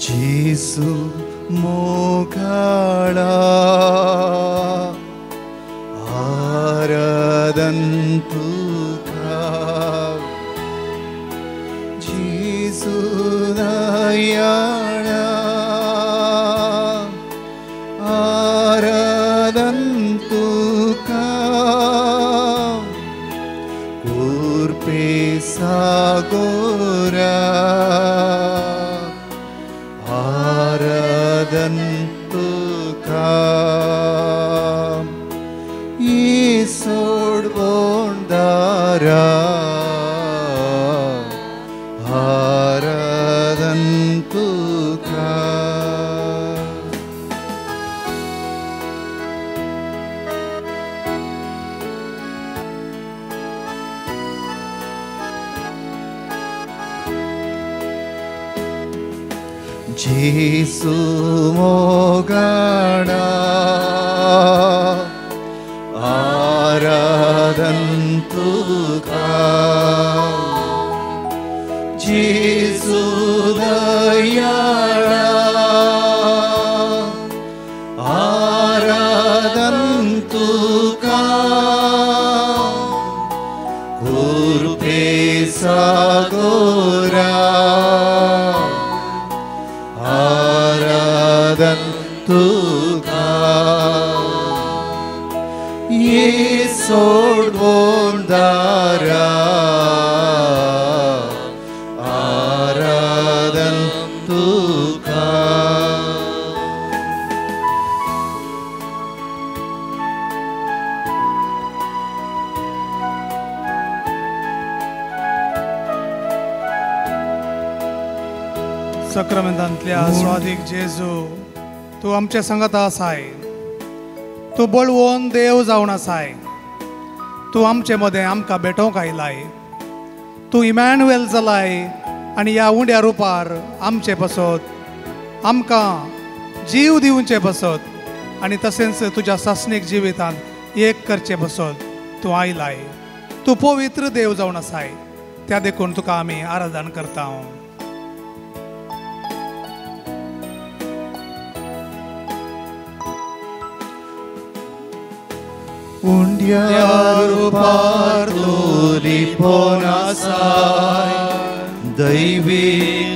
जेजू मोगाळा आराधन तुका जेजू दयाळा आराधन तुका कुर्पे सागोरा आराधन तुका सोडवोंदारा आराधन तुका. जेजू मोगाळा आराधन तुका जेजू दयाळा आराधन तुका कुर्पे सागोरा आराधन तुका सोडवोंदारा आराधन तुका. सक्रामेंतांतल्या स्वादीक जेजू तूं आमच्या संगत आसाय. तूं बळवंत देव जावन आसाय. तूं आमचे मदें आमकां भेटोवंक आयलाय. तूं इमॅन्युएल जालाय आनी ह्या उंड्या रुपार आमचे पासत आमकां जीव दिवचे पासत आनी तशेंच तुज्या सासणीक जिवितांत एक करचे पासत तूं आयलाय. तूं पवित्र देव जावन आसाय. त्या देखून तुका आमी आराधन करता. उंड्या रुपार तूं लिपोन आसाय दैवी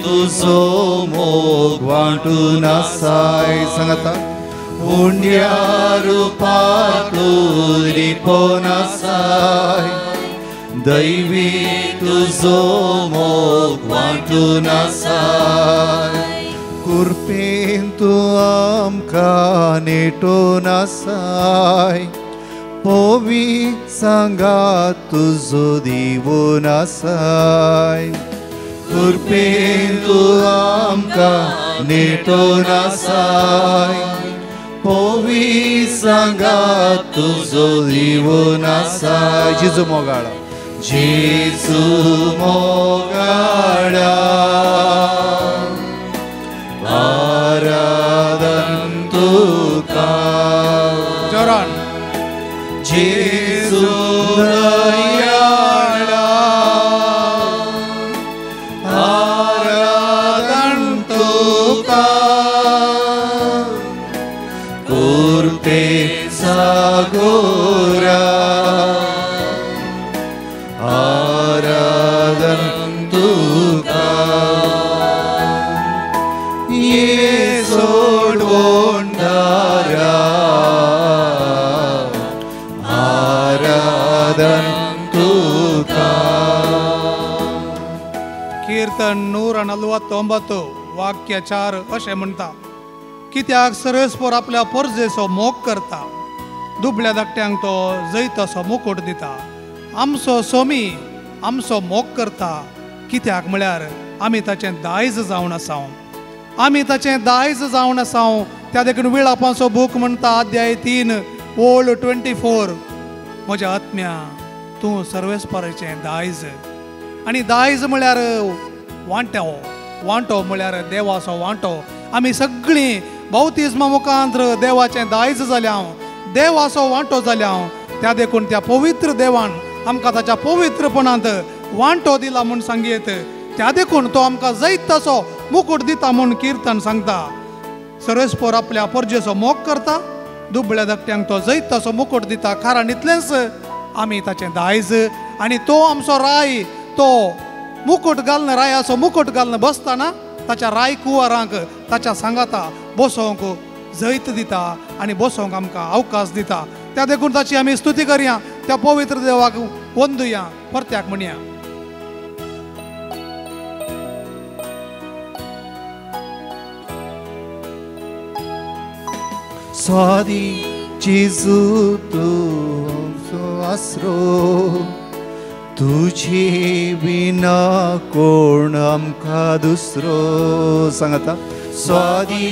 तुजो मोग वांटून आसाय. सांगाता उंड्या रुपार तूं लिपोन आसाय दैवी तुजो मोग वांटून आसाय कुर्पेन तूं आमकां नेटून आसाय पोवी सांगात तुजो दिवून आसाय कुर्पेन तूं आमकां नेटून आसाय पोवी सांगात तुजो दिवून आसाय. जेजू मोगाळा जेजू मोगाळा आराधन तुका जोरान जेजू दयाळा आराधन तुका कुर्पे सागोरा आराधन तुका ये सोडवोंदारा आराधन तुका. कीर्तन 149 वाक्य 4 अशें म्हणटा कित्याक सरस्पोर आपल्या परजेचो मोग करता दुबळ्या धाकट्यांक तो जैताचो मुकुट दिता. आमचो सोमी आमचो मोग करता कित्याक म्हळ्यार आमी ताचें दायज जावन आसाव. आमी ताचें दायज जावन आसाव. त्या देखून विळापांचो बूक म्हणटा अध्याय 3 ओळ 24 म्हज्या आत्म्या तूं सर्वेस्पराचें दायज. आनी दायज म्हळ्यार वांटो. वांटो म्हळ्यार देवाचो वांटो. आमी सगळीं बाप्तिज्मा मुखांत्र देवाचें दायज जाल्या, देवाचो वांटो जाल्या. त्या देखून त्या पवित्र देवान आमकां ताच्या पवित्रपणांत वांटो दिला म्हूण सांगयत. त्या देखून तो आमकां जैत तसो मुकूट दिता म्हूण किर्तन सांगता. सर्वेस्पोर आपल्या परजेचो मोग करता, दुबळ्या धाकट्यांक तो जैत तसो मुकूट दिता, कारण इतलेंच आमी ताचें दायज. आनी तो आमचो राय, तो मुकूट घालून रायाचो मुकूट घालून बसतना ताच्या राय कुंवरांक ताच्या सांगाता बसोवंक जैत दिता आनी बसोवंक आमकां अवकाश दिता. त्या देखून ताची आमी स्तुती करया, त्या पवित्र देवाक वंदुया, परत्याक म्हणया. स्वादी जेजू तूं आमचो आसरो, तुझे विना कोण आमकां दुसरो. सांगता स्वादी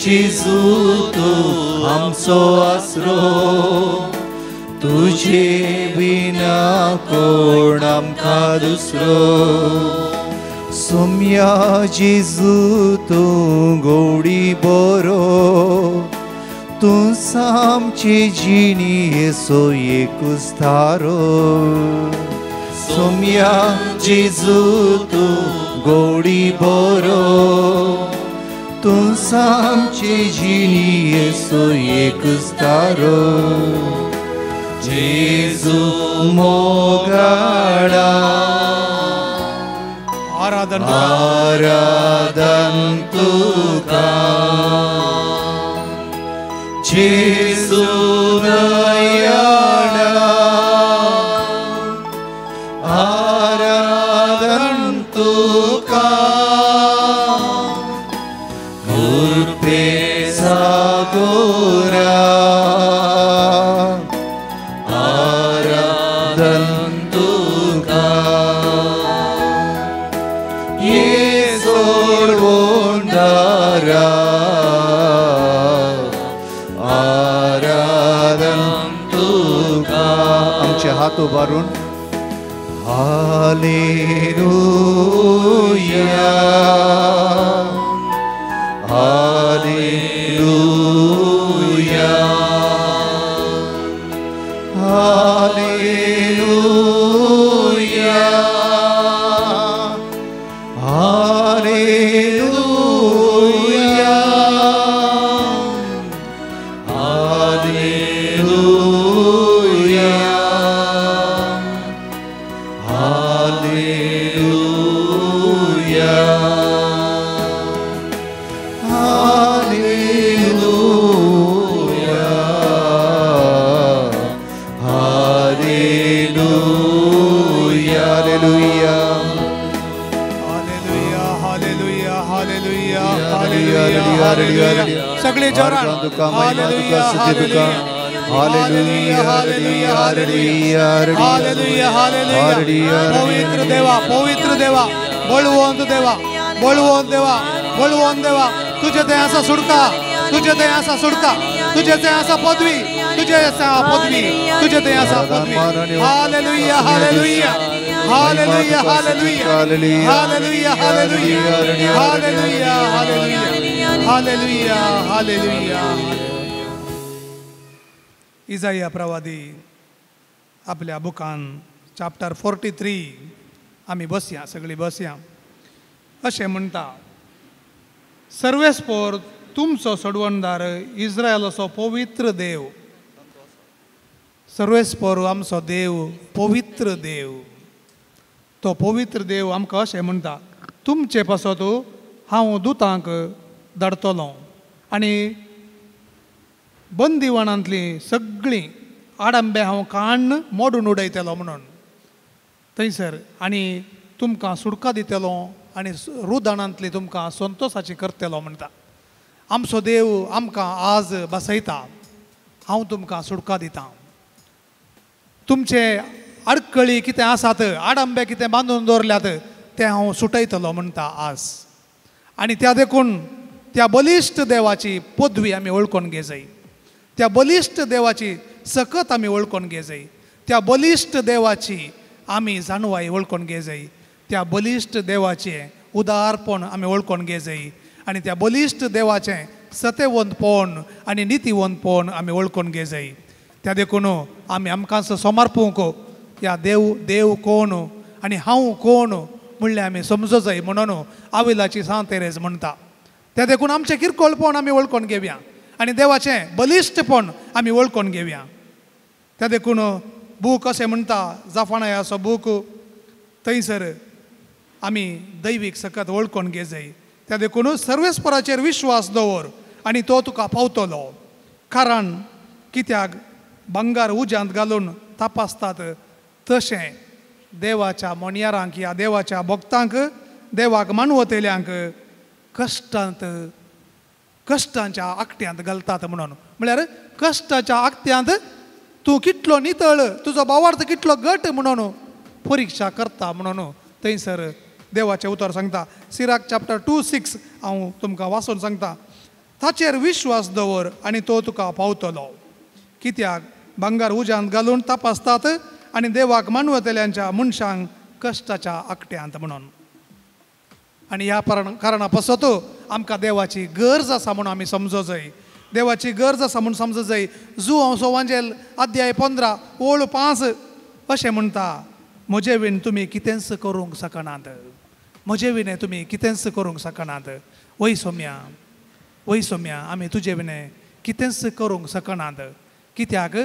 जेजू तूं आमचो आसरो, तुझे विना कोण आमकां दुसरो. सोम्या जेजू तूं गोडी बरो, तूं आमचे जिणेचो एकूच थारो. सोम्या जेजू तूं गोडी बरो, तूं आमचे जिणेचो एकूच थारो. जेजू मोगाळा आराधन आराधन तुका, जेजू दयाळा आराधन तुका, कृपे सागोरा आराधन तुका. येसोडवोंडारा आराधन तुका. आमचे हात उबारून hallelujah hallelujah hallelujah hallelujah hallelujah hallelujah hallelujah hallelujah hallelujah hallelujah hallelujah hallelujah hallelujah. सगळे जोरान hallelujah hallelujah hallelujah hallelujah hallelujah hallelujah. पवित्र देवा, पवित्र देवा, बळवंत देवा, बळवंत देवा, बळवंत देवा, तुझे ते आसा सुटका, तुझे ते आसा सुटका, तुझे ते आसा पदवी, तुझे आसा पदवी, तुझे ते आसा पदवी. Hallelujah hallelujah hallelujah hallelujah hallelujah hallelujah hallelujah hallelujah hallelujah hallelujah. इजाया प्रवादी आपल्या बुकान चॅप्टर 43 आमी बसया, सगळी बसया. अशें म्हणटा, सर्वेस्पोर तुमचो सोडवणदार इस्रायलाचो पवित्र देव. सर्वेस्पोर आमचो देव पवित्र देव. तो पवित्र देव आमकां अशें म्हणटा, तुमचे पासत हांव दुतांक धाडटलो आनी बंदिवाणांतलीं सगळीं आडंबे हांव काण्ण मोडून उडयतलो म्हणून थंयसर, आनी तुमकां सुटका दितलो आनी रुदाणांतली तुमकां संतोसाची करतलो म्हणटा. आमचो देव आमकां आज बसयता, हांव तुमकां सुटका दितां. तुमचे आडकळी कितें आसात, आडंबे कितें बांदून दवरल्यात ते हांव सुटयतलो म्हणटा आज. आनी त्या देखून त्या बलिश्ट देवाची पदवी आमी वळखून घेजाय, त्या बलिश्ट देवाची सकत आमी वळखून घेजाय, त्या बलिश्ट देवाची आमी जाणवाय वळखून घेजाय, त्या बलिश्ट देवाचें उदारपण आमी वळखून घेजाय आनी त्या बलिश्ट देवाचें सतेवंतपण आनी नितीवंतपण आमी वळखून घेजाय. त्या देखून आमी आमकां समर्पूंक ह्या देव देव कोण आनी हांव कोण म्हणलें आमी समजो जाय म्हणून आविलाची सांत तेरेज म्हणटा. त्या देखून आमचें किरकोळपण आमी वळखून घेवया आनी देवाचें बलिश्टपण आमी वळखून घेवया. त्या देखून बूक अशें म्हणटा, जाफानायाचो बूक, थंयसर आमी दैवीक सकत वळखून घेजाय. त्या देखून सर्वेस्पराचेर विश्वास दवर आनी तो तुका पावतलो. कारण कित्याक भांगर उज्यांत घालून तपासतात तशें देवाच्या मोनयारांक ह्या देवाच्या भक्तांक देवाक मानवतल्यांक कश्टांत कश्टांच्या आकट्यांत घालतात म्हणून. म्हळ्यार कश्टाच्या आकट्यांत तूं कितलो नितळ, तुजो भावार्थ कितलो घट म्हणून परिक्षा करता म्हणून थंयसर देवाचें उतर सांगता. सिराक चॅप्टर 2:6 हांव तुमकां वाचून सांगता. ताचेर विश्वास दवर आनी तो तुका पावतलो. कित्याक भांगर उज्यांत घालून तपासतात आनी देवाक मानवतल्यांच्या मनशांक कश्टाच्या आकट्यांत म्हणून. आनी ह्या कारणा पासत आमकां देवाची गरज आसा म्हणून आमी समजो जाय. देवाची गरज आसा म्हूण समजो जाय. जुआंव सोवांजेल अध्याय 15 ओळ 5 अशें म्हणटा, म्हजे विण तुमी कितेंच करूंक शकनात, म्हजे विणें तुमी कितेंच करूंक शकनात. वय सोम्या, वय सोम्या, आमी तुजे विणें कितेंच करूंक शकनात. कित्याक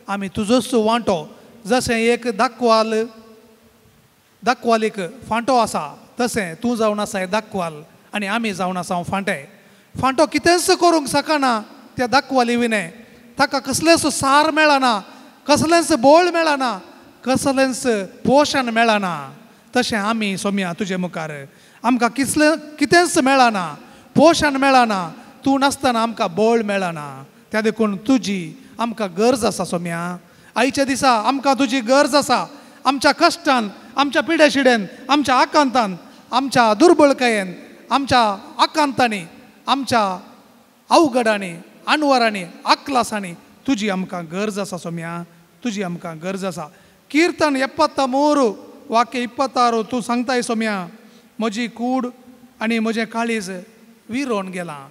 आमी तुजोच वांटो, जशें एक दाखवाल दाखवालीक फांटो आसा तशें तूं जावन आसा दाखवाल आनी आमी जावन आसा फांटे. फांटो कितेंच करूंक शकना त्या दाखवाली विणें, ताका कसलेंच सार मेळना, कसलेंच बोळ मेळना, कसलेंच पोशण मेळना. तशें आमी सोम्या तुजे मुखार आमकां किसलें कितेंच मेळना, पोशण मेळना, तूं नासतना आमकां बळ मेळना. त्या देखून तुजी आमकां गरज आसा सोम्या. आयच्या दिसा आमकां तुजी गरज आसा. आमच्या कश्टान, आमच्या पिड्याशिड्यान, आमच्या आकांतान, आमच्या दुर्बळकायेन, आमच्या आकांतांनी, आमच्या अवघडांनी, अणवरांनी, आकलासांनी तुजी आमकां गरज आसा सोम्या, तुजी आमकां गरज आसा. कीर्तन 73 वाक्य 26 तूं सांगताय सोम्या, म्हजी कूड आनी म्हजें काळीज विरोन गेलां.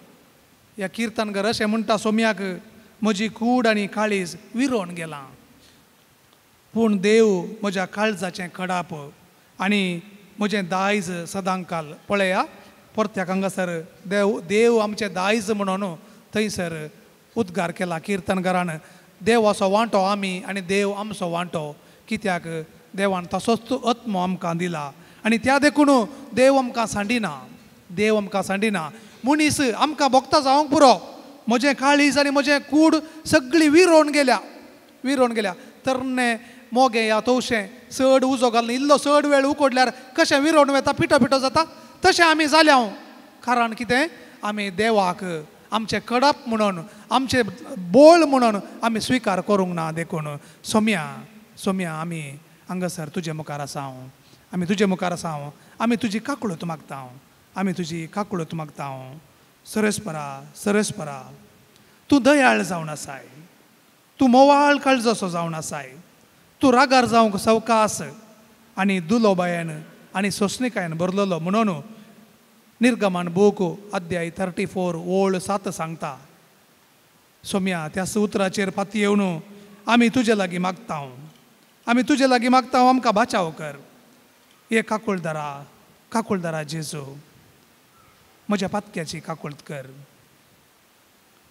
ह्या किर्तनगर अशें म्हणटा सोम्याक, म्हजी कूड आनी काळीज विरोन गेलां, पूण देव म्हज्या काळजाचें कडाप आनी म्हजें दायज सदांकाल. पळया परत्याक हांगासर देव देव आमचें दायज म्हणून थंयसर उद्गार केला किर्तनगरान. देवाचो वांटो आमी आनी देव आमचो वांटो. कित्याक देवान तसोच आत्मो आमकां दिला आनी त्या देखून देव आमकां सांडिना, देव आमकां सांडिना. मनीस आमकां भोगता जावंक पुरो, म्हजें काळीज आनी म्हजें कूड सगळी विरोन गेल्या, विरोन गेल्या. तरणे मोगे ह्या तवशें चड उजो घालून इल्लो चड वेळ उकडल्यार कशें विरोन वता, पिठो पिठो जाता, तशें आमी जाल्या. कारण कितें, आमी देवाक आमचें कडप म्हणून, आमचें बोळ म्हणून आमी स्विकार करूंक ना. देखून सोम्या, सोम्या आमी हांगासर तुजे मुखार आसा, आमी तुजे मुखार आसा, आमी तुजी काकळूत मागता, आमी तुजी काकळूत मागता. सरस्परा, सरस्परा, तूं दयाळ जावन आसाय, तूं मोवाळ काळजसो जावन आसाय, तूं रागार जावंक सवकास आनी दुलोबायन आनी सोंसणिकायेन भरलेलो म्हणून निर्गमन बूक अध्याय 34 ओळ 7 सांगता. सोम्या त्या उतराचेर फाती येवन आमी तुजे लागीं मागता, आमी तुजे लागीं मागता, आमकां बाचाव कर. हे काकुळदारा, काकुळदारा जेजू, म्हज्या पातक्याची काकूळत कर,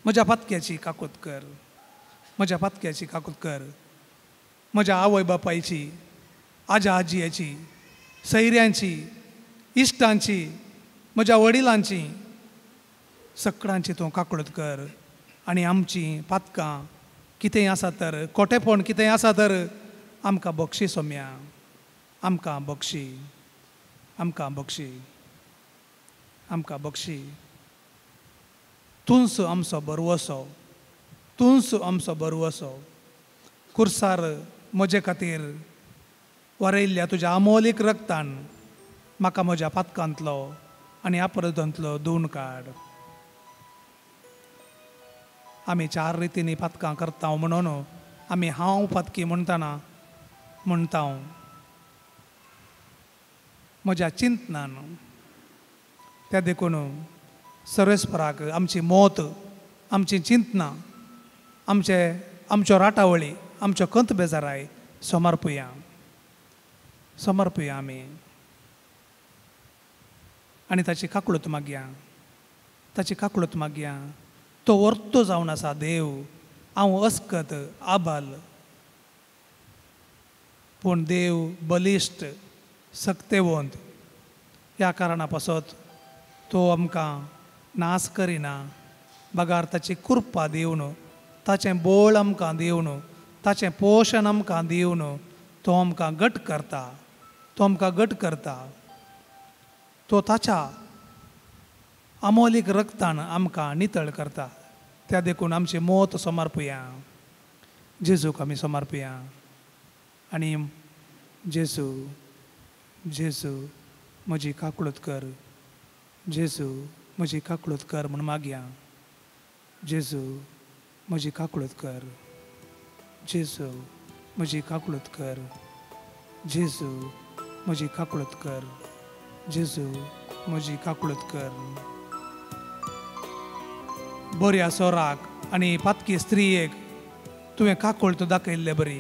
म्हज्या पातक्याची काकूत कर, म्हज्या पातक्याची काकूत कर. म्हज्या आवय बापायची, आजा आजयेची, सैऱ्यांची, इश्टांची, म्हज्या वडिलांची, सगळ्यांची तूं काकूळत कर. आनी आमची पातकां कितेंय आसा तर, कोटेपण कितेंय आसा तर आमकां बक्षी सोम्या, आमकां बक्षी, आमकां बक्षी, आमकां बक्षी. तूंच आमचो बरवसो, तूंच आमचो बरवसो. कुर्सार म्हजे खातीर वरयल्ल्या तुज्या अमोलीक रक्तान म्हाका म्हज्या पातकांतलो आनी अपराधांतलो धुवन काड. आमी चार रितींनी पातकां करता म्हणून आमी हांव पातकी म्हणटना म्हणटा, म्हज्या चिंतनान. त्या देखून सर्वेस्पराक आमची मौत, आमची चिंतनां, आमचे आमच्यो राटावळी, आमच्यो कंत बेजाराय समर्पुया, समर्पुया आमी. आनी ताची काकळूत मागया, ताची काकळूत मागया. तो वर्तो जावन आसा देव, हांव अस्कत आबाल, पूण देव बलिश्ट सक्तेवंत. ह्या कारणा पासत तो आमकां नास करिना, बगार ताची कृपा दिवन, ताचें बोळ आमकां दिवन, ताचें पोशण आमकां दिवन तो आमकां घट करता, तो आमकां घट करता. तो ताच्या अमोलीक रक्तान आमकां नितळ करता. त्या देखून आमचें मोत समर्पया, जेजूक आमी समर्पया. आनी जेजू, जेजू म्हजी काकळूत कर, जेजू म्हजी काकळूत कर म्हूण मागया. जेजू म्हजी काकळूत कर, जेजू म्हजी काकळूत कर, जेजू म्हजी काकळूत कर, जेजू म्हजी काकळूत कर. बऱ्या सोराक आनी पातकी स्त्रियेक तुवें काकळूत दाखयल्ले बरी,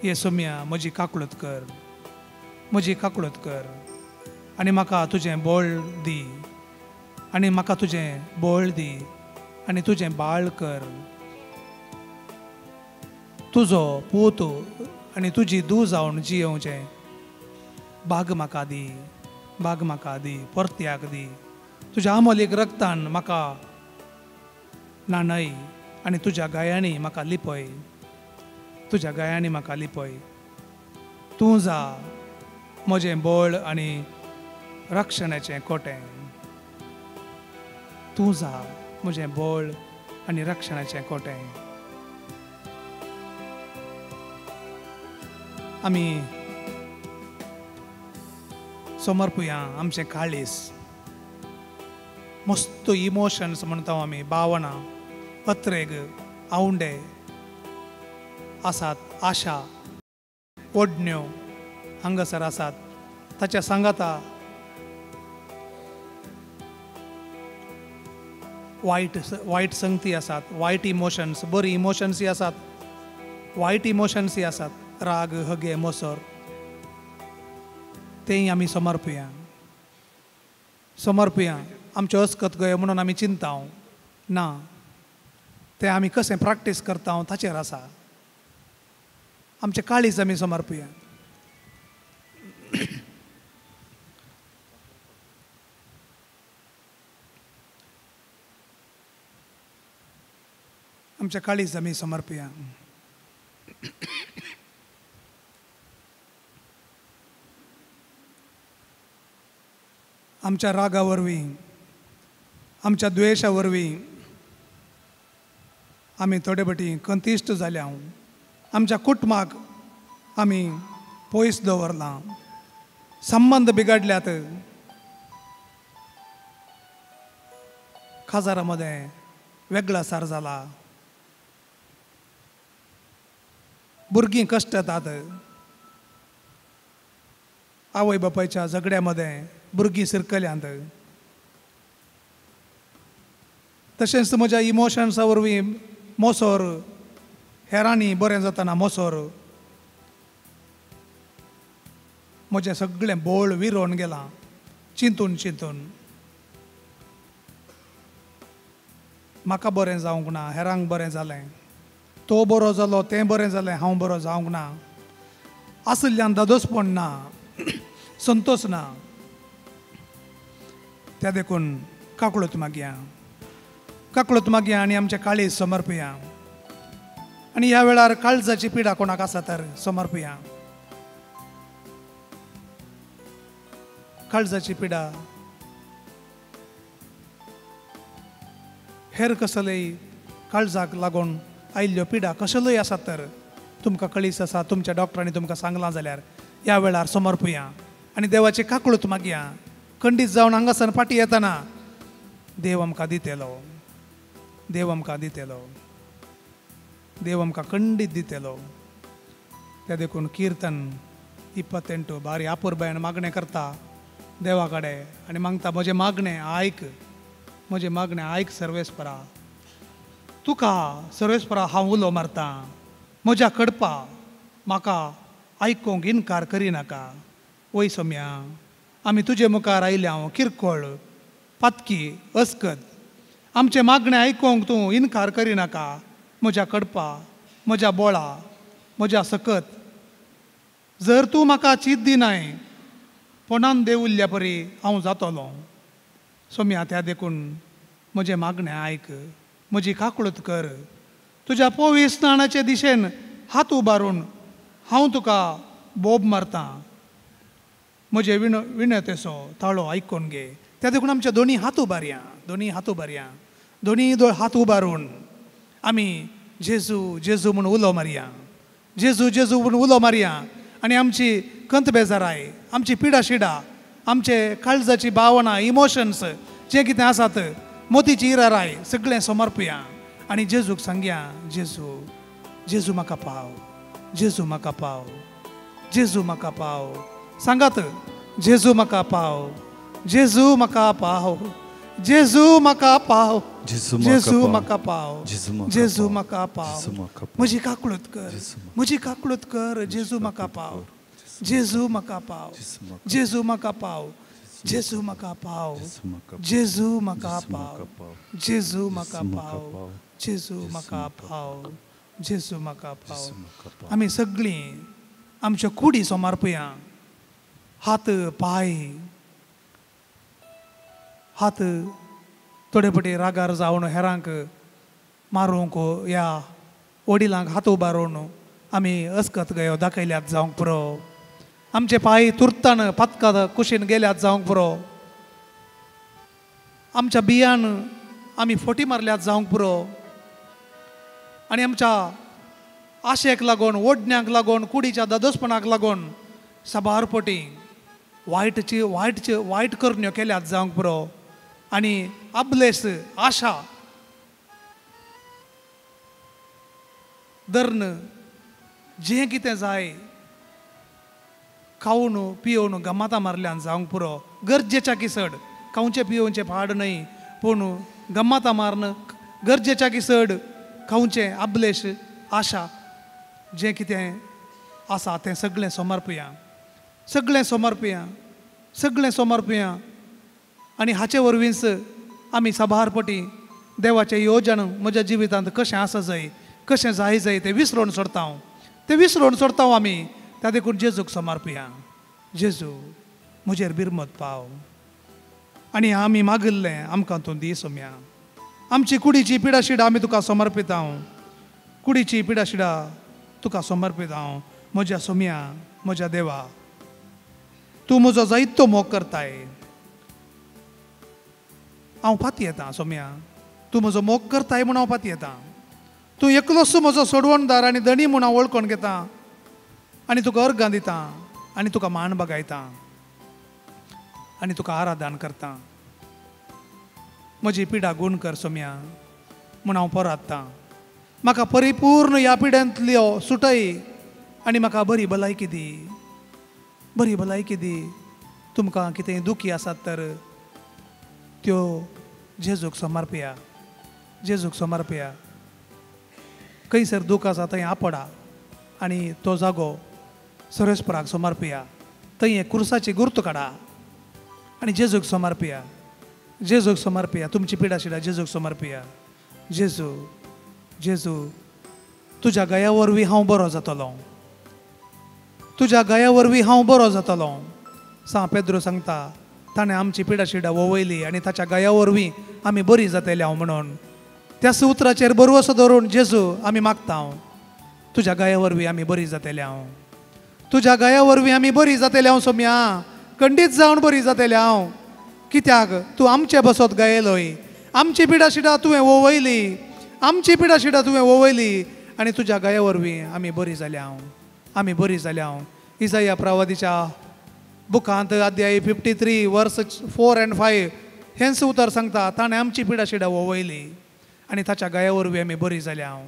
हे सोम्या म्हजी काकळूत कर, म्हजी काकळूत कर आनी म्हाका तुजें बळ दी, आनी म्हाका तुजें बळ दी आनी तुजें बाळ कर. तुजो पूत आनी तुजी धूव जावन जियेवचें भाग म्हाका दी, भाग म्हाका दी, परत्याक दी. तुज्या आमोलीक रक्तान म्हाका न्हाणय आनी तुज्या गायांनी म्हाका लिपय, तुज्या गायांनी म्हाका लिपय. तूं जा म्हजें बळ आनी रक्षणाचें कोटें, तूं जा म्हजें बळ आनी रक्षणाचें कोटें. आमी समर्पुया आमचें काळीज. मस्त इमोशन्स म्हणटा आमी, भावना, अत्रेग, आवंडे आसात, आशा, ओडण्यो हांगासर आसात. ताच्या सांगाता वायट वायट संगती आसात, वायट इमोशन्स, बरी इमोशन्सय आसात, वायट इमोशन्सय आसात, राग, हगे, मोसर, तेंय आमी समर्पुया, समर्पुया. आमच्यो अस्कत गयो म्हणून आमी चिंता ना, तें आमी कशें प्रॅक्टीस करता ताचेर आसा. आमचें काळीज आमी समर्पुया. आमच्या काळीज आमी समर्पुया. आमच्या रागा वरवीं, आमच्या द्वेशा वरवीं आमी थोडे बटी कंतिश्ट जाल्या. आमच्या कुटुंबाक आमी पयस दवरलां, संबंद बिगडल्यात, खाजारा मदें वेगळासार जाला, भुरगीं कश्टतात, आवय बापायच्या झगड्या मदें भुरगीं शिरकल्यांत. तशेंच म्हज्या इमोशन्सा वरवीं मोसोर हेरांनी बरें जातना मोसोर म्हजें सगळें बोळ विरोवन गेलां, चिंतून चिंतून. म्हाका बरें जावंक ना, हेरांक बरें जालें, तो बरो जालो, तें बरें जालें, हांव बरो जावंक ना. आशिल्ल्यान दादोसपण ना, संतोश ना. त्या देखून काकळूत मागया, काकळूत मागया आनी आमचें काळीज समर्पया. आनी ह्या वेळार काळजाची पिडा कोणाक आसा तर समर्पया. काळजाची पिडा, हेर कसलेय काळजाक लागून आयिल्ल्यो पिडा कसल्योय आसात तर तुमकां कळीस आसा, तुमच्या डॉक्टरांनी तुमकां सांगलां जाल्यार ह्या वेळार समर्पया आनी देवाची काकळूत मागया. खंडीत जावन हांगासर फाटीं येतना देव आमकां दितेलो, देव आमकां दितेलो, देव आमकां खंडीत दितेलो. त्या देखून किर्तन 28 बारी आपुरबायन मागणें करता देवा कडेन आनी मागता, म्हजें मागणें आयक, म्हजें मागणें आयक सर्वेस्परा, तुका सर्वेस्परा हांव उलो मारता, म्हज्या कडपा म्हाका आयकूंक इनकार करिनाका. वय सोम्या, आमी तुजे मुखार आयल्या हांव किरकोळ पातकी अस्कत आमचें मागणें आयकोंक तूं इनकार करिनाका. म्हज्या कडपा म्हज्या बोळा म्हज्या सकत जर तूं म्हाका चीत दिनाय पोणान देवुल्ल्या परी हांव जातलो. सोम्या त्या देखून म्हजें मागणें आयक म्हजी काकळूत कर. तुज्या पोवी स्नानाचे दिशेन हात उबारून हांव तुका बोब मारतां. म्हजे विणतेचो ताळो आयकून घे. त्या देखून आमचे दोनी हात उबारया दोनी हात उबारया दोनी हात उबारून आमी जेजू जेजू म्हूण उलो मारया जेजू जेजू म्हूण उलो मारया आनी आमची कंत बेजाराय आमची पिडा शिडा आमचे काळजाची भावना इमोशन्स जे कितें आसात मोतीची इराराय सगळें समर्पया आनी जेजूक सांगया जेजू जेजू म्हाका पाव जेजू म्हाका पाव जेजू म्हाका पाव. सांगात जेजू म्हाका पाव जेजू म्हाका पाव जेजू म्हाका पाव जेजू म्हाका पाव जेजू म्हाका पाव. म्हजी काकळूत कर म्हजी काकळूत कर जेजू म्हाका पाव जेजू म्हाका पाव जेजू म्हाका पाव जेजू म्हाका पाव जेजू म्हाका पाव जेजू म्हाका पाव जेजू म्हाका पाव जेजू म्हाका पाव. आमी सगळीं आमच्या कुडी समर्पया हात पांय हात थोडे पटी रागार जावन हेरांक मारूंक या वडिलांक हात उबारून आमी अस्कत गयो दाखयल्यात जावंक पुरो. आमचे पांय तुर्तान पातकां कुशीन गेल्यात जावंक पुरो. आमच्या बियान आमी फोटी मारल्यात जावंक पुरो. आनी आमच्या आशेक लागून ओडण्याक लागून कुडीच्या दादोसपणाक लागून साबार पटी वायटची वायटची वायट करण्यो केल्यात जावंक पुरो. आनी आबलेस आशा धरून जें कितें जाय खावन पियोवन गमातां मारल्यान जावंक पुरो. गरजेच्या की चड खावचें पियोवचें पाड न्हय पूण गमातां मारन गरजेच्या की चड खावचें आबलेश आशा जें कितें आसा तें सगळें समर्पया सगळें समर्पया सगळें समर्पया. आनी हाचे वरवींच आमी साबार पटी देवाचें योजन म्हज्या जिवितांत कशें आसा जाय कशें जाय जाय तें विसरून सोडता हांव तें विसरून सोडता हांव आमी. त्या देखून जेजूक समर्पया जेजू म्हजेर बिरमत पाव आनी आमी मागिल्लें आमकां तूं दी सोम्या. आमची कुडीची पिडाशिडा आमी तुका समर्पिता हांव कुडीची पिडाशिडा तुका समर्पिता हांव. म्हज्या सोम्या म्हज्या देवा तूं म्हजो जायतो मोग करताय. हांव पातयेतां सोम्या तूं म्हजो मोग करताय म्हूण हांव पातयेतां. तूं एकलोच म्हजो सोडवणदार आनी धणी म्हूण हांव वळखून घेतां आनी तुका अर्गां दितां आनी तुका मान बगायतां आनी तुका आराधन करतां. म्हजी पिडा गूण कर सोम्या म्हूण हांव परात्तां. म्हाका परिपूर्ण ह्या पिड्यांतल्यो सुटय आनी म्हाका बरी भलायकी दी बरी भलायकी दी. तुमकां कितें दुखी आसात तर त्यो जेजूक समर्पया जेजूक समर्पया. खंयसर दूख आसा थंय आपडा आनी तो जागो सर्वेस्पराक समर्पया. थंय एक कुर्साची गुर्त काडा आनी जेजूक समर्पया जेजूक समर्पया. तुमची पिडा शिडा जेजूक समर्पया. जेजू जेजू तुज्या गया वरवीं हांव बरो जातलो तुज्या गया वरवीं हांव बरो जातलो. सांव पेद्रो सांगता ताणें आमची पिडाशिडा वळयली आनी ताच्या गया वरवीं आमी बरी जातली हांव म्हणून. त्या उतराचेर बरवसो धरून जेजू आमी मागता हांव तुज्या गया वरवीं आमी बरी जातली हांव तुज्या गया वरवीं आमी बरी जातली हांव सोम्या खंडीत जावन बरी जातली हांव. कित्याक तूं आमचे बसत गायलोय आमची पिडाशिडा तुवें वळयली आमची पिडाशिडा तुवें वळयली आनी तुज्या गया वरवीं आमी बरी जाल्या हांव आमी बरी जाल्या हांव. इजाया प्रवादीच्या बुकांत अध्याय 53 वर्स 4 आनी 5 हेंच उतर सांगता ताणें आमची पिडाशिडा वळयली आनी ताच्या गया वरवीं आमी बरी जाल्या हांव.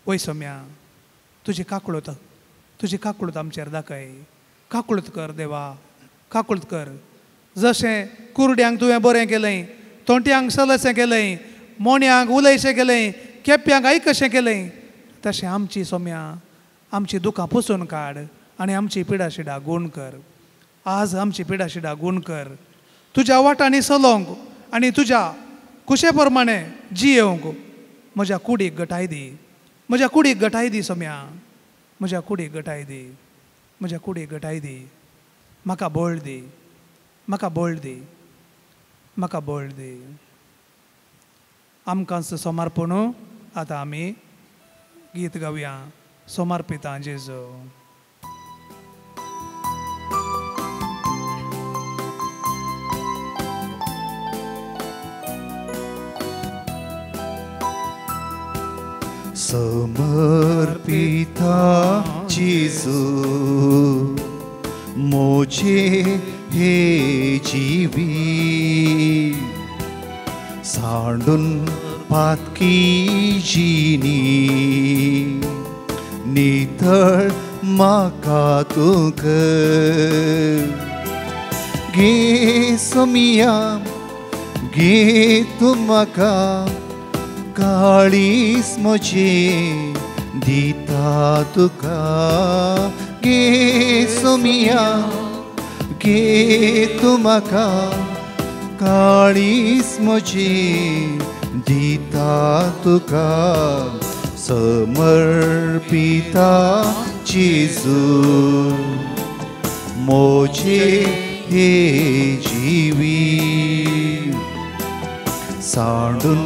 वय सोम्या तुजी काकळूत तुजी काकळूत आमचेर दाखय काकळूत कर देवा काकळूत कर. जशें कुरड्यांक तुवें बरें केलें तोंट्यांक सलसें केलें मोण्यांक उलयशें केलें केप्यांक आयकशें केलें तशें आमची सोम्या आमची दुकां पुसून काड आनी आमची पिडाशिडा गूण कर. आज आमची पिडाशिडा गूण कर. तुज्या वाटांनी चलोवंक आनी तुज्या कुशे प्रमाणे जियेवंक म्हज्या कुडीक गटाय दी. म्हज्या कुडीक गटाय दी सोम्या. म्हज्या कुडीक गटाय दी. म्हज्या कुडीक गटाय दी. म्हाका बळ दी. म्हाका बळ दी. म्हाका बळ दी. आमकां समर्पण. आतां आमी गीत गावया समर्पिता जेजू. समर्पिता जेजू मोजे हे जीवी सांडून पातकी जिनी नितळ म्हाका तूं कर. गे सोमिया गे तूं म्हाका काळीस म्हजें दिता तुका. गे सोमिया गे तूं म्हाका काळीस म्हजें दिता तुका. समर्पिता जेजू मोजे हे जीवी सांडून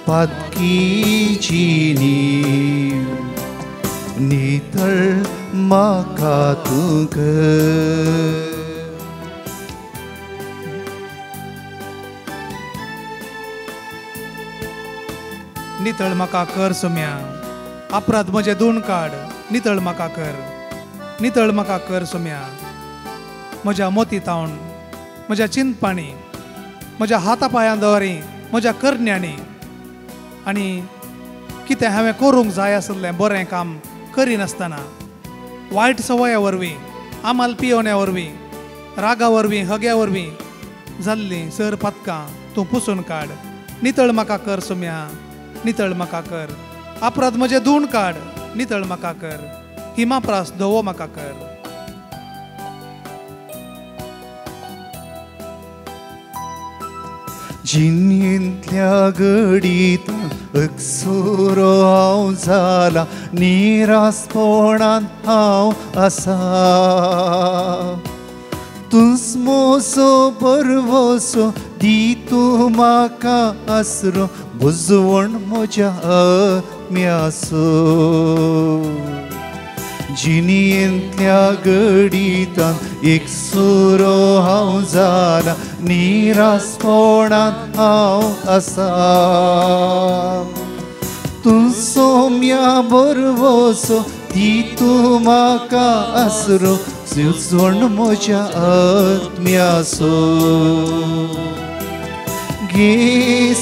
पातकी जिनी नितळ म्हाका तूं कर. नितळ म्हाका कर सोम्या. अपराध म्हजें धुवन काड. नितळ म्हाका कर. नितळ म्हाका कर सोम्या. म्हज्या मोती तावन म्हज्या चिंतपाणी म्हज्या हाता पांयां दवरी म्हज्या करण्यांनी आनी कितें हांवें करूंक जाय आसलें बरें काम करिनासतना वायट संवया वरवीं आमाल पियोण्या वरवीं रागा वरवीं हग्या वरवीं जाल्लीं सर पातकां तूं पुसून काड. नितळ म्हाका कर सोम्या. नितळ म्हाका कर. अपराध म्हजें धुवन काड. नितळ म्हाका कर. हिमाप्रास धवो म्हाका कर. जिणेंतल्या घडीत एकसुरो हांव जाला निरासपणान हांव आसा. तूंच म्हजो भरवसो दी तूं म्हाका आसरो बुजवण म्हज्या आत्म्याचो. जिणेंतल्या घडितान एकसुरो हांव जाला निरासपणान हांव आसा. तूं सोम्या भरवसो दी तूं म्हाका आसरो सुजवण म्हज्या आत्म्याचो. गे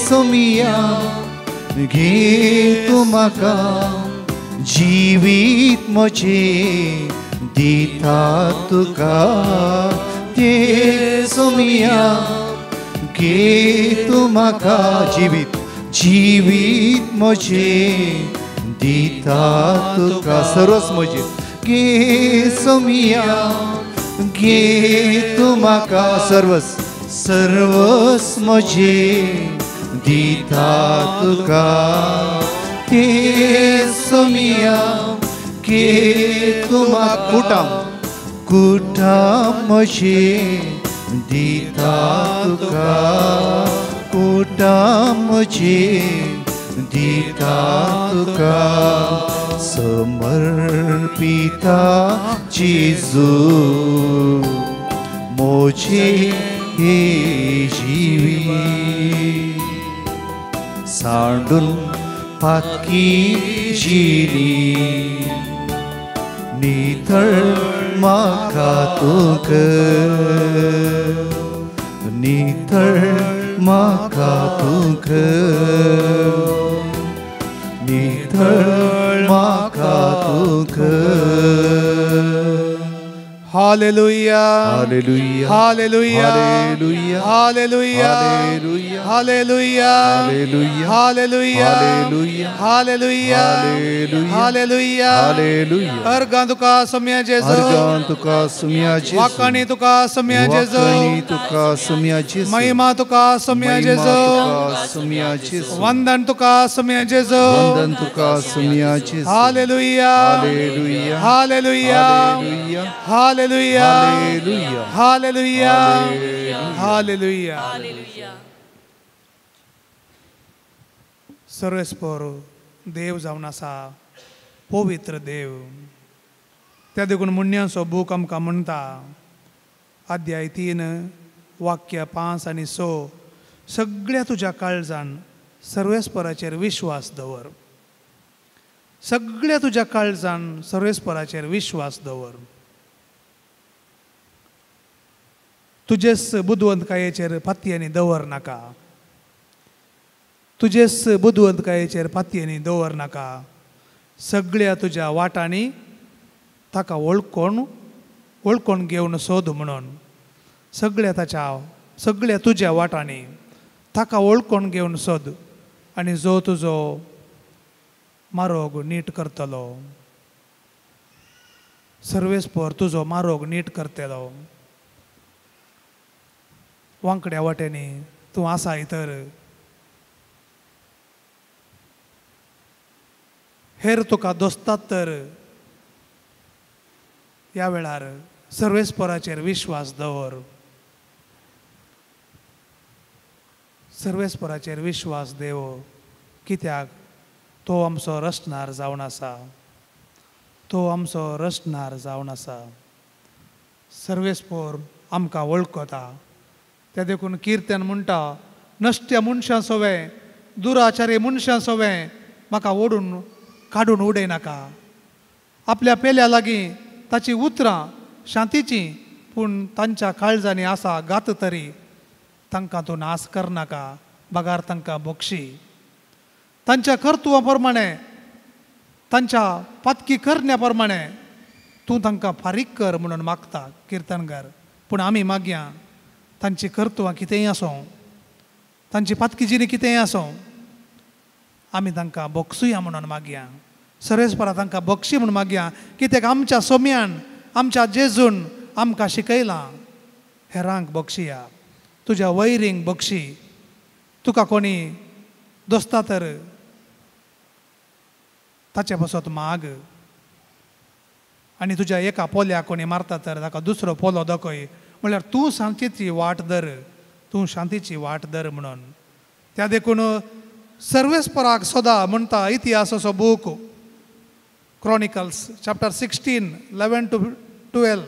सोमिया गे तूं म्हाका जिवीत म्हजें दिता तुका. गे सोमिया गे तूं म्हाका जिवीत जिवीत म्हजें दिता तुका. सर्वच म्हजें. गे सोमिया गे तूं म्हाका सर्वस सर्वस म्हजें दिता तुका. गे सोमिया गे तूं म्हाका कुटां कुटां म्हजें दिता तुका. कुटां म्हजें दिता तुका. समर्पिता जेजू मोजे हे जीवी सांडून पातकी जिनी नितळ म्हाका तूं कर. नितळ म्हाका तूं कर. नितळ म्हाका तूं कर. Hallelujah hallelujah hallelujah hallelujah hallelujah hallelujah hallelujah hallelujah hallelujah hallelujah hallelujah hallelujah hallelujah hallelujah. अर्गां तुका सोम्या जेजू अर्गां तुका सोम्या जेजू वाकाणी तुका सोम्या जेजू वाकाणी तुका सोम्या जेजू महिमा तुका सोम्या जेजू तुका सोम्या जेजू वंदन तुका सोम्या जेजू वंदन तुका सोम्या जेजू. Hallelujah hallelujah hallelujah hallelujah hallelujah hallelujah hallelujah hallelujah. सर्वेस्पर देव जावन आसा पवित्र देव. त्या देखून मुण्यांचो बूक आमकां म्हणटा अध्याय 3 वाक्य 5 आनी 6 सगळ्या तुज्या काळजान सर्वेस्पराचेर विश्वास दवर. सगळ्या तुज्या काळजान सर्वेस्पराचेर विश्वास दवर. तुजेच बुदवंतकायेचेर पातयेनी दवर नाका. तुजेच बुदवंतकायेचेर पातयेनी दवर नाका. सगळ्या तुज्या वाटांनी ताका वळखून वळखून घेवन सोद म्हणून. सगळ्या ताच्या सगळ्या तुज्या वाटांनी ताका वळखून घेवन सोद आनी जो तुजो मारोग नीट करतलो. सर्वेस्पर तुजो मारोग नीट करतलो. वांकड्या वाटेंनी तूं आसाय तर हेर तुका दोस्तात तर ह्या वेळार सर्वेस्पराचेर विश्वास दवर. सर्वेस्पराचेर विश्वास देव कित्याक तो आमचो रचणार जावन आसा. तो आमचो रचणार जावन आसा. सर्वेस्पर आमकां वळखता. त्या देखून किर्तन म्हणटा नश्ट्या मनशां सोवें दुराचारी मनशां सोवें म्हाका ओडून काडून उडय नाका. आपल्या पेल्या लागीं ताची उतरां शांतीचीं पूण तांच्या काळजांनी आसा गात तरी तांकां तूं नास करनाका बगार तांकां बक्षी. तांच्या कर्तुवा प्रमाणे तांच्या पातकी करण्या प्रमाणे तूं तांकां फारीक कर म्हणून मागता किर्तनकार. पूण आमी मागया तांची कर्तुवां कितेंय आसूं तांची पातकी जिणी कितेंय आसूं आमी तांकां बक्षुया म्हणून मागया. सर्वेस्परा तांकां बक्षी म्हणून मागया कित्याक आमच्या सोम्यान आमच्या जेजून आमकां शिकयलां हेरांक बक्षिया. तुज्या वैरींक बक्षी. तुका कोणी दोस्ता तर ताचे पासत माग आनी तुज्या एका पोल्याक कोणी मारता तर ताका दुसरो पोलो दाखय म्हणल्यार तूं शांतीची वाट धर. तूं शांतीची वाट धर म्हणून. त्या देखून सर्वेस्पराक सोदा म्हणटा इतिहासाचो बूक क्रॉनिकल्स चॅप्टर 16 11 to 12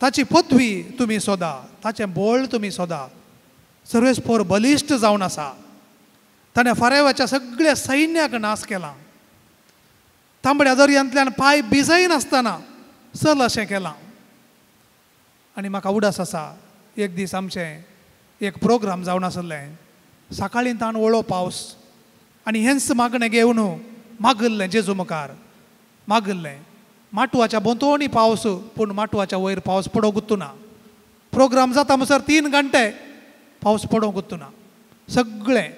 ताची पदवी तुमी सोदा ताचें बळ तुमी सोदा. सर्वेस्पर बलिश्ट जावन आसा. ताणें फारेवाच्या सगळ्या सैन्याक नाश केला. तांबड्या दर्यांतल्यान पांय भिजयनासतना चल अशें केलां. आनी म्हाका उडास आसा एक दीस आमचें एक प्रोग्राम जावन आसलें. सकाळीं ताण वळो पावस आनी हेंच मागणें घेवन मागिल्लें जेजू मुखार मागिल्लें. माटवाच्या भोंवतणी पावस पूण माटवाच्या वयर पावस पडोवंक ना. प्रोग्राम जाता म्हणसर 3 घंटे पावस पडोवंक ना. सगळें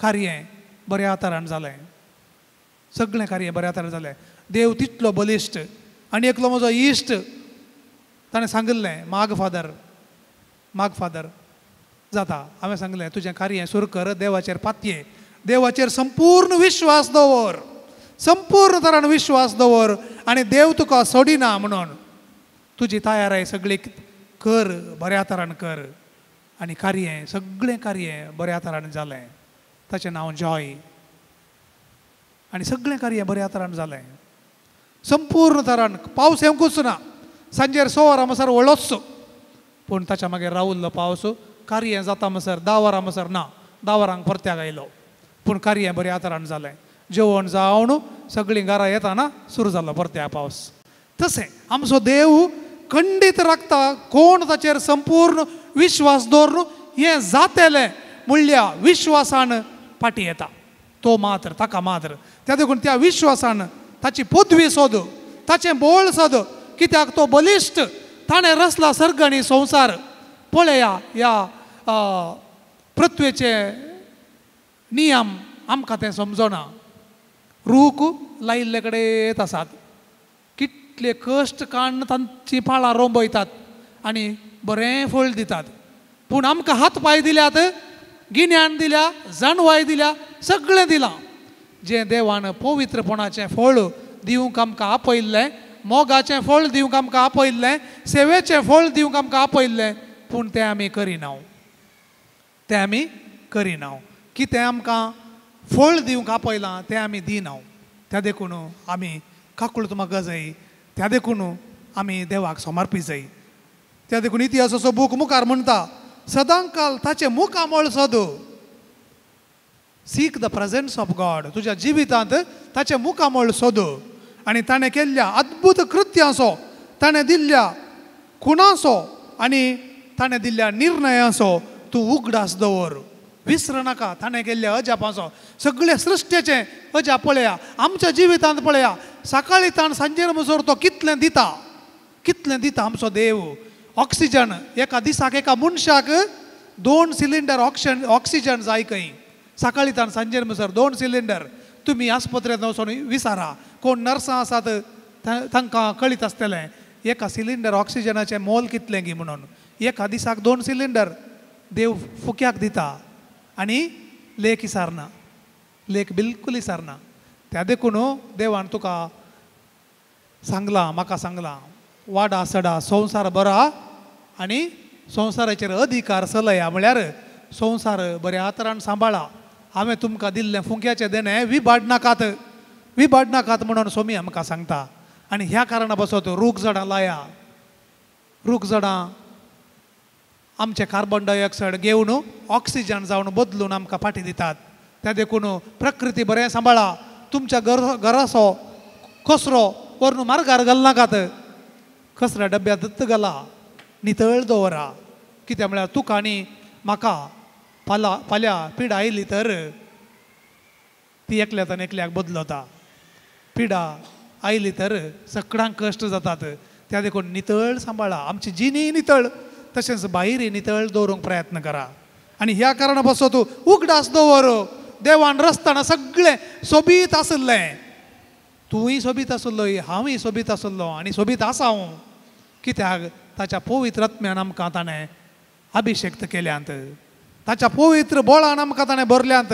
कार्य बऱ्या तरान जालें. सगळें कार्य बऱ्या तरान जालें. देव तितलो बलिश्ट. आनी एकलो म्हजो इश्ट ताणें सांगिल्लें माग फादर माग फादर जाता. हांवें सांगलें तुजें कार्य सुरू कर देवाचेर पातये देवाचेर संपूर्ण विश्वास दवर. संपूर्ण तरान विश्वास दवर आनी देव तुका सोडिना म्हणून तुजी तयाराय सगळी कर बऱ्या तरान कर. आनी कार्य सगळें कार्य बऱ्या तरान जालें. ताचें नांव जॉय. आनी सगळें कार्य बऱ्या तरान जालें संपूर्ण तरान. पावस येवंकूच ना. सांजेर 6 वरां म्हणसर वळोच पूण ताच्या मागीर रावल्लो पावस. कार्य जाता म्हणसर 10 वरां म्हणसर ना 10 वरांक परत्याक आयलो पूण कार्य बऱ्या तरान जालें. जेवण जावन सगळीं घरां येताना सुरू जालो परत्या पावस. तशें आमचो देव खंडीत राखता कोण ताचेर संपूर्ण विश्वास दवरून हें जातेलें म्हणल्या विश्वासान फाटीं येता तो मात्र ताका मात्र. त्या देखून त्या विश्वासान ताची पदवी सोद ताचें बळ सोद कित्याक तो बलिश्ट, ताणें रचला सर्ग आनी संवसार. पळया ह्या पृथ्वेचे नियम आमकां तें समजना. रूख लायिल्ले कडेन आसात, कितले कश्ट काडून तांची पाळां रोंबयतात आनी बरें फळ दितात. पूण आमकां हात पांय दिल्यात, गिन्यान दिल्या, जाणवाय दिल्या, सगळें दिलां. जें देवान पवित्रपणाचें फळ दिवंक आमकां आपयल्लें, मोगाचें फळ दिवंक आमकां आपयल्लें, सेवेचें फळ दिवंक आमकां आपयल्लें, पूण तें आमी करिना, तें आमी करिना. कितें आमकां फळ दिवंक आपयलां तें आमी दिना. त्या देखून आमी काकूळ मागूंक जाय, त्या देखून आमी देवाक समर्पी जाय. त्या देखून इतिहासाचो बूक मुखार म्हणटा, सदांकाल ताचें मुखामळ सोद. Seek the presence of God. तुज्या जिवितांत ताचें मुखामळ सोद आनी ताणें केल्ल्या अद्भुत कृत्यांचो, ताणें दिल्ल्या खुणाचो आनी ताणें दिल्ल्या निर्णयांचो तूं उगडास दवर. विसर नाका ताणें केल्ल्या अजापांचो. सगळे सृश्टेचें अजाप पळया, आमच्या जिवितांत पळया. सकाळी ताण सांजेर म्हणसर तो कितलें दिता, कितलें दिता आमचो देव. ऑक्सिजन एका दिसाक एका मनशाक 2 सिलिंडर ऑक्सिजन जाय खंय. सकाळी ताण सांजेर म्हणसर 2 सिलिंडर. तुमी आस्पत्रेंत वचून विचारा, कोण नर्सां आसात तांकां कळीत आसतलें एका सिलिंडर ऑक्सिजनाचें मोल कितलें गी म्हणून. एका दिसाक 2 सिलिंडर देव फुक्याक दिता आनी लेख विसारना, लेख बिलकूल विसारना. त्या देखून देवान तुका सांगलां, म्हाका सांगलां, वाडा सडा संवसार बरा आनी संवसाराचेर अधिकार चलया. म्हळ्यार संवसार बऱ्या तरान सांबाळा. हांवें तुमकां दिल्लें फुंक्याचें देणें विबाडनाकात, विबाडनाकात म्हणून सोमी आमकां सांगता. आनी ह्या कारणा पासत रूख झाडां लाया. रूख झाडां आमचें कार्बन डायऑक्सायड घेवन ऑक्सिजन जावन बदलून आमकां फाटी दितात. त्या देखून प्रकृती बरें सांबाळा. तुमच्या घराचो कचरो व्हरून मार्गार घालनाकात, कचऱ्या डब्यांत घाला, नितळ दवरा. कित्याक म्हळ्यार तुका आनी म्हाका फाल्यां पिडा आयली तर ती एकल्यान एकल्याक बदलता. पिडा आयली तर सगळ्यांक कश्ट जातात. त्या देखून नितळ सांबाळा, आमची जिणी नितळ तशेंच भायरी नितळ दवरूंक प्रयत्न करा. आनी ह्या कारणा पासत उगडास दवर, देवान रचतना सगळें सोबीत आशिल्लें. तूंय सोबीत आशिल्लो, हांवूय सोबीत आशिल्लो आनी सोबीत आसा हांव. कित्याक ताच्या पवित्र आत्म्यान आमकां ताणें अभिषेक्त केल्यांत, ताच्या पवित्र बोळान आमकां ताणें भरल्यांत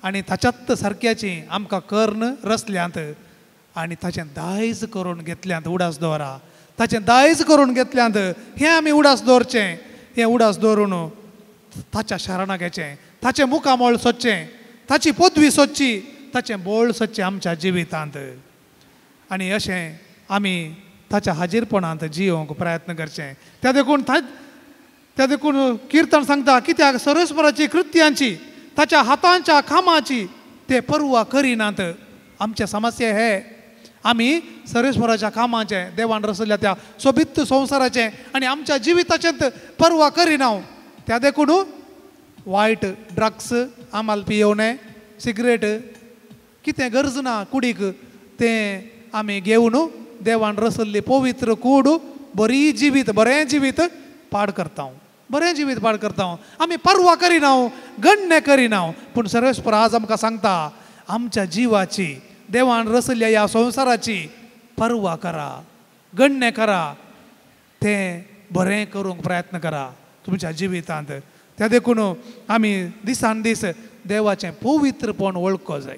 आनी ताच्यात सारक्याची आमकां कर्ण रचल्यांत आनी ताचें दायज करून घेतल्यांत. उडास दवरा, ताचें दायज करून घेतल्यांत. हें आमी उडास दवरचें. हें उडास दवरून ताच्या शरणाक येचें, ताचें मुखामळ सोदचें, ताची पदवी सोदची, ताचें बोळ सोदचें आमच्या जिवितांत. आनी अशें आमी ताच्या हाजीरपणांत जियोवंक प्रयत्न करचें. त्या देखून किर्तन सांगता, कित्याक सर्वेस्पराची कृत्यांची, ताच्या हातांच्या कामाची ते पर्वा करिनात. आमचे समस्या हे आमी सर्वेस्पराच्या कामाचें, देवान रचल्या त्या सोबीत संवसाराचें आनी आमच्या जिविताचें पर्वा करिना. त्या देखून वायट ड्रग्स आमाल पियोवणें, सिगरेट कितें गरज ना कुडीक तें आमी घेवन देवान रचल्ली पवित्र कूड बरी जिवीत, बरें जिवीत पाड करता, बरें जिवीत पाड करता. आमी पर्वा करिना, गण्य करिना. पूण सर्वेस्पर आज आमकां सांगता, आमच्या जिवाची, देवान रचल्ल्या ह्या संवसाराची पर्वा करा, गण्य करा, तें बरें करूंक प्रयत्न करा तुमच्या जिवितांत. त्या देखून आमी दिसान दीस देवाचें पवित्रपण वळखो जाय.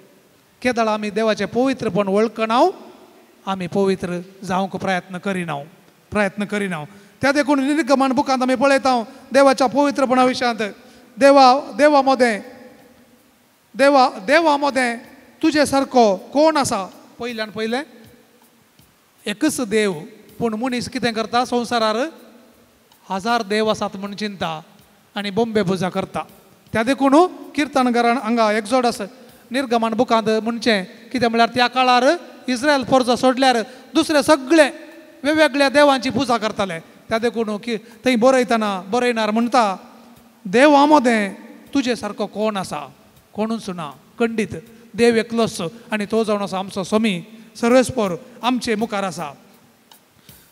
केदळ आमी देवाचें पवित्रपण वळखना, आमी पवित्र जावंक प्रयत्न करिना, प्रयत्न करिना. त्या देखून निर्गमन बुकांत आमी पळयता देवाच्या पवित्रपणा विशयांत, देवा मदें, देवा मदें तुजे सारको कोण आसा? पयल्यान पयलें एकच देव. पूण मनीस कितें करता, संवसारार हजार देव आसात म्हूण चिंता आनी बोंबे पुजा करता. त्या देखून किर्तनकारान हांगा एक्सोडस निर्गमन बुकांत म्हणचें कितें म्हळ्यार त्या काळार इस्रायल फोर्जा सोडल्यार दुसरे सगळे वेगवेगळ्या देवांची पुजा करताले. त्या देखून की थंय बरयतना बरयणार म्हणटा, देवा मदें तुजे सारको कोण आसा? कोणूच ना. खंडीत देव एकलोच आनी तो जावन आसा आमचो स्वामी सर्वेस्पर आमचे मुखार आसा.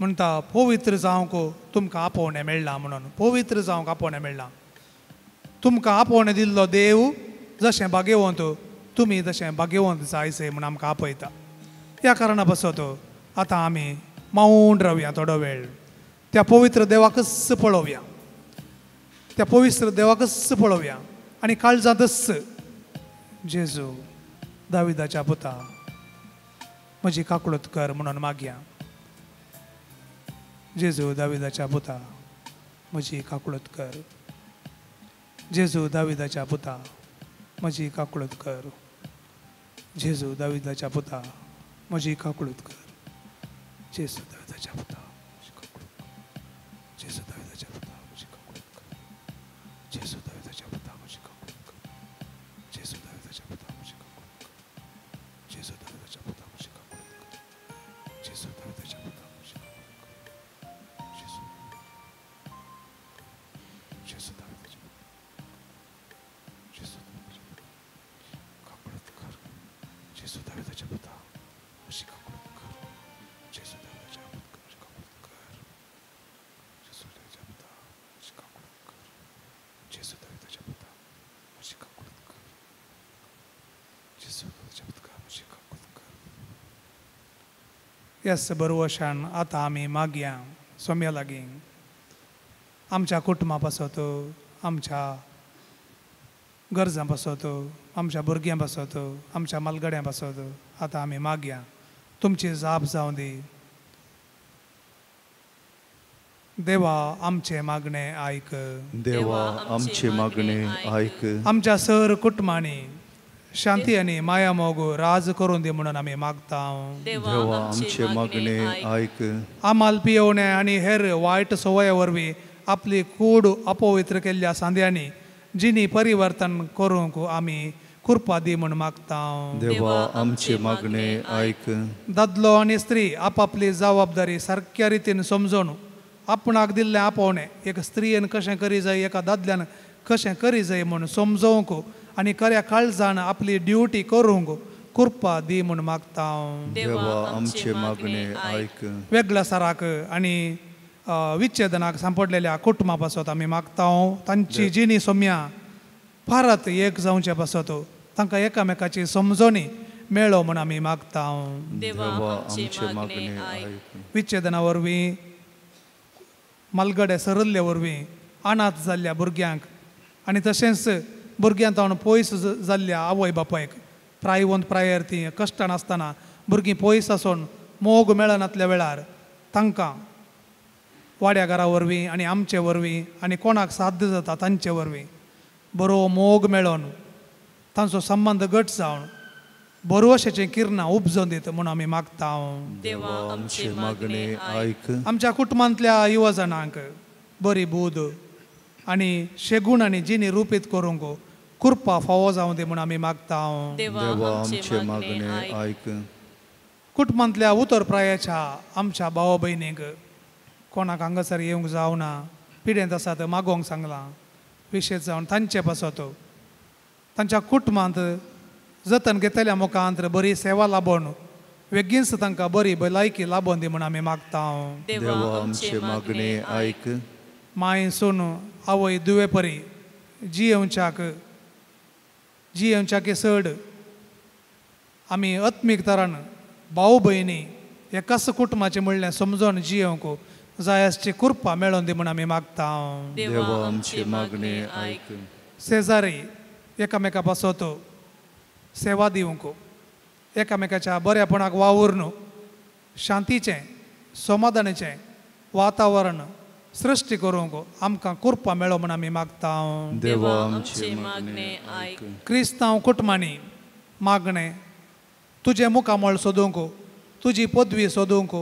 म्हणटा पवित्र जावंक तुमकां आपोवणें मेळ्ळां म्हणून पवित्र जावंक आपोवणें मेळ्ळां. तुमकां आपोवणें दिल्लो देव जशें भाग्यवंत तुमी तशें भाग्यवंत जायचे म्हूण आमकां आपयता. ह्या कारणा पासत आतां आमी मावून रावया थोडो वेळ त्या पवित्र देवाकच पळोवया त्या पवित्र देवाकच पळोवया आनी काळजांतच जेजू दाविदाच्या पुता म्हजी काकळूत कर म्हणून मागया. जेजू दाविदाच्या पुता म्हजी काकळूत कर. जेजू दाविदाच्या पुता म्हजी काकळूत कर. जेजू दाविदाच्या पुता म्हजी काकळूत कर. जेजू दाविदाच्या पुता म्हजी काकळूत कर. जेजू दाविदाच्या पुता म्हजी काकळूत कर. जेजू दाविदाच्या पुता म्हजी काकळूत कर. जेजू दाविदाच्या पुता म्हजी काकळूत कर. जेजू दाविदाच्या पुता म्हजी काकळूत कर. जेजू दाविदाच्या पुता म्हजी काकळूत कर. जेजू जेजू दाविदाच्या जेजू दाविदाच्या पुता काकळूत कर. जेजू दाविदाच्या पुता म्हजी काकळूत कर. जेजू दाविदाच्या पुता म्हजी काकळूत कर. जेजू दाविदाच्या पुता म्हजी काकळूत कर. जेजू दाविदाच्या पुता म्हजी काकळूत कर. जेजू दाविदाच्या पुता म्हजी काकळूत कर. येस बरवशान आतां आमी मागया सोम्या लागीं आमच्या कुटुंबा पासत आमच्या गरजां पासत आमच्या भुरग्यां पासत आमच्या मालगड्यां पासत आतां आमी मागया तुमची जाप जावं दी. देवा आमचें मागणें आयक. देवा आमचें मागणें आयक. आमच्या सर कुटुंबांनी शांती आनी माया मोग राज करून दी म्हणून आमी मागता. देवा आमचें मागणें आयक. आमाल पियोवणें आनी हेर वायट संवये वरवीं आपली कूड अपवित्र केल्ल्या सांद्यांनी जिणी परिवर्तन करूंक आमी कृपा दी म्हूण मागता. देवा आमचें मागणें आयक. दादलो आनी स्त्री आपापली जबाबदारी सारक्या रितीन समजून आपणाक दिल्लें आपोवणें एक स्त्रियेन कशें करी जाय एका दादल्यान कशें करी जाय म्हूण समजोवंक आनी खऱ्या काळजान आपली ड्युटी करूंक कृपा दी म्हूण मागता. देवा आमचें मागणें आयक. वेगळ्या साराक आनी विच्छेदनाक सांपडलेल्या कुटुंबा पासत आमी मागता. तांची जिणी सोम्या परत एक जावचे पासत तांकां एकामेकाची समजणी मेळो म्हूण आमी मागता. देवा आमचें मागणें आयक. विच्छेदना वरवीं मालगडे सरल्ले वरवीं अनाथ जाल्ल्या भुरग्यांक आनी तशेंच भुरग्यां तावन पयस जाल्ल्या आवय बापायक प्रायवंत प्रायर ती कश्टान आसतना भुरगीं पयस आसून मोग मेळनातल्या वेळार तांकां वाड्या घरा वरवीं आनी आमचे वरवीं आनी कोणाक साध्य जाता तांचे वरवीं बरो मोग मेळोन तांचो संबंद घट जावन बरोवशेचीं किरणां उपजोवन दित म्हूण आमी मागता. देवा आमचें मागणें आयक. आमच्या कुटुंबांतल्या युवजणांक बरी बूद आनी शेगूण आनी जिणी रुपीत करूंक कृपा फावो जावं दी म्हूण आमी मागता. देवा आमचें मागणें आयक. कुटुंबांतल्या उतर प्रायाच्या आमच्या भाव भयणींक कोणाक हांगासर येवंक जावना पिडेंत आसात मागोवंक सांगलां विशेश जावन तांचे पासत तांच्या कुटुंबांत जतन घेतल्या मुखांत बरी सेवा लाबोवन वेगींच तांकां बरी भलायकी लाबोवन दी म्हूण आमी मागता. देवा आमचें मागणें आयक. मांय सून आवय दुवे परी जियेवच्याक जियेवच्याक चड आमी आत्मीक तरान भाव भयणी एकाच कुटुंबाचें म्हणलें समजून जियेवंक जाय आसची कृपा मेळोवन दी म्हूण आमी मागता. देवा आमचें मागणें आयक. शेजारी एकामेका पासत सेवा दिवंक एकामेकाच्या बऱ्यापणाक वावुरून शांतीचें समाधानाचें वातावरण सृश्टी करूंक आमकां कृपा मेळो म्हूण आमी मागता. देवा आमचें मागणें आयक. क्रिस्तांव कुटुंबांनी मागणें तुजें मुखामळ सोदूंक तुजी पदवी सोदूंक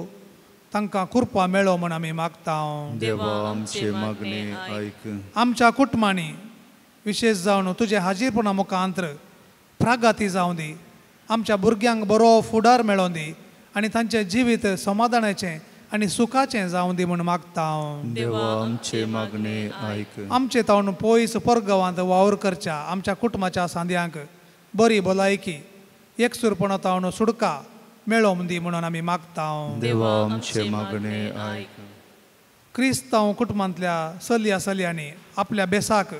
तांकां कृपा मेळो म्हूण आमी मागता. देवा आमचें मागणें आयक. आमच्या कुटुंबांनी विशेश जावन तुजें हाजीरपणा मुखांत्र प्रगती जावं दी आमच्या भुरग्यांक बरो फुडार मेळोवन दी आनी तांचें जिवीत समाधानाचें आनी सुखाचें जावं दी म्हूण मागता. देवा आमचें मागणें आयक. आमचे तावन पयस परगांवांत वावर करच्या आमच्या कुटुंबाच्या सांद्यांक बरी भलायकी एकसुरपणा तावन सुडका मेळोवन दी म्हणून आमी मागता. देवा आमचें मागणें आयक. क्रिस्तांव कुटुंबांतल्या चलया चलयांनी आपल्या बेसाक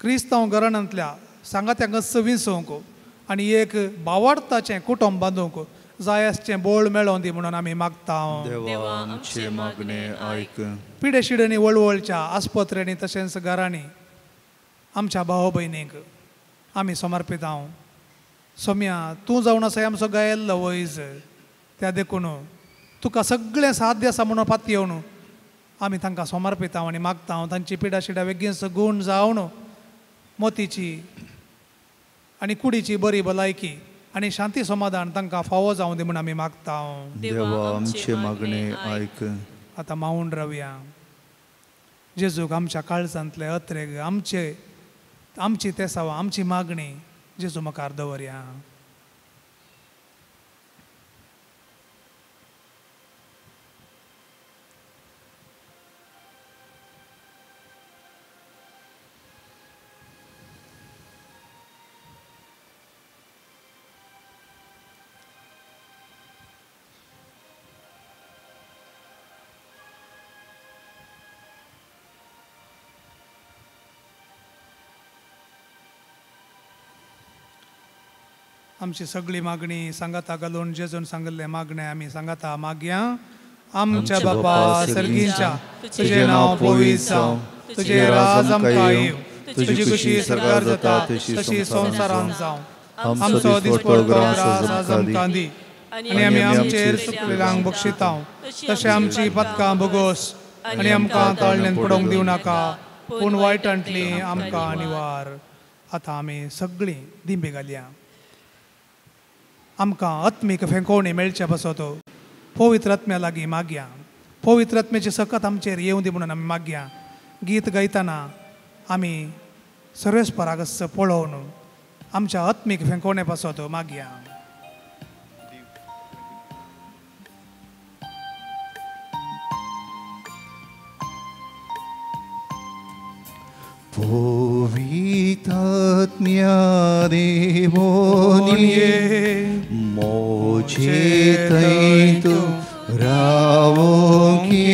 क्रिस्तांव घराण्यांतल्या सांगात्यांक विंचोवंक आनी एक बावडताचें कुटुंब बांदूंक जाय आसचें बोळ मेळोवन दी म्हणून आमी मागता. देवा आमचें मागणें आयक. पिडेशिडेंनी वळवळच्या आस्पत्र्यांनी तशेंच घरांनी आमच्या भाव भयणींक आमी समर्पिता. सोम्या तूं जावन आसा आमचो गायल्लो वैज, त्या देखून तुका सगळें साध्य आसा म्हणून पातयेवन आमी तांकां समर्पिता आनी मागता तांची पिडाशिडा बेगीन गूण जावन मोतीची आनी कुडीची बरी भलायकी आनी शांती समाधान तांकां फावो जावं दी म्हूण आमी मागता. देवा आमचें मागणें आयक. आतां मावून रावया. जेजूक आमच्या काळजांतले अत्रेग आमचे आमची तेसावां आमची मागणी जेजू मुखार दवरया. आमची सगळी मागणी सांगाता घालून जेजून सांगिल्लें मागणें आमी सांगाता मागया. आमच्या बापा सर्गींच्या, तुजें नांव पवित्र जावं, तुजें राज आमकां येवं, तुजी खुशी सरकार जाता तशी संवसारांत जावं. आमचो दिसपडतो ग्रास आज आमकां दी आनी आमी आमचेर चुकलेल्यांक बक्षिता तशें आमची पदकां भोगोस आनी आमकां ताळणेन पडोवंक दिवं नाका, पूण वायटांतली आमकां निवार. आतां आमी सगळीं दिंबी घालया. आमकां आत्मीक फेंकोवणी मेळचे पासत पवित्र आत्म्या लागीं मागया. पवित्र आत्म्याची सकत आमचेर येवं दी म्हणून आमी मागया. गीत गायतना आमी सर्वेस्पराक पळोवन आमच्या आत्मीक फेंकोवणे पासत मागया. पवित्र आत्म्या देवोनी मोजे थंय तूं रावोंकी,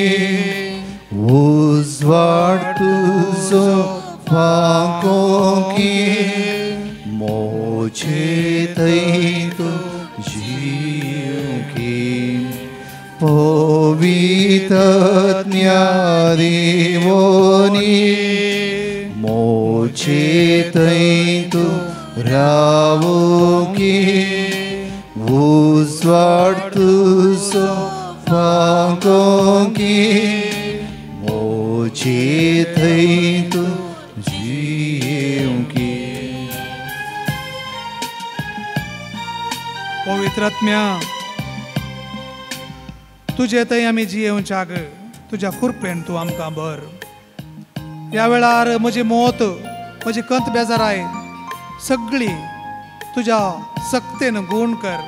उजवाड तुजो फांकोंकी, मोजे थंय तूं जिवंकी. पवित्र आत्म्या देवोनी मोजे थंय तूं रावोंकी, उजवाड तुजो फांकोंकी, मोजे थंय तूं जिवंकी. पवित्र आत्म्या तुजे थंय आमी जियेवच्याक तुज्या कृपेन तूं आमकां भर. ह्या वेळार म्हजी मौत म्हजी कंत बेजाराय सगळी तुज्या सक्तेन गूण कर.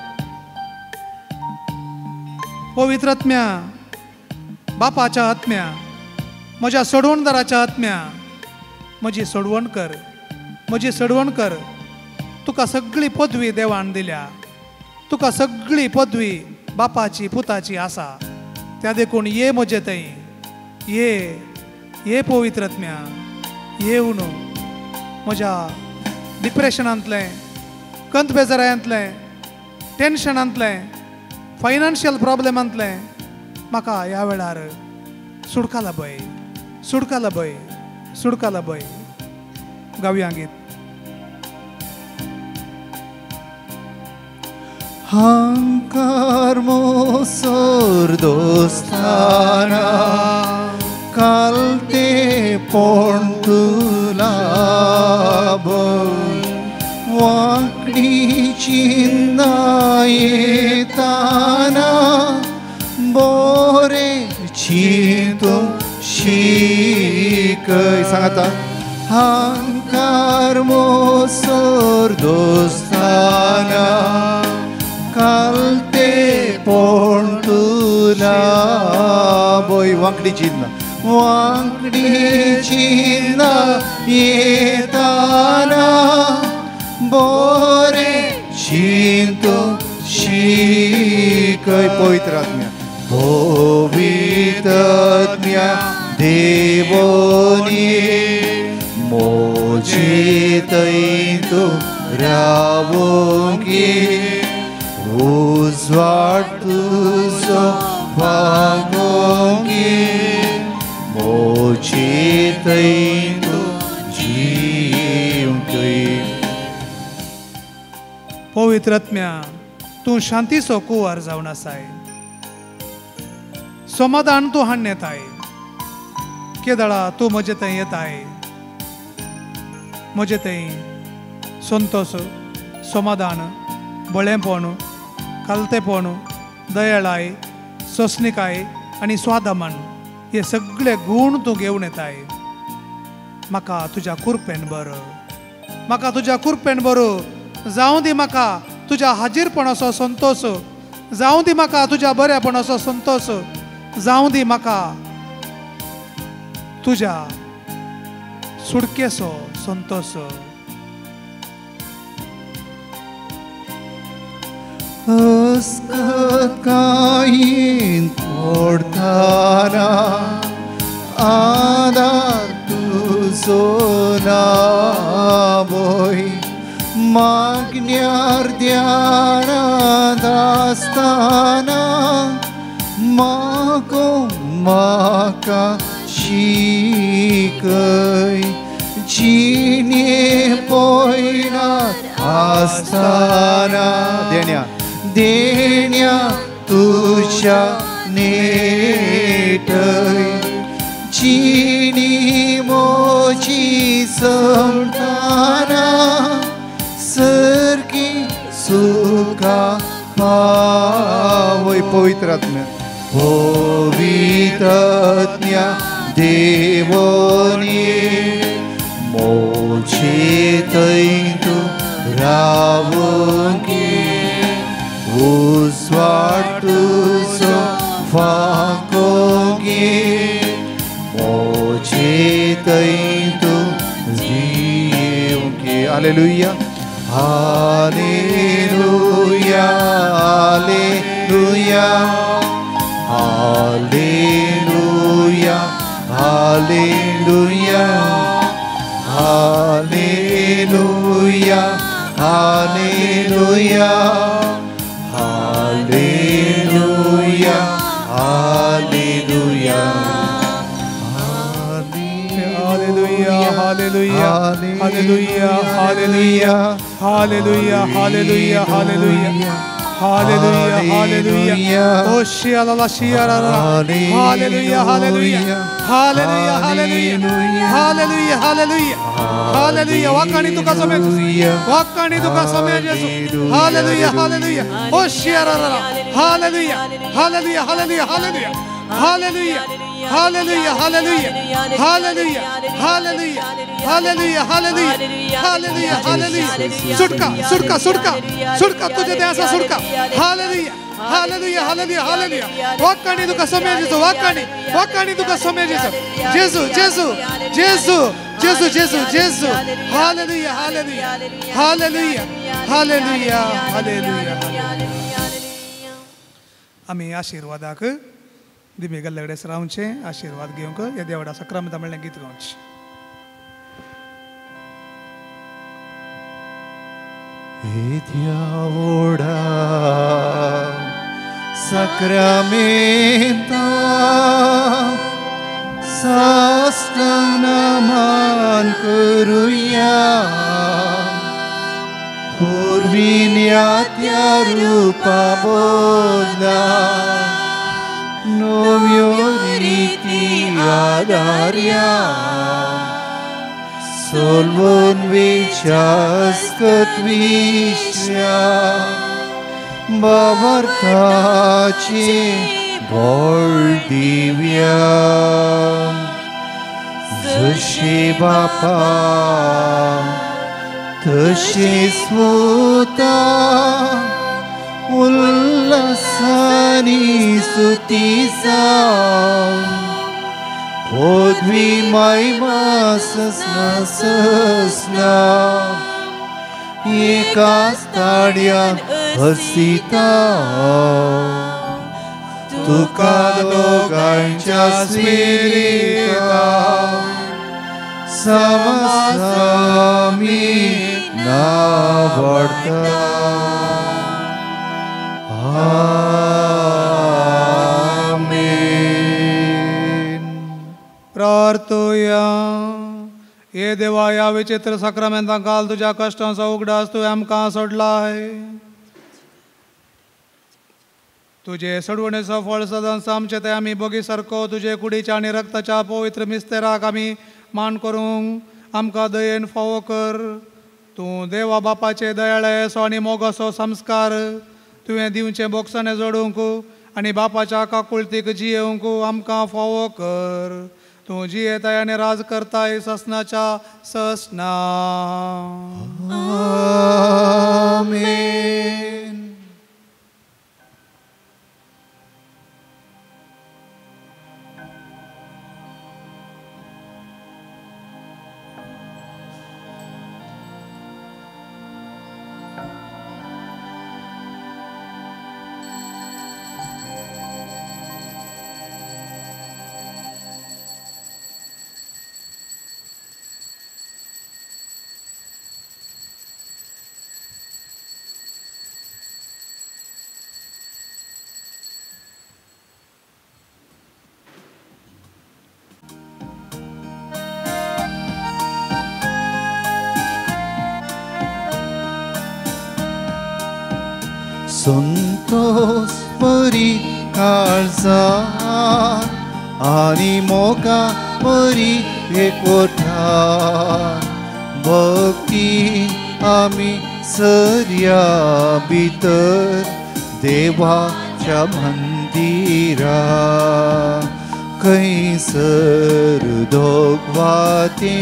पवित्र आत्म्या, बापाच्या आत्म्या, म्हज्या सोडवणदाराच्या आत्म्या, म्हजी सोडवण कर, म्हजी सोडवण कर. तुका सगळी पदवी देवान दिल्या, तुका सगळी पदवी बापाची पुताची आसा. त्या देखून ये म्हजे थंय ये, ये पवित्र आत्म्या, येवन म्हज्या डिप्रेशनांतलें, कंत बेजारांतलें, टेन्शनांतलें, फायनान्शियल प्रॉब्लेमांतलें म्हाका ह्या वेळार सुडका लाभय, सुडका लाभय, सुडका लाभय. गावया गीत. हांकार मोसोर दोस्ताना कालते पण तुला वाकडी चिन्ना येताना बोरे चिंतू शिकय. सांगाता हांकार मोसोर दोस्ताना कालते पण तुला बोय वांकडी चिन्ना, वांकडी चिन्ना येताना बोरे चिंतू शिकय. शिकय पवित्र आत्म्या पवित्र आत्म्या देवोनी मोजे थंय तूं रावोंकी उजवाड तुजो फागोंकी मोजे थंय तूं जिवंकी. पवित्र आत्म्या तूं शांतीचो कुंवर जावन आसाय, समाधान तूं हाडून येताय. केदळा तूं म्हजे थंय येताय, म्हजे थंय संतोष, समाधान, बळेपण, खालतेपण, दयाळाय, सोंसणीकाय आनी स्वादमान हे सगळे गूण तूं घेवन येताय. म्हाका तुज्या कुरपेन बरो, म्हाका तुज्या कुरपेन बरो जावं दी. म्हाका तुज्या हाजीरपणाचो संतोष जावं दी, म्हाका तुज्या बऱ्यापणाचो संतोष जावं दी, म्हाका तुज्या सुडकेचो संतोष. अस्कतकायेन पडटाना आदार तुजो नावय मागण्यार ध्यानांत आसतना मागो म्हाका शिकय जिणे पयणात आसतना देण्या देण्या तुज्या नेटय जिणी मोजी समताना सरकी सुखा पावय. पवित्र आत्म्या पवित्र आत्म्या देवोनी मोजे थंय तूं रावोंकी उजवाड तुजो फाकोंकी मोजे थंय तूं जिवंकी. Hallelujah hallelujah hallelujah hallelujah hallelujah hallelujah hallelujah hallelujah hallelujah hallelujah hallelujah hallelujah hallelujah hallelujah hallelujah hallelujah hallelujah hallelujah ओ शियाला शियाला hallelujah hallelujah hallelujah hallelujah hallelujah hallelujah hallelujah. वाकाणी तुका समय जेसू, वाकाणी तुका समय जेसू. हालेलुया हालेलुया ओ शियाला hallelujah hallelujah hallelujah hallelujah hallelujah hallelujah hallelujah hallelujah hallelujah hallelujah hallelujah hallelujah hallelujah. सुटका सुटका सुटका सुटका तुझे ते आसा सुटका. Hallelujah hallelujah hallelujah hallelujah. वाकाणी तुका समय जेसू, वाकाणी वाकाणी तुका समय जेसू. जेसू जेसू जेसू जेसू जेसू जेसू. Hallelujah hallelujah hallelujah hallelujah hallelujah. आमी आशिर्वादाक दिमी गल्ले कडेन रावचें, आशिर्वाद घेवंक ह्या देवडा सक्रामता म्हणलें गीत गावचें. येद्या सक्रामेंता साष्टांग नमन करुया पूर्वीन्या त्या रूपा बोधना नव्यो रिती आदार्या सोलवून विचास्कत विश्या बाबर्थाची गोड दिव्या जशी बापा तशी स्मुता उल्लासानी स्तुतीचा पदवी महिमा ससना ससना एकाच ताड्यान हसिता. तुका दोगांच्या स्पिरिता समसामी नावडता. आमेन. प्रार्थुया. हे देवा, ह्या विचित्र साक्रामेंतां काल तुज्या कश्टांचो उगडास तुवें आमकां सोडलाय. तुजे सोडवणेचो फळ सदांच आमचे ते आमी बोगी सारको तुजे कुडीच्या आनी रक्ताच्या पवित्र मिस्तेराक आमी मान करूंक आमकां दयेन फावो कर. तूं देवा बापाचे दयाळेसो आनी मोगाचो संस्कार तुवें दिवचें बोगसाणें जोडूंक आनी बापाच्या काकुळतीक जियेवंक आमकां फावो कर. तूं जियेताय आनी राज करताय ससनाच्या ससना. आमेन. संतोष परी काळजान आनी मोगा परी एकवटान भक्ती आमी सरया भितर देवाच्या मंदिरा खंयसर दोगवाते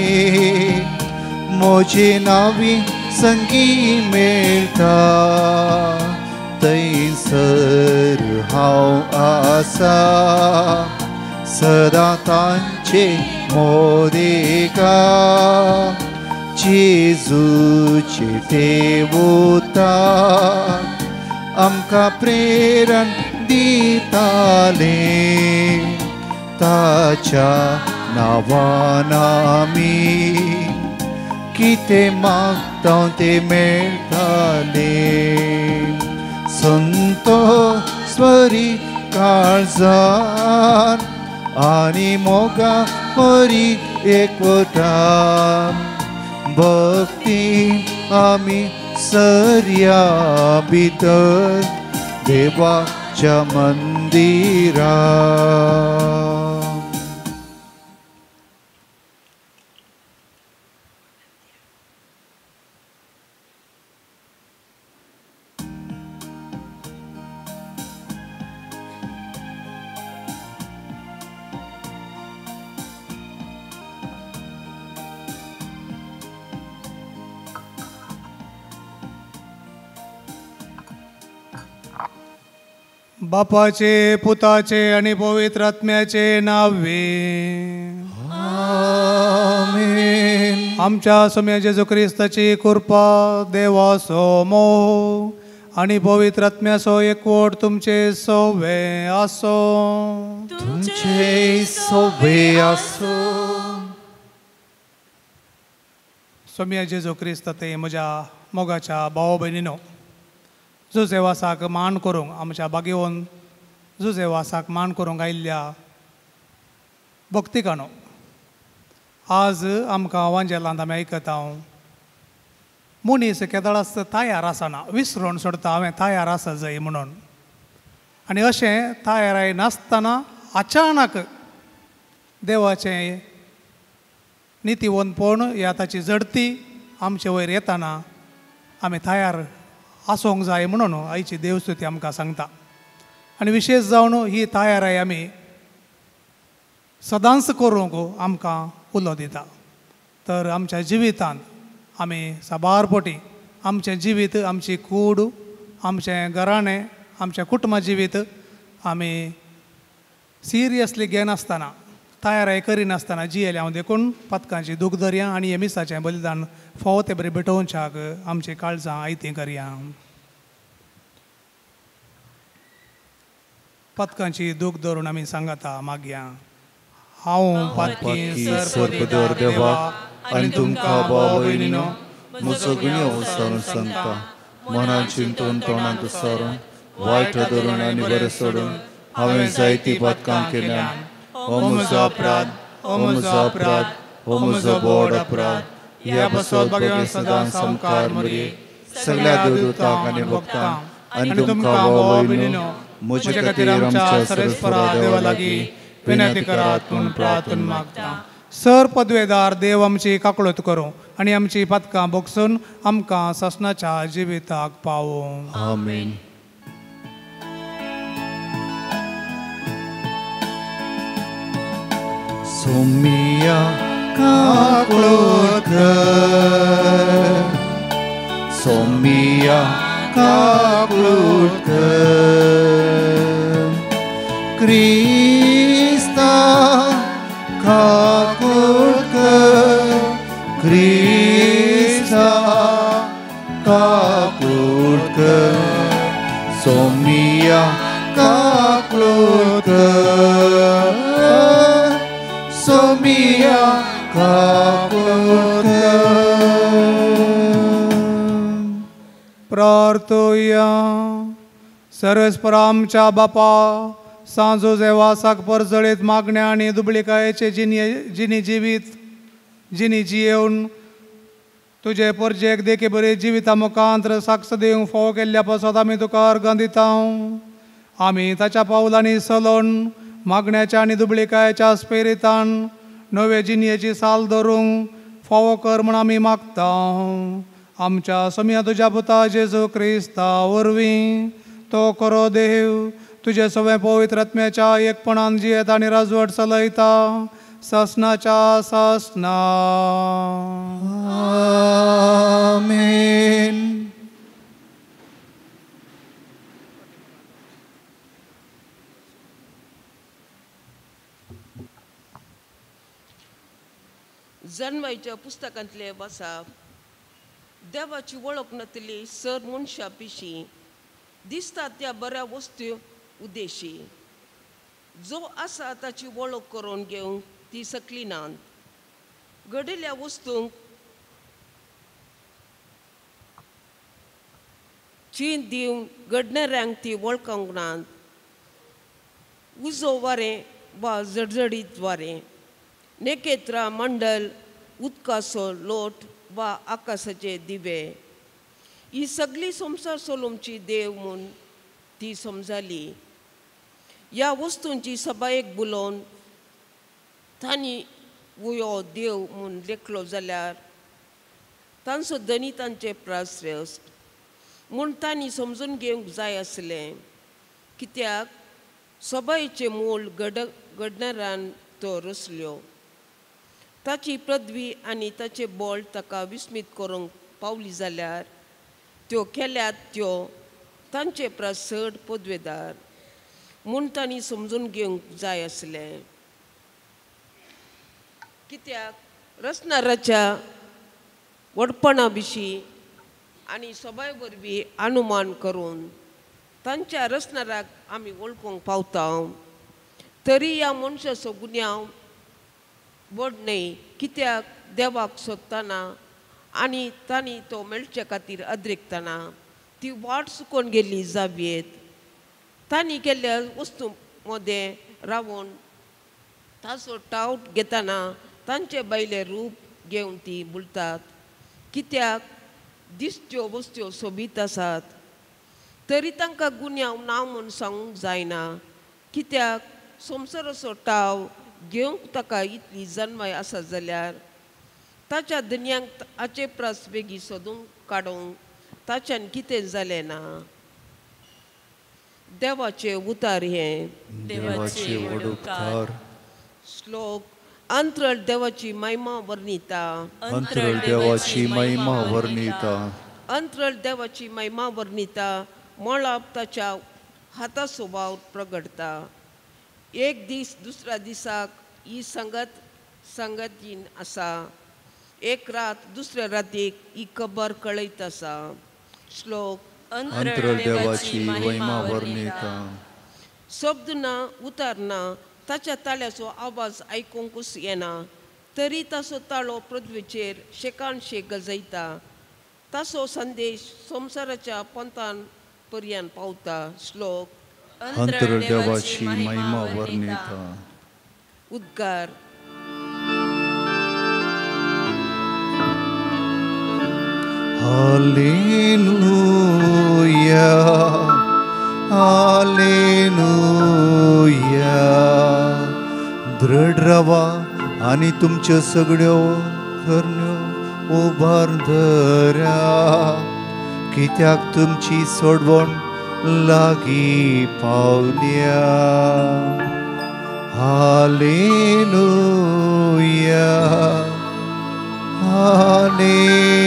म्हजे नावी संगी मेळटा थंयसर हांव आसा सदां तांचे मोदेका जेजूचे देवता आमकां प्रेरण दिताले ताच्या नांवान आमी कितें मागता तें मेळटालें. संतोस्वरी काळजान आनी मोगा परी एकवटान भक्ती आमी सरया भितर देवाच्या मंदिरा. बापाचे पुताचे आनी पवित्र आत्म्याचे नावे. आमेन. आमच्या स्वामी जेजू क्रिस्ताची कृपा, देवाचो मोह आनी पवित्र आत्म्याचो एकवट तुमचे सोवे आसो. तुमचे सोवे आसो. स्वामी जेजू क्रिस्त ते म्हज्या मोगाच्या भाव भयणीनो, जुजेवासाक मान करूंक आमच्या बागेवन जुजेवासाक मान करूंक आयिल्ल्या भक्तिकानो, आज आमकां वांजेलांत आमी आयकता मनीस केदळाच तयार आसना, विसरून सोडता हांवें तयार आसा जाय म्हणून. आनी अशें तयाराय नासतना अचानक देवाचें नितीवंतपण ह्या ताची जडती आमचे वयर येताना आमी तयार आसूंक जाय म्हणून आयची देवस्तुती आमकां सांगता. आनी विशेश जावन ही तयाराय आमी सदांच करूंक आमकां उलो दिता. तर आमच्या जिवितांत आमी साबार पटी आमचें जिवीत, आमची कूड, आमचें घराणें, आमचें कुटुंब जिवीत आमी सिरियसली घेनासतना तयाराय करिनासतना जियेलें हांव. देखून पातकांची दूख धरया आनी हे मिसाचें बलिदान फावो ते बरें भेटोवच्याक आमची काळजां आयतीं करया. पदकांची दूख धरून आमी सांगता मागया. हांव पातकी सर्पदर देवा आनी तुमकां भाव भयणीनो म्हजो गुन्यांव विसरून सांगता. मनान चिंतून तोंडांत उसारून वायट धरून आनी बरें सोडून हांवें जायती पातकां केल्यान. हो म्हजो अपराध, हो म्हजो अपराध, हो म्हजो व्हड अपराध. ह्या पासत भगवान सदां सामकार मरये सगळ्या देवदूतांक आनी भक्तांक आनी तुमकां भाव भयणीनो म्हजे खातीर आमच्या सर्वेस्परा देवा लागीं विनंती करात म्हूण प्रार्थना मागता. सर पदवेदार देव आमची काकळूत करूं आनी आमची पातकां बोगसून आमकां सासणाच्या जिविताक पावूं. आमेन. सोमिया काकळूत कर, सोमिया काकळूत कर, क्रिस्ता काकळूत कर, क्रिस्ता काकळूत कर, सोमिया काकळूत कर, सोमिया काकळूत कर. प्रार्थुया. सर्वेस्परा आमच्या बापा, सांजो जेवासाक परजळीत मागण्या आनी दुबळिकायेचे जिनी जिवीत जिनी जियेवन तुजे परजेक देखी बरी जिविता मुखांत साक्ष दिवंक फावो केल्ल्या पासत आमी तुका अर्गां दिता. आमी ताच्या पावलांनी सलोन मागण्याच्या आनी दुबळिकायेच्या स्पेरितान नवे जिणयेची साल धरूंक फावो कर म्हूण आमी मागता. आमच्या सोम्या तुज्या पुता जेजू क्रिस्ता वरवीं तो करो देव तुजे सगळें पवित्र आत्म्याच्या एकपणान जियेत आनी राजवट चलयता सासणाच्या सासणा. आमेन. जन्माच्या पुस्तकांतले वाचा. देवाची वळख नातली सर मनशा पिशी दिसता त्या बऱ्या वस्तू उद्देशी जो आसा ताची वळख करून घेवंक ती सकली ना. घडिल्ल्या वस्तूंक चीन दिवन घडणाऱ्यांक ती वळखूंक नात. उजो वारें वा जडजडीत वारें, नखेत्रां मंडल, उदकाचो लोट वा आकाशाचे दिवे, ही सगळी संवसार सोलोमची देव म्हूण ती समजाली. ह्या वस्तूंची सबायेक बुलोवन तांणी वयो देव म्हूण लेखलो जाल्यार तांचो धनी तांचे प्राश्रेश्ट म्हूण तांणी समजून घेवंक जाय आसलें. कित्याक सबायेचें मूळ घडणारान तो रचल्यो. ताची पदवी आनी ताचें बळ ताका विस्मीत करूंक पावली जाल्यार त्यो केल्यात त्यो तांचे परस चड पदवेदार म्हूण तांणी समजून घेवंक जाय आसलें. कित्याक रचणाराच्या व्हडपणा विशीं आनी सबाय वरवीं अनुमान करून तांच्या रचणाराक आमी वळखूंक पावता. तरी ह्या मनशाचो गुन्यांव व्हड न्हय, कित्याक देवाक सोदतना आनी तांणी तो मेळचे खातीर अद्रिकतना ती वाट चुकोवन गेल्ली जावयेत. तांणी केल्ल्या वस्तू मदें रावून ताचो टावट घेतना तांचे बायले रूप घेवन ती बुलतात. कित्याक दिसच्यो वस्तू सोबीत आसात तरी तांकां गुन्यांव ना म्हूण सांगूंक जायना. कित्याक संवसाराचो टाव घेवंक ताका इतली जन्माय आसा जाल्यार ताच्या धनयांक हाचे परस बेगीन सोदूंक काडूंक ताच्यान कितें जालें ना. देवाचे उतार हें देवाचे व्हड उपकार. श्लोक. अंतरळ देवाची महिमा वर्णिता, अंतरळ देवाची महिमा वर्णिता, अंतरळ देवाची महिमा वर्णिता. मळब ताच्या हाताचो वावर प्रगटता. एक दीस दुसऱ्या दिसाक ही संगत संगतीन आसा. एक रात दुसऱ्या रातीक ही खबर कळयत आसा. श्लोक. अंतरळ देवाची महिमा वर्णिता. शब्द ना उतार ना, ताच्या ताळ्याचो आवाज आयकूंकूच येना, तरी ताचो ताळो पृथ्वीचेर शेकान शेक गजयता. ताचो संदेश संवसाराच्या पंथान पर्यंत पावता. श्लोक. अंतर देवाची महिमा वर्णिता. उद्गार. Hallelujah, hallelujah. दृढ रावा आनी तुमच्यो सगळ्यो करण्यो उबार धरा, कित्याक तुमची सोडवण लागीं पावल्या. Hallelujah, hallelujah.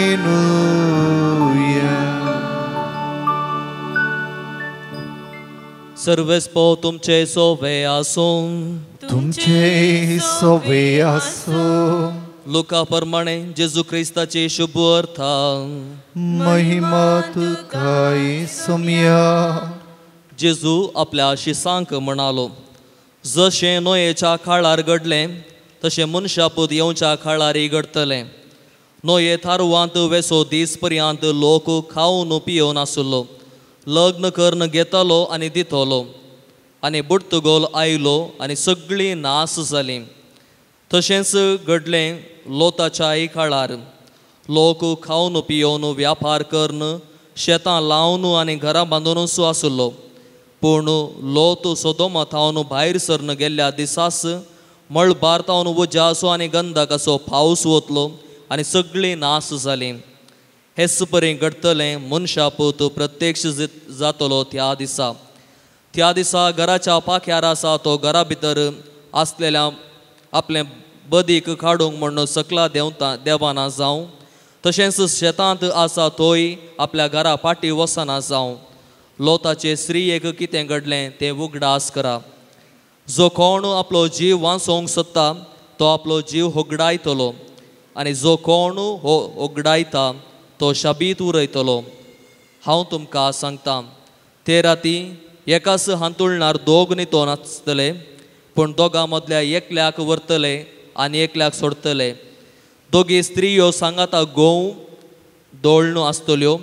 सर्वेस्पो तुमचे सोवे आसूं. तुमचे सोवे आसूं. लुका प्रमाणे जेजू क्रिस्ताचे शुभ अर्थ. महिमा तुका येसुम्या. जेजू आपल्या शिसांक म्हणालो, जशें नोयेच्या काळार घडलें तशें मनशापूत येवच्या काळारय घडटलें. नोये थारवांत वेसो दीस पर्यंत लोक खावन पियोवन आसलो, लग्न करून घेतालो आनी दितलो, आनी बुडतगोल आयलो आनी सगळीं नास जालीं. तशेंच घडलें लोताच्याय काळार. लोक खावन पियोवन व्यापार करून शेतां लावन आनी घरां बांदूनच आसलो. पूण लोत सोदोमा थावन भायर सरन गेल्ल्या दिसास मळबार थावन उज्याचो आनी गंधकाचो पावस वतलो आनी सगळीं नास जालीं. हेच परी घडटलें मनशापूत प्रत्यक्ष जातलो त्या दिसा. त्या दिसा घराच्या पाख्यार आसा तो घरा भितर आसलेल्या आपलें बदीक काडूंक म्हूण सकला देंवता देवाना जावं, तशेंच शेतांत आसा तोय आपल्या घरा फाटी वचना जावं. लोताचे स्त्रियेक कितें घडलें तें उगडास करा. जो कोण आपलो जीव वांचोवंक सोदता तो आपलो जीव होगडायतलो, आनी जो कोण हो होगडायता तो शाबीत उरयतलो. हांव तुमकां सांगता, ते राती एकाच हांतुळणार दोग न्हिदोन आसतले, पूण दोगां मदल्या एकल्याक व्हरतले आनी एकल्याक सोडटले. दोगी स्त्रियो सांगाता गोंव दोळणू आसतल्यो,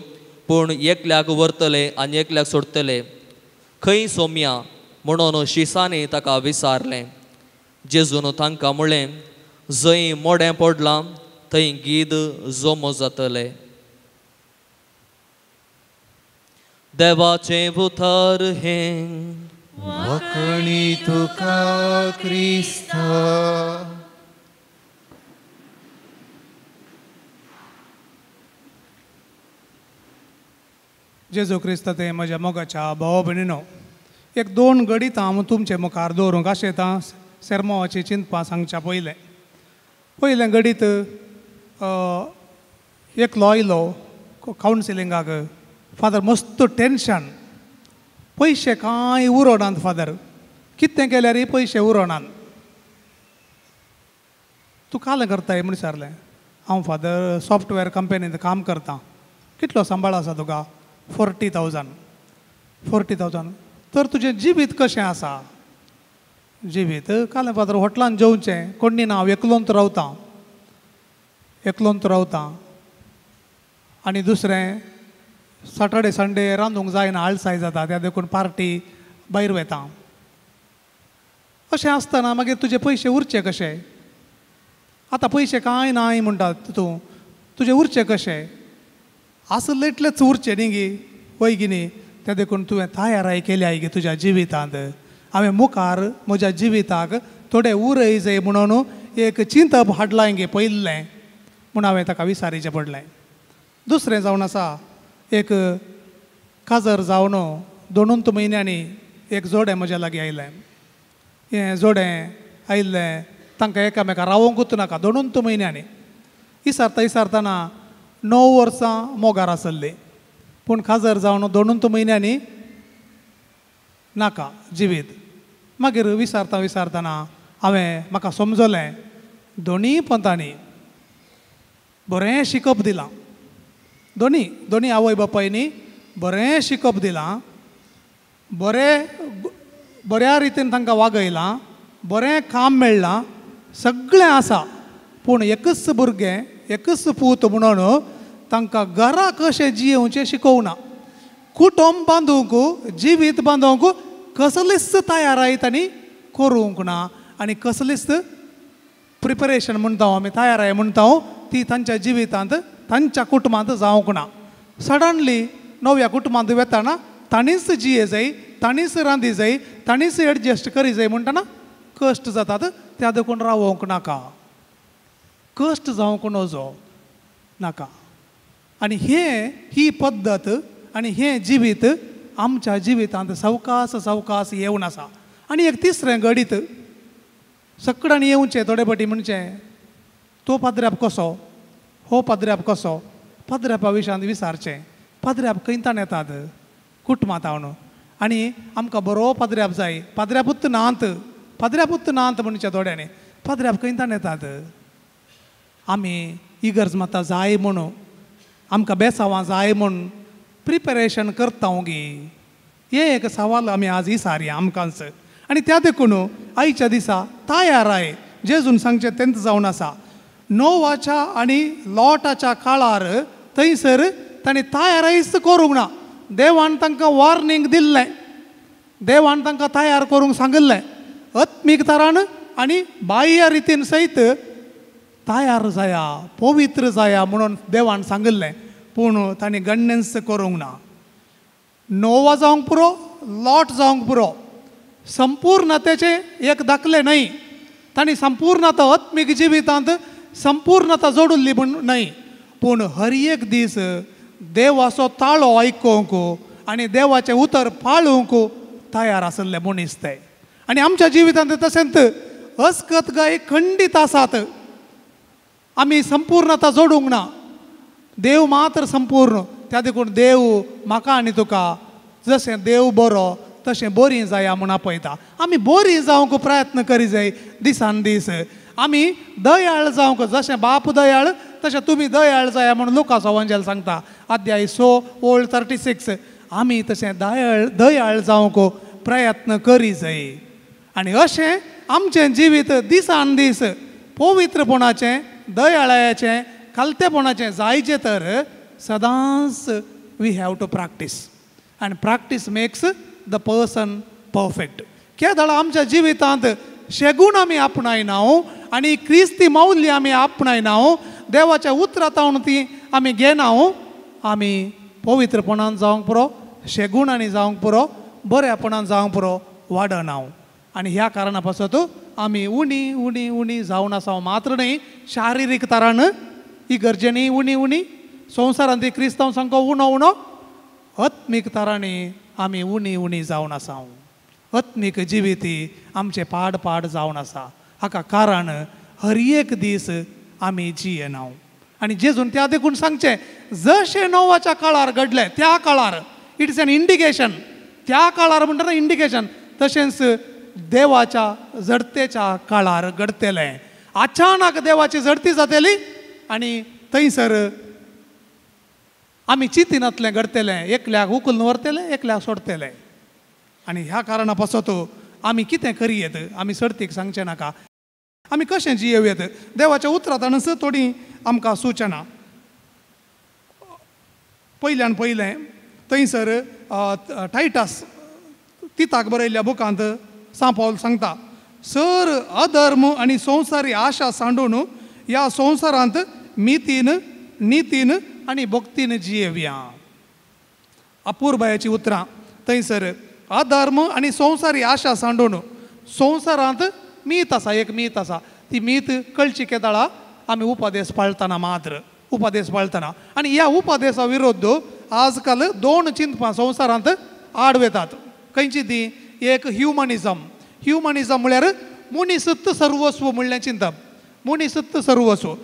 पूण एकल्याक व्हरतले आनी एकल्याक सोडटले. खंय सोम्या म्हणून शिसांनी ताका विचारलें. जेजून तांकां म्हणलें, जंय मोडें पडलां थंय गीद जमो जातले. देवाचें उतर हें. वाखणी तुका क्रिस्ता. जेजू क्रिस्त ते म्हज्या मोगाच्या भाव भयणीनो, एक दोन गणितां हांव तुमचे मुखार दवरूंक आशेतां. सेर्मांवाची चिंतपां सांगच्या पयलें पयलें गणीत, एकलो आयलो कावन्सिलिंगाक. फादर मस्त टेन्शन, पयशे कांय उरोनात फादर, कितें केल्यारय पयशे उरोनात. तूं कालें करताय म्हूण विचारलें. हांव फादर सॉफ्टवेअर कंपनींत काम करतां. कितलो सांबाळ आसा तुका? 40,000. 40,000. तर तुजें जिवीत कशें आसा? जिवीत कालें फादर हॉटलान जेवचें, कोण्णी ना, हांव एकलोंत रावतां, एकलोंत रावतां. आनी दुसरें सॅटर्डे संडे रांदूंक जायना, आळसाय जाता, त्या देखून पार्टी भायर वता. अशें आसतना मागीर तुजे पयशे उरचे कशे? आतां पयशे कांय नाय म्हणटा तूं, तुजे उरचे कशे? आसले इतलेच उरचे न्ही गी, वय गी न्ही? त्या देखून तुवें तयाराय केल्या गी तुज्या जिवितांत. हांवें मुखार म्हज्या जिविताक थोडे उरय जाय म्हणून एक चिंतप हाडलां गे पयलें, म्हूण हांवें ताका विचारीचें पडलें. दुसरें जावन आसा, एक काजर जावन 2 म्हयन्यांनी एक जोडें म्हज्या लागीं आयलें. हें जोडें आयिल्लें तांकां एकामेका रावोंकूच नाका. 2 म्हयन्यांनी इसारता इसारतना 9 वर्सां मोगार आसली, पूण काजर जावन 2 म्हयन्यांनी नाका जिवीत. मागीर विचारता विचारतना हांवें म्हाका समजलें, दोनूय पंथांनी बरें शिकप दिलां, दोनी दोनी आवय बापायनी बरें शिकप दिलां, बरें बऱ्या रितीन तांकां वागयलां, बरें काम मेळ्ळां, सगळें आसा, पूण एकच भुरगें एकच पूत म्हणून तांकां घरा कशें जियेवचें शिकोवना. कुटुंब बांदूंक जिवीत बांदूंक कसलीच तयाराय तांणी करूंक ना आनी कसलीच प्रिपरेशन म्हणटा आमी, तयाराय म्हणटा ती तांच्या जिवितांत तांच्या कुटुंबांत जावंक ना. सडनली नव्या कुटुंबांत वेताना तांणीच जिये जाय, तांणीच रांदी जाय, तांणीच एडजस्ट करी जाय म्हणटना कश्ट जातात. त्या देखून रावोंक नाका, कश्ट जावंक नजो नाका. आनी हें ही पद्दत आनी हें जिवीत आमच्या जिवितांत सवकास सवकास येवन आसा. आनी एक तिसरें घडीत सकडांनी येवचें थोडे फावटी म्हणचें तो पाद्र्याप कसो, हो पाद्र्याप कसो, पाद्र्यापा विशयांत विचारचें, पाद्र्याप खंयतान येतात कुटुंबांत हांव आनी आमकां बरो पाद्र्याप जाय, पाद्र्यापूत नात, पाद्र्यापूत नात म्हणचें थोड्यांनी, पाद्र्याप खंयतान येतात. आमी इगर्ज माता जाय म्हणून, आमकां बेसांवां जाय म्हूण प्रिपेरेशन करता गी, हें एक सवाल आमी आज विचारया आमकांच. आनी त्या देखून आयच्या दिसा तयाराय जेजून सांगचें तेंच जावन आसा. नोवाच्या आनी लॉटाच्या काळार थंयसर तांणी तयारायच करूंक ना. देवान तांकां वॉर्निंग दिल्लें, देवान तांकां तयार करूंक सांगिल्लें, आत्मीक तरान आनी बाह्य रितीन सयत तयार जाया, पवित्र जाया म्हणून देवान सांगिल्लें, पूण तांणी गण्यन्स करूंक ना. नोवा जावंक पुरो, लॉट जावंक पुरो, संपूर्णतेचें एक दाखलें न्हय, तांणी संपूर्णता आत्मीक जिवितांत संपूर्णता जोडिल्ली म्हूण न्हय, पूण हर एक दीस देवाचो ताळो आयकूंक आनी देवाचें उतर पाळूंक तयार आशिल्ले मनीस ते. आनी आमच्या जिवितांत तशेंच अस्कत गाय खंडीत आसात, आमी संपूर्णता जोडूंक ना. देव मात्र संपूर्ण, त्या देखून देव म्हाका आनी तुका जशें देव बरो तशें बरीं जाया म्हूण आपयता. आमी बरीं जावंक प्रयत्न करी जाय दिसान दीस. आमी दयाळ जावंक, जशें बाप दयाळ तशें तुमी दयाळ जाया म्हूण लुकाचो वंजेल सांगता, अध्याय 6 ओळ 36. आमी तशें दयाळ दयाळ जावंक प्रयत्न करी जाय. आनी अशें आमचें जिवीत दिसान दीस पवित्रपणाचें, दयाळाचें, खालतेपणाचें जायचें तर सदांच we have to practice, आनी practice makes the person perfect. केदळा आमच्या जिवितांत शेगूण आमी आपणायना आनी क्रिस्ती मौल्य आमी आपणायना, देवाच्या उतरांत ती आमी घेना, आमी पवित्रपणान जावंक पुरो, शेगुणांनी जावंक पुरो, बऱ्यापणान जावंक पुरो, वाडना. आनी ह्या कारणा पासत आमी उणी उणी उणी जावन आसा मात्र न्हय, शारिरीक तरान इगर्जेनी उणी उणी, संवसारांत क्रिस्तांव सामको उणो उणो, आत्मीक तरांनी आमी उणी उणी जावन आसा. आत्मीक जिविती आमचें पाड पाड जावन आसा. हाका कारण हर एक दीस आमी जियेना. आनी जेजून त्या देखून सांगचें, जशें नोवाच्या काळार घडलें त्या काळार, it is an indication, त्या काळार म्हणटना इंडिकेशन, तशेंच देवाच्या झडतेच्या काळार घडतलें. अचानक देवाची झडती जातली आनी थंयसर आमी चिंतिनातलें घडतलें, एकल्याक उखलून व्हरतलें, एकल्याक सोडतलें. आनी ह्या कारणा पासत आमी कितें करयेत, आमी सर्तीक सांगचें नाका, आमी कशें जियेवयेत. देवाच्या उतरांत थोडी आमकां सुचना. पयल्यान पयलें थंयसर टायटस तिताक बरयल्ल्या बुकांत सांत पावल सांगता, सर अधर्म आनी संवसारी आशा सांडून ह्या संवसारांत मितीन, नितीन आनी भक्तीन जियेवया. अपुरबायेची उतरां थंयसर अधर्म आनी संवसारी आशा सांडून, संवसारांत मीत आसा, एक मीत आसा, ती मीत कळची केदळा आमी उपदेश पाळतना मात्र, उपदेश पाळतना. आनी ह्या उपदेशा विरुद्ध आजकाल दोन चिंतपां संवसारांत आड वेतात. खंयची ती? एक ह्युमनिजम. ह्युमनिजम म्हळ्यार मनीसत्व सर्वस्व म्हणलें चिंतप, मनीसत्व सर्वस्व,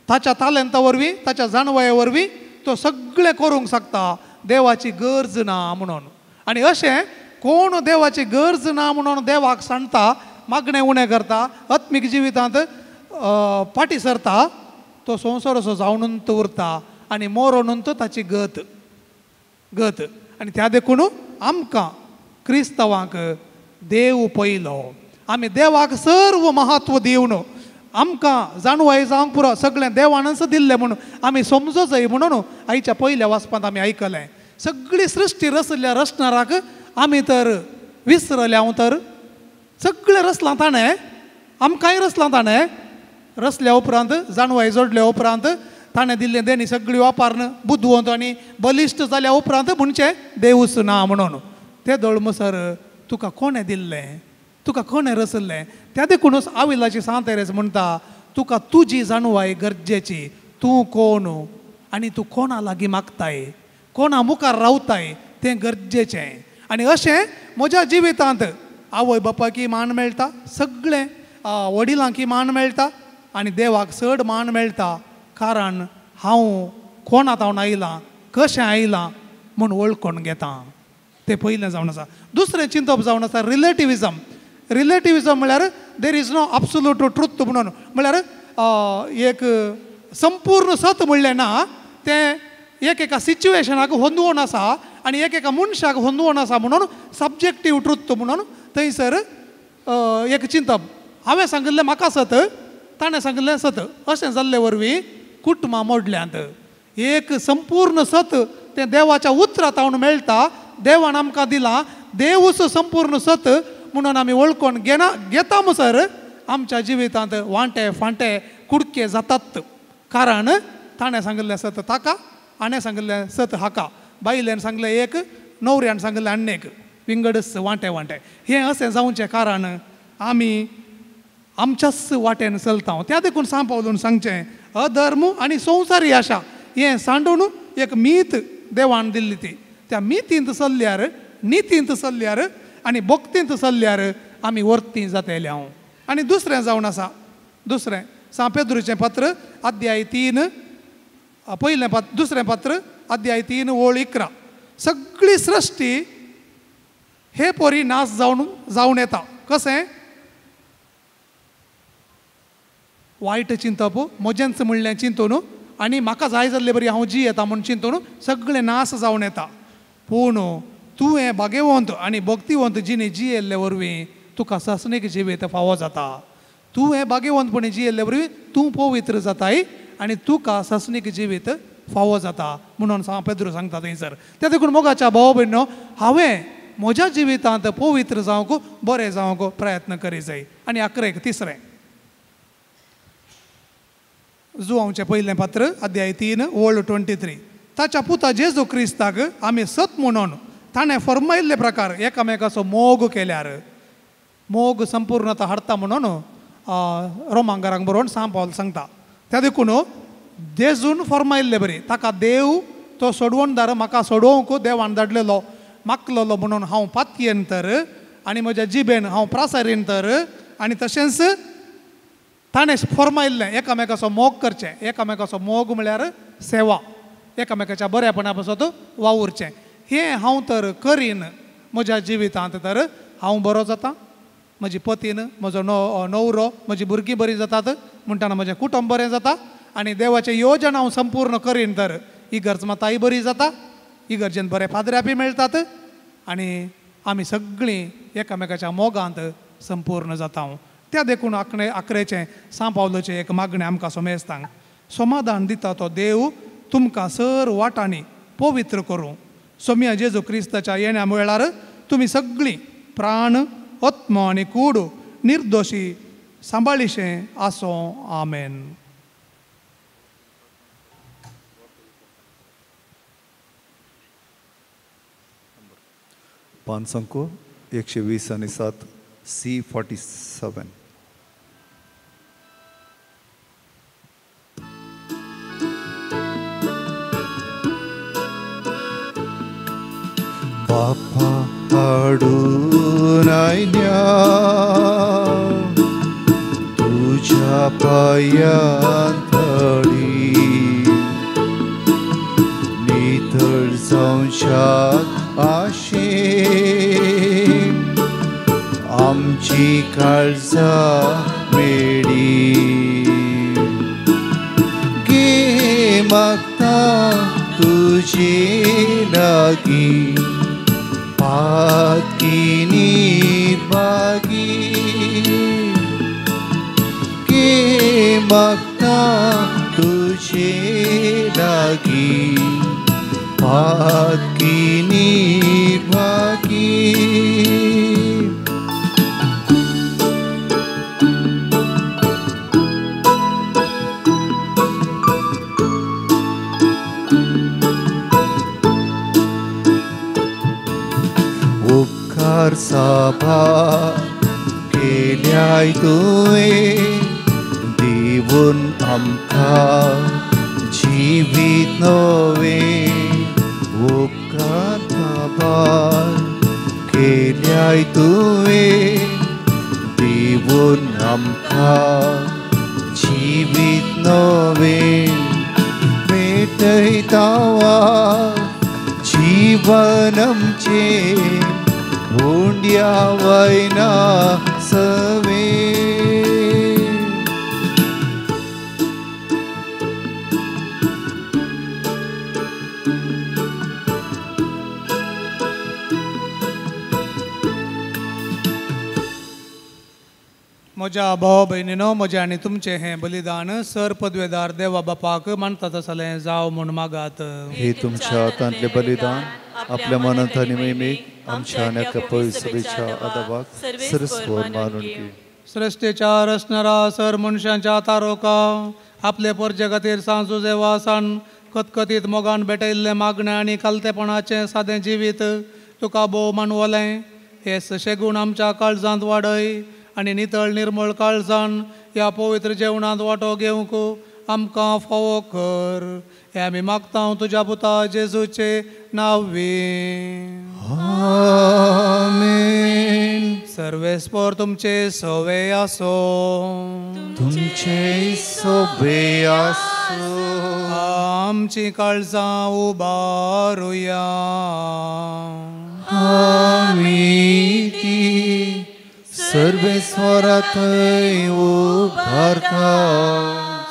ताच्या तालेंता वरवीं, ताच्या जाणवाये वरवीं तो सगळें करूंक शकता, देवाची गरज ना म्हणून. आनी अशें कोण देवाची गरज ना म्हणून देवाक सांगता, मागणें उणें करता, आत्मीक जिवितांत फाटीं सरता, तो संवसार असो जावनूच उरता आनी मोरोनूच ताची गत गत. आनी त्या देखून आमकां क्रिस्तांवांक देव पयलो. आमी देवाक सर्व महत्व दिवन आमकां जाणवाय जावंक पुरो सगळें देवानच दिल्लें म्हणून आमी समजो जाय म्हणून आयच्या पयल्या वाचपांत आमी आयकलें. सगळी सृश्टी रचल्या रचणाराक आमी तर विसरल्या तर सगळें रचलां ताणें, आमकांय रचलां ताणें. रचल्या उपरांत जाणवाय जोडल्या उपरांत ताणें दिल्लें देणी सगळी वापरून बुदवंत आनी बलिश्ट जाल्या उपरांत म्हणचें देवूच ना म्हणून. ते दळमसर तुका कोणें दिल्लें, तुका कोणें रचल्लें? त्या देखूनच आविलाची सांत तेरेज म्हणटा तुका तुजी जाणवाय गरजेची. तूं कोण आनी तूं कोणा लागीं मागताय, कोणा मुखार रावताय तें गरजेचें. आनी अशें म्हज्या जिवितांत आवय बापायकी मान मेळटा, सगळें वडिलांकी मान मेळटा आनी देवाक चड मान मेळटा, कारण हांव कोणा तावन आयलां, कशें आयलां म्हूण वळखून घेता. तें पयलें जावन आसा. दुसरें चिंतप जावन आसा रिलेटिविजम. रिलेटिविजम म्हळ्यार there is no absolute truth म्हणून, म्हळ्यार एक संपूर्ण सत म्हणलें ना, तें एक एका सिच्युएशनाक होंदवण आसा आनी एक एका मनशाक होंदवण आसा म्हणून सब्जेक्टीव ट्रूथ म्हणून थंयसर एक चिंतप. हांवें सांगिल्लें म्हाका सत, ताणें सांगिल्लें सत, अशें जाल्ले वरवीं कुटुंबां मोडल्यांत. एक संपूर्ण सत तें देवाच्या उतरा तावन मेळटा, देवान आमकां दिलां, देवूच संपूर्ण सत म्हणून आमी वळखून घेना घेता म्हणसर आमच्या जिवितांत वांटे फांटे कुडके जातात. कारण ताणें सांगिल्लें सत ताका, हाणें सांगिल्लें सत हाका, बायलेन सांगलें एक, न्हवऱ्यान सांगिल्लें आनी एक, विंगडच वांटे वांटे. हें अशें जावचें कारण आमी आमच्याच वाटेन चलता. त्या देखून सांग पावलून सांगचें अधर्म आनी संवसारी आशा हें सांडून एक मीत देवान दिल्ली ती, त्या मितींत चल्ल्यार, नितींत चल्ल्यार आनी भक्तींत चल्ल्यार आमी वर्ती जातले. हांव आनी दुसरें जावन आसा, दुसरें सांत पेद्रूचें पत्र अध्याय 3 पयलें पत्र, दुसरें पत्र अध्याय 3 ओळ 11. सगळी सृश्टी हे पोरी नाश जावन जावन येता. कशें? वायट चिंतप, म्हजेंच म्हणलें चिंतून आनी म्हाका जाय जाल्ले बरी हांव जियेता म्हूण चिंतून सगळें नाश जावन येता. पूण तुवें भाग्यवंत आनी भक्तिवंत जिणे जियेल्ले वरवीं तुका सासणीक जिवीत फावो जाता. तुवें भाग्यवंतपणी जियेल्ले वरवीं तूं पवित्र जाताय आनी तुका सासणीक जिवीत फावो जाता म्हणून सांत पेद्रू सांगता थंयसर. त्या देखून मोगाच्या भाव भयणो, हांवें म्हज्या जिवितांत पवित्र जावंक, बरें जावंक प्रयत्न करी जाय. आनी अकरेक तिसरें जुवांवचें पयलें पत्र अध्याय 3 ओळ 23. ताच्या पुता जेजू क्रिस्ताक आमी सत म्हणून ताणें फर्मायल्ले प्रकार एकामेकाचो मोग केल्यार मोग संपूर्णता हाडटा म्हणून रोमांगारांक बरोवन सांत पावल सांगता. त्या देखून जेजून फर्मायल्ले बरी ताका देव तो सोडवणदार म्हाका सोडोवंक देवान धाडलेलो मागलेलो म्हणून हांव पातयेन तर आनी म्हज्या जिबेन हांव प्रासारीन तर, आनी तशेंच ताणें फर्मायल्लें एकामेकाचो मोग करचें. एकामेकाचो मोग म्हळ्यार सेवा, एकामेकाच्या बऱ्यापणा पासत वावुरचें. हें हांव तर करीन म्हज्या जिवितांत तर हांव बरो जाता, म्हजी पतीन, म्हजो न्हवरो, म्हजी भुरगीं बरीं जातात म्हणटना म्हजें कुटुंब बरें जाता आनी देवाचें योजन हांव संपूर्ण करीन तर इगर्ज माताय बरी जाता, इगर्जेन बरे पाद्र्यापी मेळटात आनी आमी सगळीं एकामेकाच्या मोगांत संपूर्ण जाता. त्या देखून आकरेचें सांत पावलाचें एक मागणें आमकां सोमेस्तांक, समाधान दिता तो देव तुमकां सर वाटांनी पवित्र करूं. सोम्या जेजू क्रिस्ताच्या येण्या वेळार तुमी सगळीं प्राण, आत्मो आनी कूड निर्दोशी सांबाळिशें आसों. आमेन. पांच अंक 120 आणि 7 C 47. बापा हाडून आयल्या तुज्या पांयां तळी, नितळ जावच्याक आशेन आमची काळजां मेळी. गे मागता तुजे लागीं पातकी निर्भागी के मागता तुझे लागी पातकी निर्भागी। उपकार सभा केल्याय तुवें दिवन आमकां जिवीत नवें। उपकार सभा केल्याय तुवें दिवन आमकां जिवीत नवें। भेटयता जीवन आमचें उंड्या वयना सवे। म्हज्या भाव भयणीनो, म्हजें आनी तुमचें हें बलिदान सर पदवेदार देवा बापाक मानता तसलें जावं म्हूण मागात। हे तुमच्या हातांतलें बलिदान आपल्या मनांत आनी महिमेक आमच्या आनी एका पवित्र सभेच्या आदाबाक सरस्वर मानून घे। सृश्टीच्या रचणारा सर मनशांच्या तारोका आपले परजे खातीर सांजू जेवासान कतकतीत मोगान भेटयल्लें मागणें आनी कालतेपणाचें सादें जिवीत तुका भोव मानवलें। हे सशेगूण आमच्या काळजांत वाडय आनी नितळ निर्मळ काळजान ह्या पवित्र जेवणांत वांटो घेवंक आमकां फावो कर। हें आमी मागता तुज्या पुता जेजूचे नांवी। आमेन। सर्वेस्पर तुमचे सवे आसो। तुमचे सोबे आसो। आमची काळजां उबारुया। आमी ती सर्वेस्वरा थंय उबारता।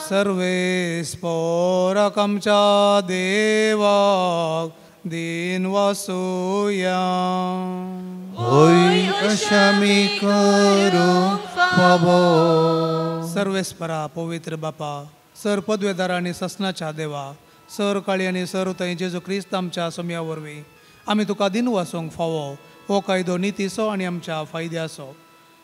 सर्वेस्पराक आमच्या देवाक दिन वासुया। होय अशें आमी करूंक फावो। सर्वेस्परा पवित्र बापा, सर पदवेदार आनी ससनाच्या देवा, सर काळी आनी सर थंय जेजू क्रिस्त आमच्या सोम्या वरवीं आमी तुका दिन वासूंक फावो हो कायदो नितीचो आनी आमच्या फायद्याचो।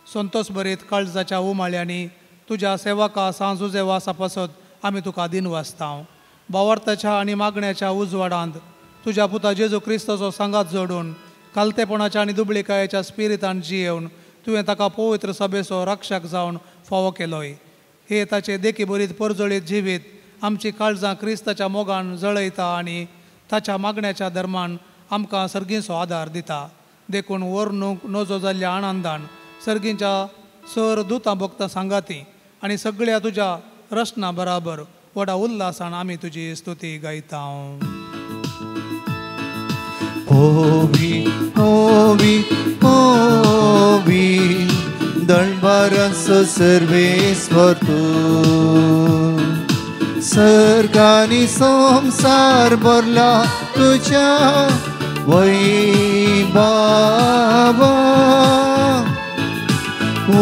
संतोष भरीत काळजाच्या उमाळ्यांनी तुज्या सेवका सांजुजे वासा पासत आमी तुका दिन वाचता। भावार्थाच्या आनी मागण्याच्या उजवाडांत तुज्या पुता जेजू क्रिस्ताचो सांगात जोडून कालतेपणाच्या आनी दुबळीकायेच्या स्पिरितान जियेवन तुवें ताका पवित्र सभेचो रक्षक जावन फावो केलोय। हे ताचे देखी भरीत परजळीत जिवीत आमची काळजां क्रिस्ताच्या मोगान जळयता आनी ताच्या मागण्याच्या धर्मान आमकां सर्गींचो आदार दिता। देखून वर्णूंक नजो जाल्ल्या आनंदान सर्गींच्या सर दुतां भक्तां सांगाती आनी सगळ्या तुज्या रचना बराबर व्हडा उल्हासान आमी तुजी स्तुती गायता। होवी होवी होवी दणबारांचो सर्वेस्वर तूं, सर्गांनी संवसार भरला तुज्या वैभवा। ओ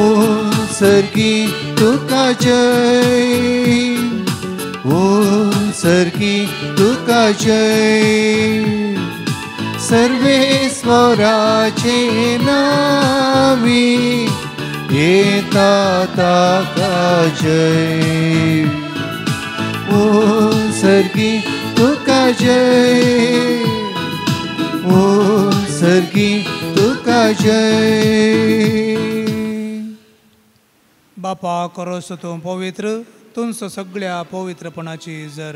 सर्गी तुका जय, ओ सर्गी तुका जय, सर्वेस्वराचे नावी येता ताका जय। ओ सर्गी तुका जय, ओ सर्गी तुका जय। बापा करोस तूं पवित्र, तुंस सगळ्या पवित्रपणाची जर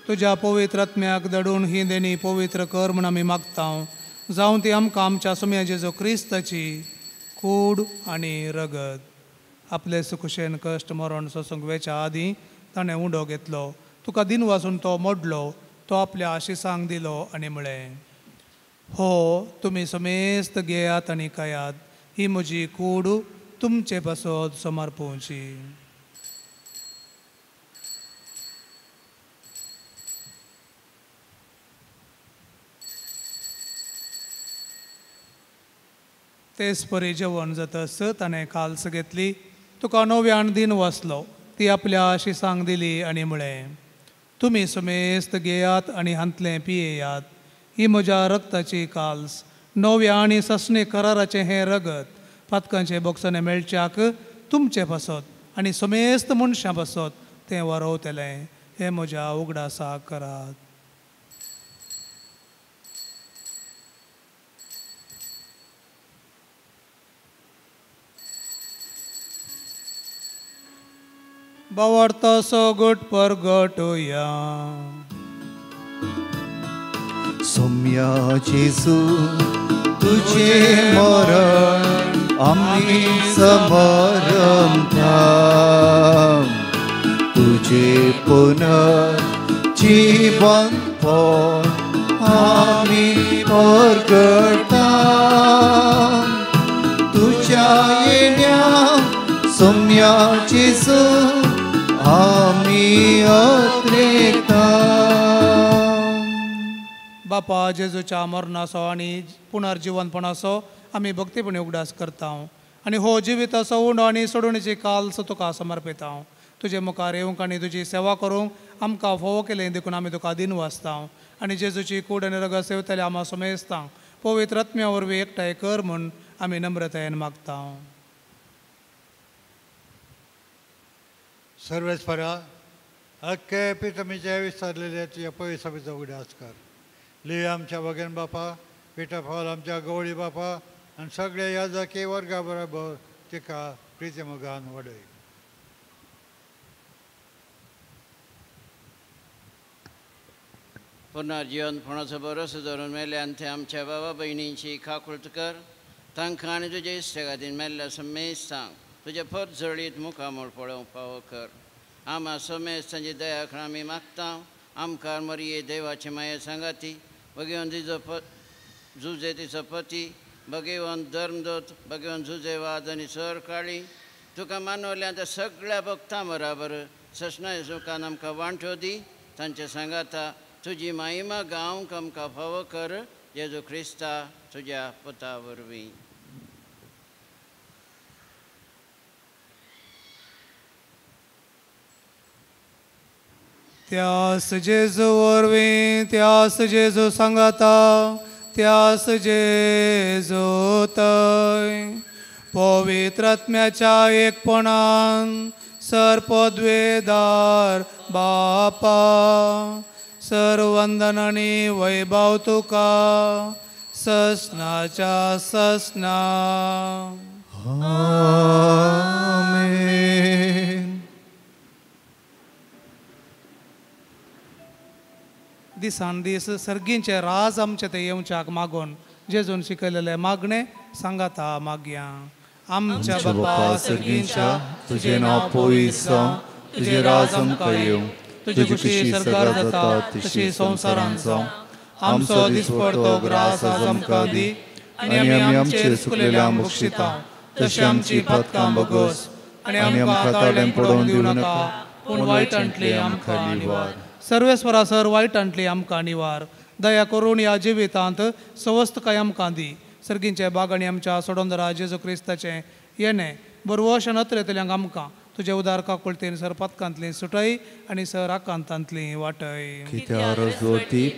तुज्या पवित्र आत्म्याक दडून ही देणी पवित्र कर म्हूण आमी मागता। जावं ती आमकां आमच्या सोम्या जेजू क्रिस्ताची कूड आनी रगत। आपले सुखुशेन कश्ट मरण सोसूंक वेच्या आदीं ताणें उंडो घेतलो, तुका दिन वाचून तो मोडलो, तो आपल्या आशिसांक दिलो आनी म्हळें, हो तुमी समेस्त घेयात आनी खायात, ही म्हजी कूड तुमचे पासत समर्पोवची। तेच परी जेवण जातस ताणें काल्स घेतली, तुका नव्यान दिन वाचलो, ती आपल्या शिसांक दिली आनी म्हळें, तुमी समेस्त घेयात आनी हांतलें पियेयात. ही म्हज्या रक्ताची काल्स, नव्या आनी ससणे कराराचें हें रगत पातकांचे बोगसणे मेळच्याक तुमचे पासत आनी समेस्त मनशां पासत तें वारोवतलें. हें म्हज्या उगडासाक करात. बावडतो गोट परगटोया. सोम्या जेजू तुझे मरण आम्ही समरमता, तुझे पुनर्जीवनपण आम्ही परगटा. तुझ्या येण्या सोम्या जेजू आम्ही अत्रेता. बापा जेजूच्या मरणाचो आनी पुनर्जिवनपणाचो आमी भक्तीपणी उगडास करता आनी हो जिविताचो उंडो आनी सोडवणेची काल्स तुका समर्पिता. तुजे मुखार येवंक आनी तुजी सेवा करूंक आमकां फोवो केलें देखून आमी तुका दिन वाचता आनी जेजूची कूड आनी रगत सेवतले आमा समेस्तां पवित्र आत्म्या वरवीं एकठांय कर म्हूण आमी नम्रतायेन मागता. सर्वेस्परा अख्खे पितमीचे विसरलेले तुज्या पयसबीचो उगडास कर. लिवी आमच्या बगेन बापा, पिटा फावल आमच्या गवळी बापा आनी सगळे ह्या जाकी वर्गा बरोबर तिका प्रिती मोगान वाडय. पुनर्जीवनपणाचो भरोसो धरून मेल्यान ते आमच्या बाबा भयणींची काकूळट कर. तांकां आनी तुज्या इश्टा खातीर मेल्ल्या समेस्तांक तुज्या परत जळीत मुखामळ पळोवंक फावो कर. आमा समेस्तांची दया आमी मागता. आमकां मरिये देवाचे माये सांगाती भगेवन तिजो जुजे तिचो पती, भगेवन धर्मदूत, भगेवन जुजेवाद आनी सर काळी तुका मानवल्या त्या सगळ्या भक्तां बराबर ससनाय सुखान आमकां वांटो दी. तांचे सांगाता तुजी माहिमा गावंक आमकां फावो कर. जेजू क्रिस्ता तुज्या पुता वरवीं. त्यास जेजू वरवीं, त्यास जेजू सांगाता, त्यास जेजू तय पवित्र आत्म्याच्या एकपणान सर्पद्वेदार बापा सर्वंदन आनी वैभव तुका ससनाच्या ससना. आमेन. दिसान दीस सर्गींचे राज आमचे ते येवच्याक मागून जेजून शिकयलेले मागणे सांगाता मागया. आमच्या बापा सर्गींच्या, तुझे नांव पवित्र जावं, तुजें राज आमकां येवं, तुजी खुशी सरकार जाता तशी संवसारांत जावं. आमचो दिसपडतो ग्रास आज आमकां दी आनी आमी आमचे चुकलेल्यांक बक्षिता तशी आमची पातकां बगस आनी आमकां ताळें पडोवन दिवं नाका, पूण वायटांतली आमकां निवार. सर्वेस्वरा सर वायटांतली आमकां निवार. दया करून ह्या जिवितांत सवस्तकाय आमकां दी. सर्गींचे बागांनी आमच्या सोडोंदरा जेजू क्रिस्ताचें येणें बरवश नत्रेतल्यांक आमकां तुजे उदार काकुळतेन सर पातकांतली सुटय आनी सर आकांतांतली वाटय.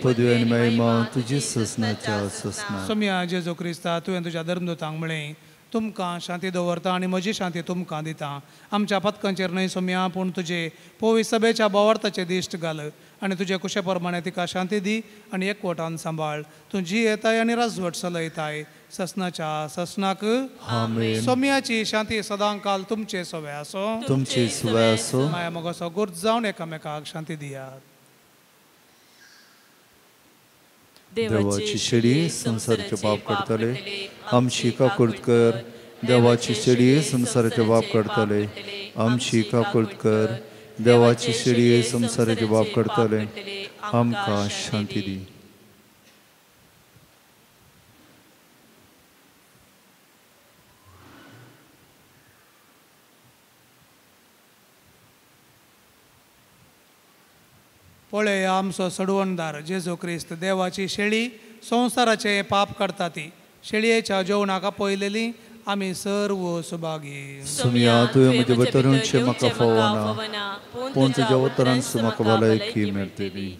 पदवी आनी महिमा तुजी ससनाच्या ससना. सोम्या जेजू क्रिस्ता, तुवें तुज्या धर्मदूतांक म्हळें, तुमकां शांती दवरता आनी म्हजी शांती तुमकां दिता. आमच्या पातकांचेर न्हय सोम्या, पूण तुजे पवित्र सभेच्या बोवार्थाचे दिश्ट घाल आनी तुजे कुशे प्रमाणे तिका शांती दी आनी एकवटान सांबाळ. तूं जी येताय आनी राजवट चलयताय ससनाच्या ससनाक. आमेन. सोम्याची शांती सदांकाल तुमचे सवे आसो. तुमचे सवे आसो. माया मोगाचो गुर्त जावन एकामेकाक शांती दियात. देवाची शेळी संवसाराचे पाप काडटले, आमची काकूळट कर. देवाची शेळी संवसाराचे पाप काडटले, आमची काकूळट कर. देवाची शेळी संवसाराचे पाप काडटले, आमकां शांती दी. पळय आमचो सडवणदार जेजू क्रिस्त, देवाची शेळी संवसाराचे पाप काडटा ती. शेळयेच्या जेवणाक आपयलेली आमी सर्व सुभागी. सुमया तुवें म्हजे भितर येवचें म्हाका फावना, पूण तुज्या उतरान म्हाका भलायकी मेळटली.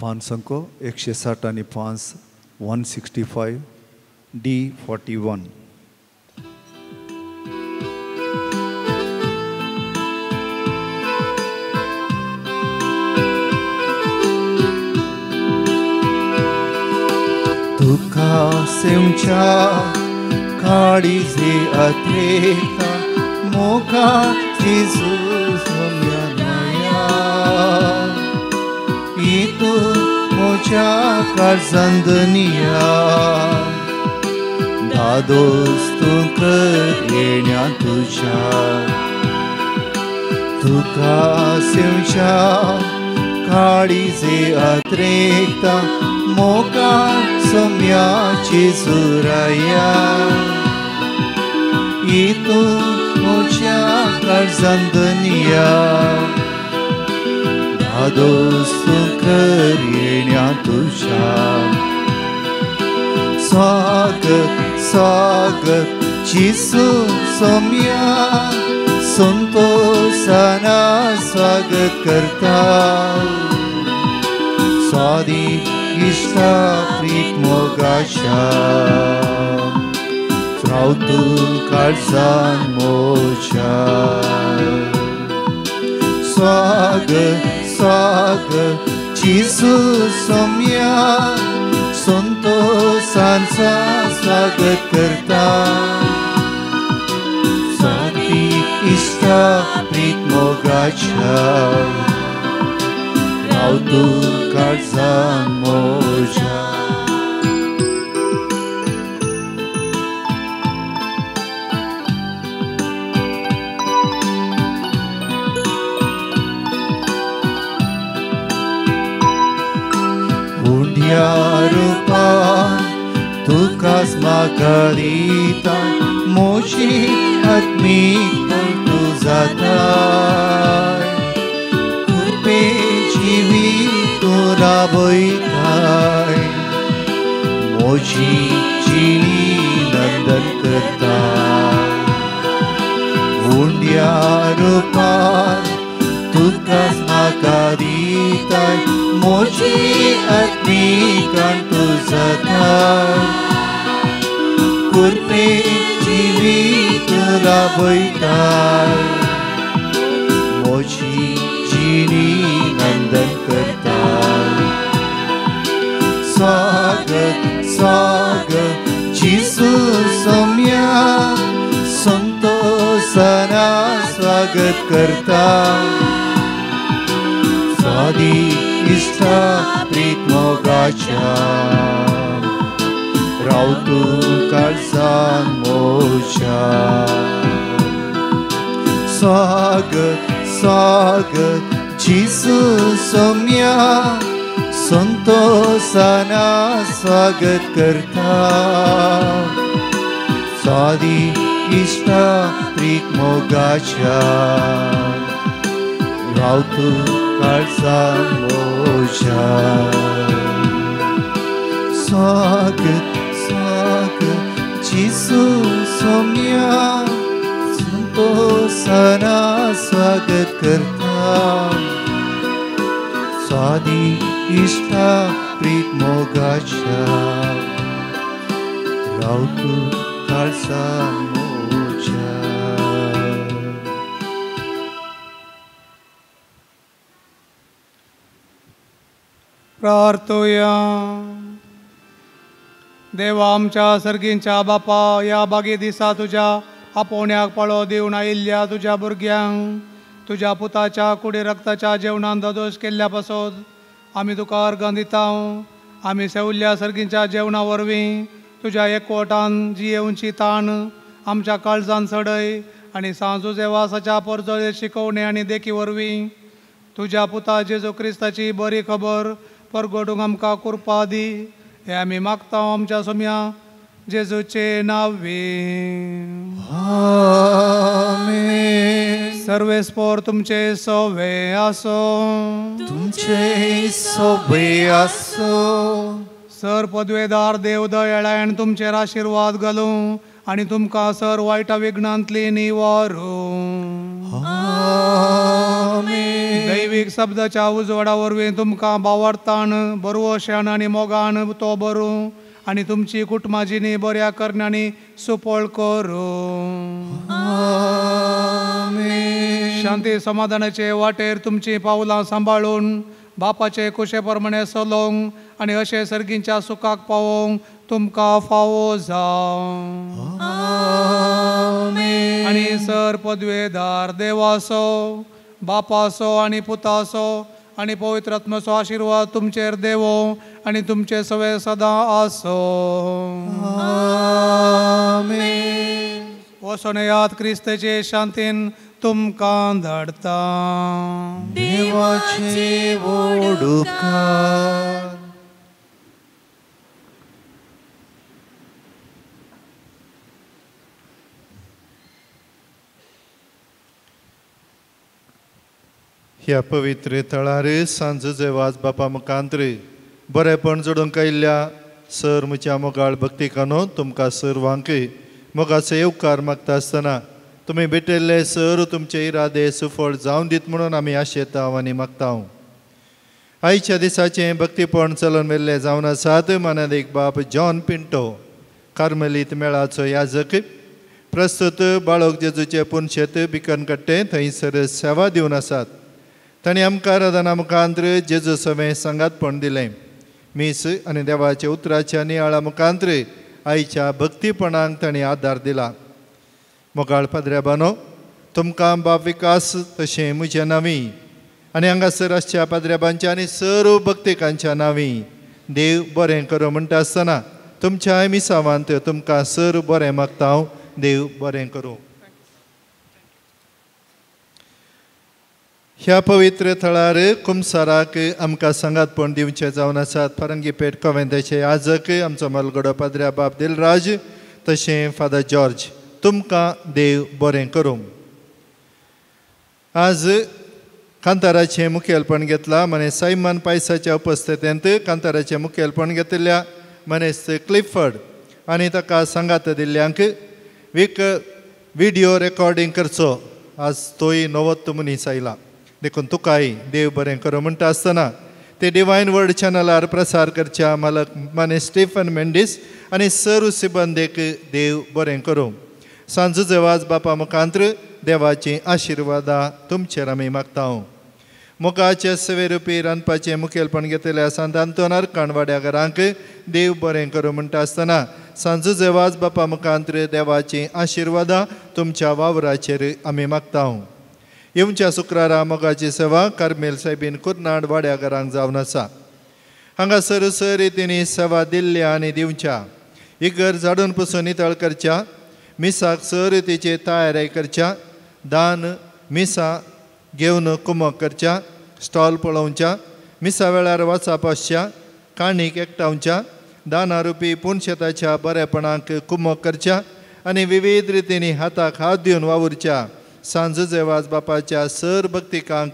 पांच अंको 160 आनी 5 165 D41. तुका सेवच्या काळीजे अत्रेता मोका जेजू सोम्या नया इतू मोच्या काळजान दुनिया दादोस तूं कर येण्या तुज्या तुका सेवच्या काळीजे अत्रेता मोका सोम्याची सुराया इतू मोच्या काळजान दुनिया दादोस तूं कर येण्या तुज्या. स्वागत स्वागत जेजू सोम्या संतोषाना स्वागत करता स्वादी इश्टा प्रीत मोगाशा राव तूं काळजान मोज्या. स्वागत स्वागत जेजू सोम्या संतोषान स्वागत करता स्वादी इश्टा प्रीत मोगाच्या राव तूं काळजान मोज्या. उंड्या रुपान तुकाच म्हाका दिता मोजी आत्मीक तूं जाताय कृपे जिवीत तूं राबयताय मोजी जिणी नंदन करता. उंड्या रुपान तुकाच म्हाका दिताय मोजी आत्मीक तूं जाताय कृपे जिवीत राबयताय मोजी जिणी नंदन करता. स्वागत स्वागत जेजू सोम्या संतोषाना स्वागत करता स्वादी इश्टा प्रीत मोगाच्या राव तूं काळजान मोज्या. स्वागत स्वागत जेजू सोम्या संतोषाना स्वागत करता स्वादी इश्टा प्रीत मोगाच्या राव तूं काळजान मोज्या. स्वागत स्वागत जेजू सोम्या संतोषाना स्वागत करता स्वादी इश्टा प्रीत मोगाच्या राव तूं काळजान मोज्या. प्रार्थुया. देवा आमच्या सर्गींच्या बापा ह्या बागे दिसा तुज्या आपोवण्याक पाळो दिवन आयिल्ल्या तुज्या भुरग्यांक तुज्या पुताच्या कुडी रक्ताच्या जेवणान ददोश केल्ल्या पासत आमी तुका अर्गां दिता. आमी सेवल्ल्या सर्गींच्या जेवणा वरवीं तुज्या एकवटान जियेवची ताण आमच्या काळजान चडय आनी सांजू जेवासाच्या परजळे शिकवणे आनी देखी वरवीं तुज्या पुता जेजू क्रिस्ताची बरी खबर परगटूंक आमकां कृपा दी. हे आमी मागता आमच्या सोम्या जेजूचे नांवे. आमेन. सर्वेस्पोर तुमचे सोवे आसो. तुमचे सोवे आसो. सर पदवेदार देव दयाळान तुमचेर आशिर्वाद घालूं आनी तुमकां सर वायटा विघ्नांतली निवारूं. आमेन. दैवीक शब्दाच्या उजवाडा वरवीं तुमकां बावडतान बरवशान आनी मोगान तो बरूं आनी तुमची कुटुंबाजिनी बऱ्या करण्यांनी सुपळ करूं. आमेन. शांती समाधानाचे वाटेर तुमची पावलां सांबाळून बापाचे कुशे प्रमाणे चलोवंक आनी अशें सर्गींच्या सुखाक पावोवंक तुमकां फावो जावं. आमेन. आनी सर पदवेदार देवाचो बापाचो आनी पुताचो आनी पवित्र आत्म्याचो आशिर्वाद तुमचेर देवो आनी तुमचे सवे सदां आसो. आमेन. वचोन याद क्रिस्ताचे शांतीन तुमकां धाडता. देवाचे वोडुकार. ह्या पवित्र थळार सांजचे वाज बापा मुखांत्र बरेपण जोडूंक आयिल्ल्या सर म्हज्या मोगाळ भक्तिकानो तुमकां सर्वांक मोगाचो येवकार मागता आसतना तुमी भेटिल्ले सर तुमचे इरादे सुफळ जावन दीत म्हणून आमी आशेता आनी मागता. आयच्या दिसाचें भक्तीपण चलून मेल्ले जावन आसात मानादीक बाप जॉन पिंटो कार्मेलीत मेळाचो याजक प्रस्तुत बाळक जेजूचे पुनशेत बिकनकट्टे थंयसर सेवा दिवन आसात. तांणी आमकां आराधना मुखांत्र जेजू सवें सांगातपण दिलें. मीस आनी देवाच्या उतराच्या नियाळा मुखांत्र आयच्या भक्तीपणाक तांणी आदार दिला. मोगाळ पाद्र्याबानो तुमकां बाप विकास तशें म्हज्या नांवी आनी हांगासर आसच्या पाद्र्याबांच्या आनी सर्व भक्तिकांच्या नांवी देव बरें करूं म्हणटा आसतना तुमच्या मिसावांत तुमकां सर्व बरें मागता हांव. देव बरें करूं. ह्या पवित्र थळार कुमसाराक आमकां सांगातपण दिवचें जावन आसात फारंगीपेठ कोवेंताचे याजक आमचो मलगडो पाद्र्या बाप दिलराज तशें फादर जॉर्ज तुमकां देव बरें करूं. आज कांताराचें मुखेलपण घेतलां मने सायमन पायसाच्या उपस्थितींत कांताराचें मुखेलपण घेतिल्ल्या मनेस्त क्लिफर्ड आनी ताका सांगात दिल्ल्यांक वीक विडियो रेकॉर्डींग करचो आज तोय नवोत्त मनीस आयला देखून तुकाय देव बरें करूं म्हणटा आसतना ते डिवायन वर्ड चॅनलार प्रसार करच्या मालक माने स्टीफन मेंडीस आनी सर्व सिबंदेक देव बरें करूं. सांजूचे वाज बापा मुखांत्र देवाची आशिर्वादां तुमचेर आमी मागता. मोगाचे सेवेरुपी रांदपाचें मुखेलपण घेतल्या सांत आंतोनार काणवाड्या घरांक देव बरें करूं म्हणटा आसतना सांजूचे वाज बापा मुखांत्र देवाची आशिर्वादां तुमच्या वावराचेर आमी मागता. येवच्या शुक्रारा मोगाची सेवा कार्मेल सायबीन कुर्नाड वाड्या घरांक जावन आसा. हांगासर सर रितींनी सेवा दिल्ल्या आनी दिवच्या इगर झाडून पुसून नितळ करच्या मिसाक सर रितीची तयारी करच्या दान मिसां घेवन कुमक करच्या स्टॉल पळोवच्या मिसा वेळार वाचप आसच्या काणीक एकठांवच्या दाना रुपी पुनशेताच्या बरेपणाक कुमक करच्या आनी विविध रितींनी हाताक हात दिवन वावुरच्या सांजूचे वाज बापाच्या सर भक्तिकांक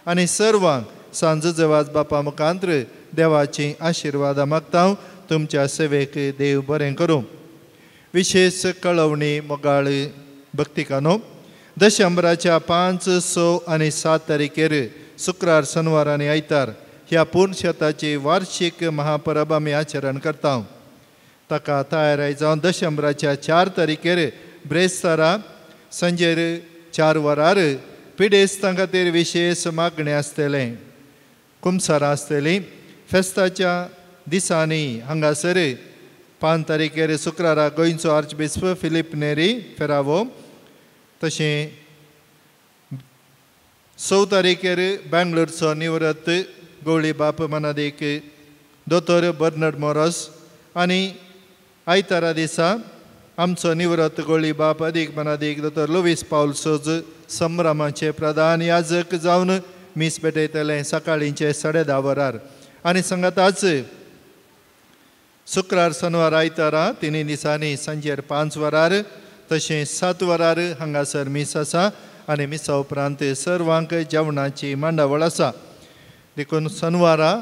आनी सर्वांक सांजूचे वाज बापा मुखांत्र देवाची आशिर्वादां मागता. तुमच्या सेवेक देव बरें करूं. विशेष कळवणी मोगाळ भक्तिकानो दशंबराच्या 5, 6 आनी 7 तारखेर शुक्रार शनिवार आनी आयतार ह्या पुनशेताची वार्षिक महापरब आमी आचरण करता. ताका तयाराय जावन दशंबराच्या 4 तारखेर ब्रेस्तारा संजेर 4 वरार पिडेस्तां खातीर विशेष मागणें आसतलें कुमसारां आसतलीं. फेस्ताच्या दिसांनी हांगासर 5 तारखेर शुक्रारा गोंयचो आर्चबिस्प फिलीप नेरी फेरावो तशें 6 तारखेर बेंगलोरचो निवृत्त गवळी बाप मनादीक दोतोर बर्नर्ड मोरोस आनी आयतारा दिसा आमचो निवृत्त गवळी बाप अदीक मनादीक दोतोर लुवीस पावल सोज संभ्रमाचे प्रधान याजक जावन मीस भेटयतले सकाळींचे 10:30 वरार आनी सांगाताच शुक्रार शनिवार आयतारा तिनूय दिसांनी सांजेर 5 वरार तशें 7 वरार हांगासर मीस आसा. आनी मिसा उपरांत सर्वांक जेवणाची मांडावळ आसा. देखून शनवारा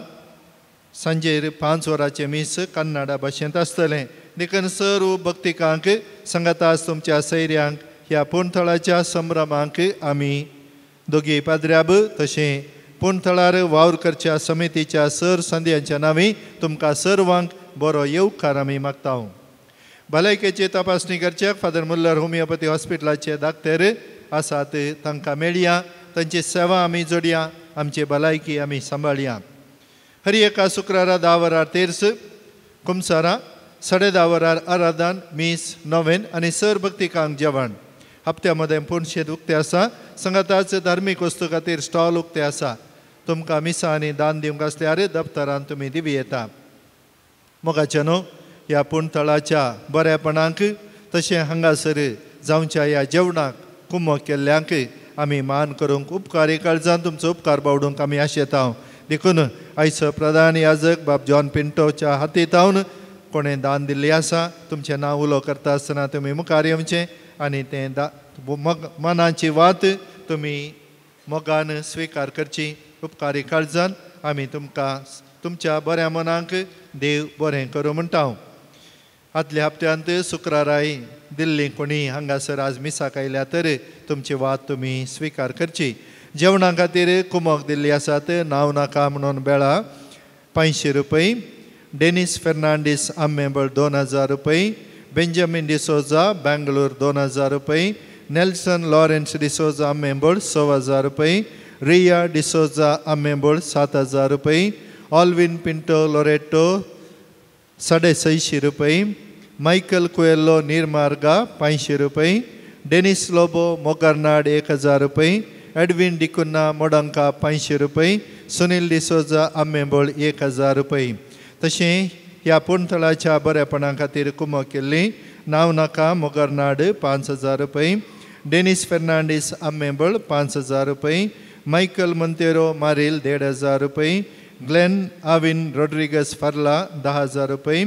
सांजेर 5 वरांचें मीस कन्नडा भाशेंत आसतलें. देखून सर्व भक्तिकांक सांगाताच तुमच्या सैऱ्यांक ह्या पुणथळाच्या संभ्रमांक आमी दोगी पाद्र्याब तशें पुणथळार वावर करच्या समितीच्या सर संद्यांच्या नांवी तुमकां सर्वांक बरो येवकार आमी मागता. भलायकेची तपासणी करच्याक फादर मुल्लर होमियोपॅथी हॉस्पिटलाचे डाक्टर आसात, तांकां मेळया, तांची सेवा आमी जोडया, आमची भलायकी आमी सांबाळया. हर एका शुक्रारा 10 वरार तेर्स, कुमसारा 10:30 वरार आराधन, मीस, नोवेन आनी सर भक्तिकांक जेवण. हप्त्या मदें पुणशेत उक्तें आसा. सांगाताच धार्मीक वस्तू खातीर स्टॉल उक्तें आसा. तुमकां मिसां आनी दान दिवंक आसल्यार दप्तरान तुमी दिवं येता. मोगाचे न्हू ह्या पुणथळाच्या बरेपणाक तशें हांगासर जावच्या ह्या जेवणाक कुमो केल्ल्यांक आमी मान करूंक उपकारी काळजान तुमचो उपकार बावडूंक आमी आशेता. देखून आयचो प्रधान याजक बाब जॉन पिंटोच्या हातींत कोणें दान दिल्लें आसा, तुमचें नांव उलो करता आसतना तुमी मुखार येवचें आनी तें मनाची वात तुमी मोगान स्विकार करची. उपकारी काळजान आमी तुमकां तुमच्या बऱ्या मनाक देव बरें करूं म्हणटा. आदल्या हप्त्यांत शुक्राराय दिल्ली कोणी हांगासर आज मिसाक आयल्या तर तुमची वात तुमी स्विकार करची. जेवणा खातीर कुमोक दिल्ली आसात नांव नाका म्हणून बेळा 500 रुपये, डेनिस फेर्नांडीस आंबेबळ 2000 रुपये, बेंजामीन डिसोजा बेंगलोर 2000 रुपये, नेल्सन लॉरेन्स डिसोजा आंबेबळ 6000 रुपये, रिया डिसोजा आंबेबळ 7000 रुपये, ऑल्विन पिंटो लोरेटो 650 रुपये, मायकल कुएलो निर्मार्गा 500 रुपये, डेनिस लोबो मोगरनाड 1000 रुपये, एडविन डिकुन्ना मोडंका 500 रुपये, सुनील डिसोजा आंबेबळ 1000 रुपये. तशें ह्या पुणथळाच्या बरेपणा खातीर कुमो केल्ली नांव नाका मोगरनाड 5000 रुपये, डेनिस फेर्नांडीस आंबेबळ 5000 रुपये, मायकल मंतेरो मारील 1500 रुपये, ग्लेन आविन रोड्रिगस फर्ला 10000 रुपये,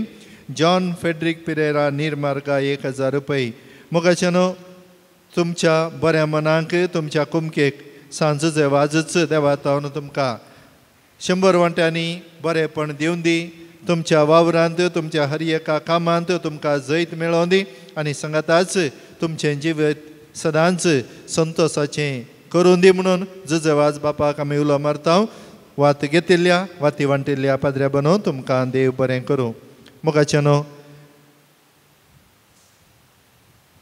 जॉन फेड्रिक पिरेरा निर्मार्गा 1000 रुपये. मोगाच्यानो तुमच्या बऱ्या मनाक तुमच्या कुमकेक सांजचे वाजच देवातावन तुमकां 100 वांट्यांनी बरेंपण दिवन दी. तुमच्या वावरांत तुमच्या हर एका कामांत तुमकां जैत मेळोवन दी आनी सांगाताच तुमचें जिवीत सदांच संतोसाचें करून दी म्हणून जुजेवाज बापाक आमी उलो मारता. वात घेतिल्ल्या वाती वांटिल्ल्या पाद्र्या बनोवन तुमकां देव बरें करूं. मोगाच्यानो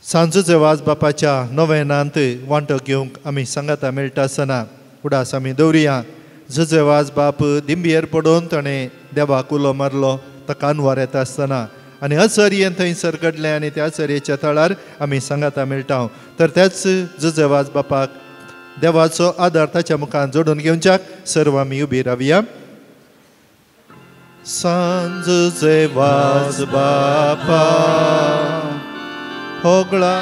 सांजचे वाज बापाच्या नोवेनांत वांटो घेवंक आमी सांगाता मेळटा आसतना उडास आमी दवरुया. जुजेवाज बाप दिंबियेर पडून ताणें देवाक उलो मारलो ताका अनवार येता आसतना आनी अचर्येन थंयसर घडलें आनी त्या अचर्येच्या थळार आमी सांगाता मेळटा. तर त्याच जुजेवाज बापाक देवाचो आदार ताच्या मुखान जोडून घेवच्याक सर्व आमी उबी रावया. सांजचे वाज बापा होगळा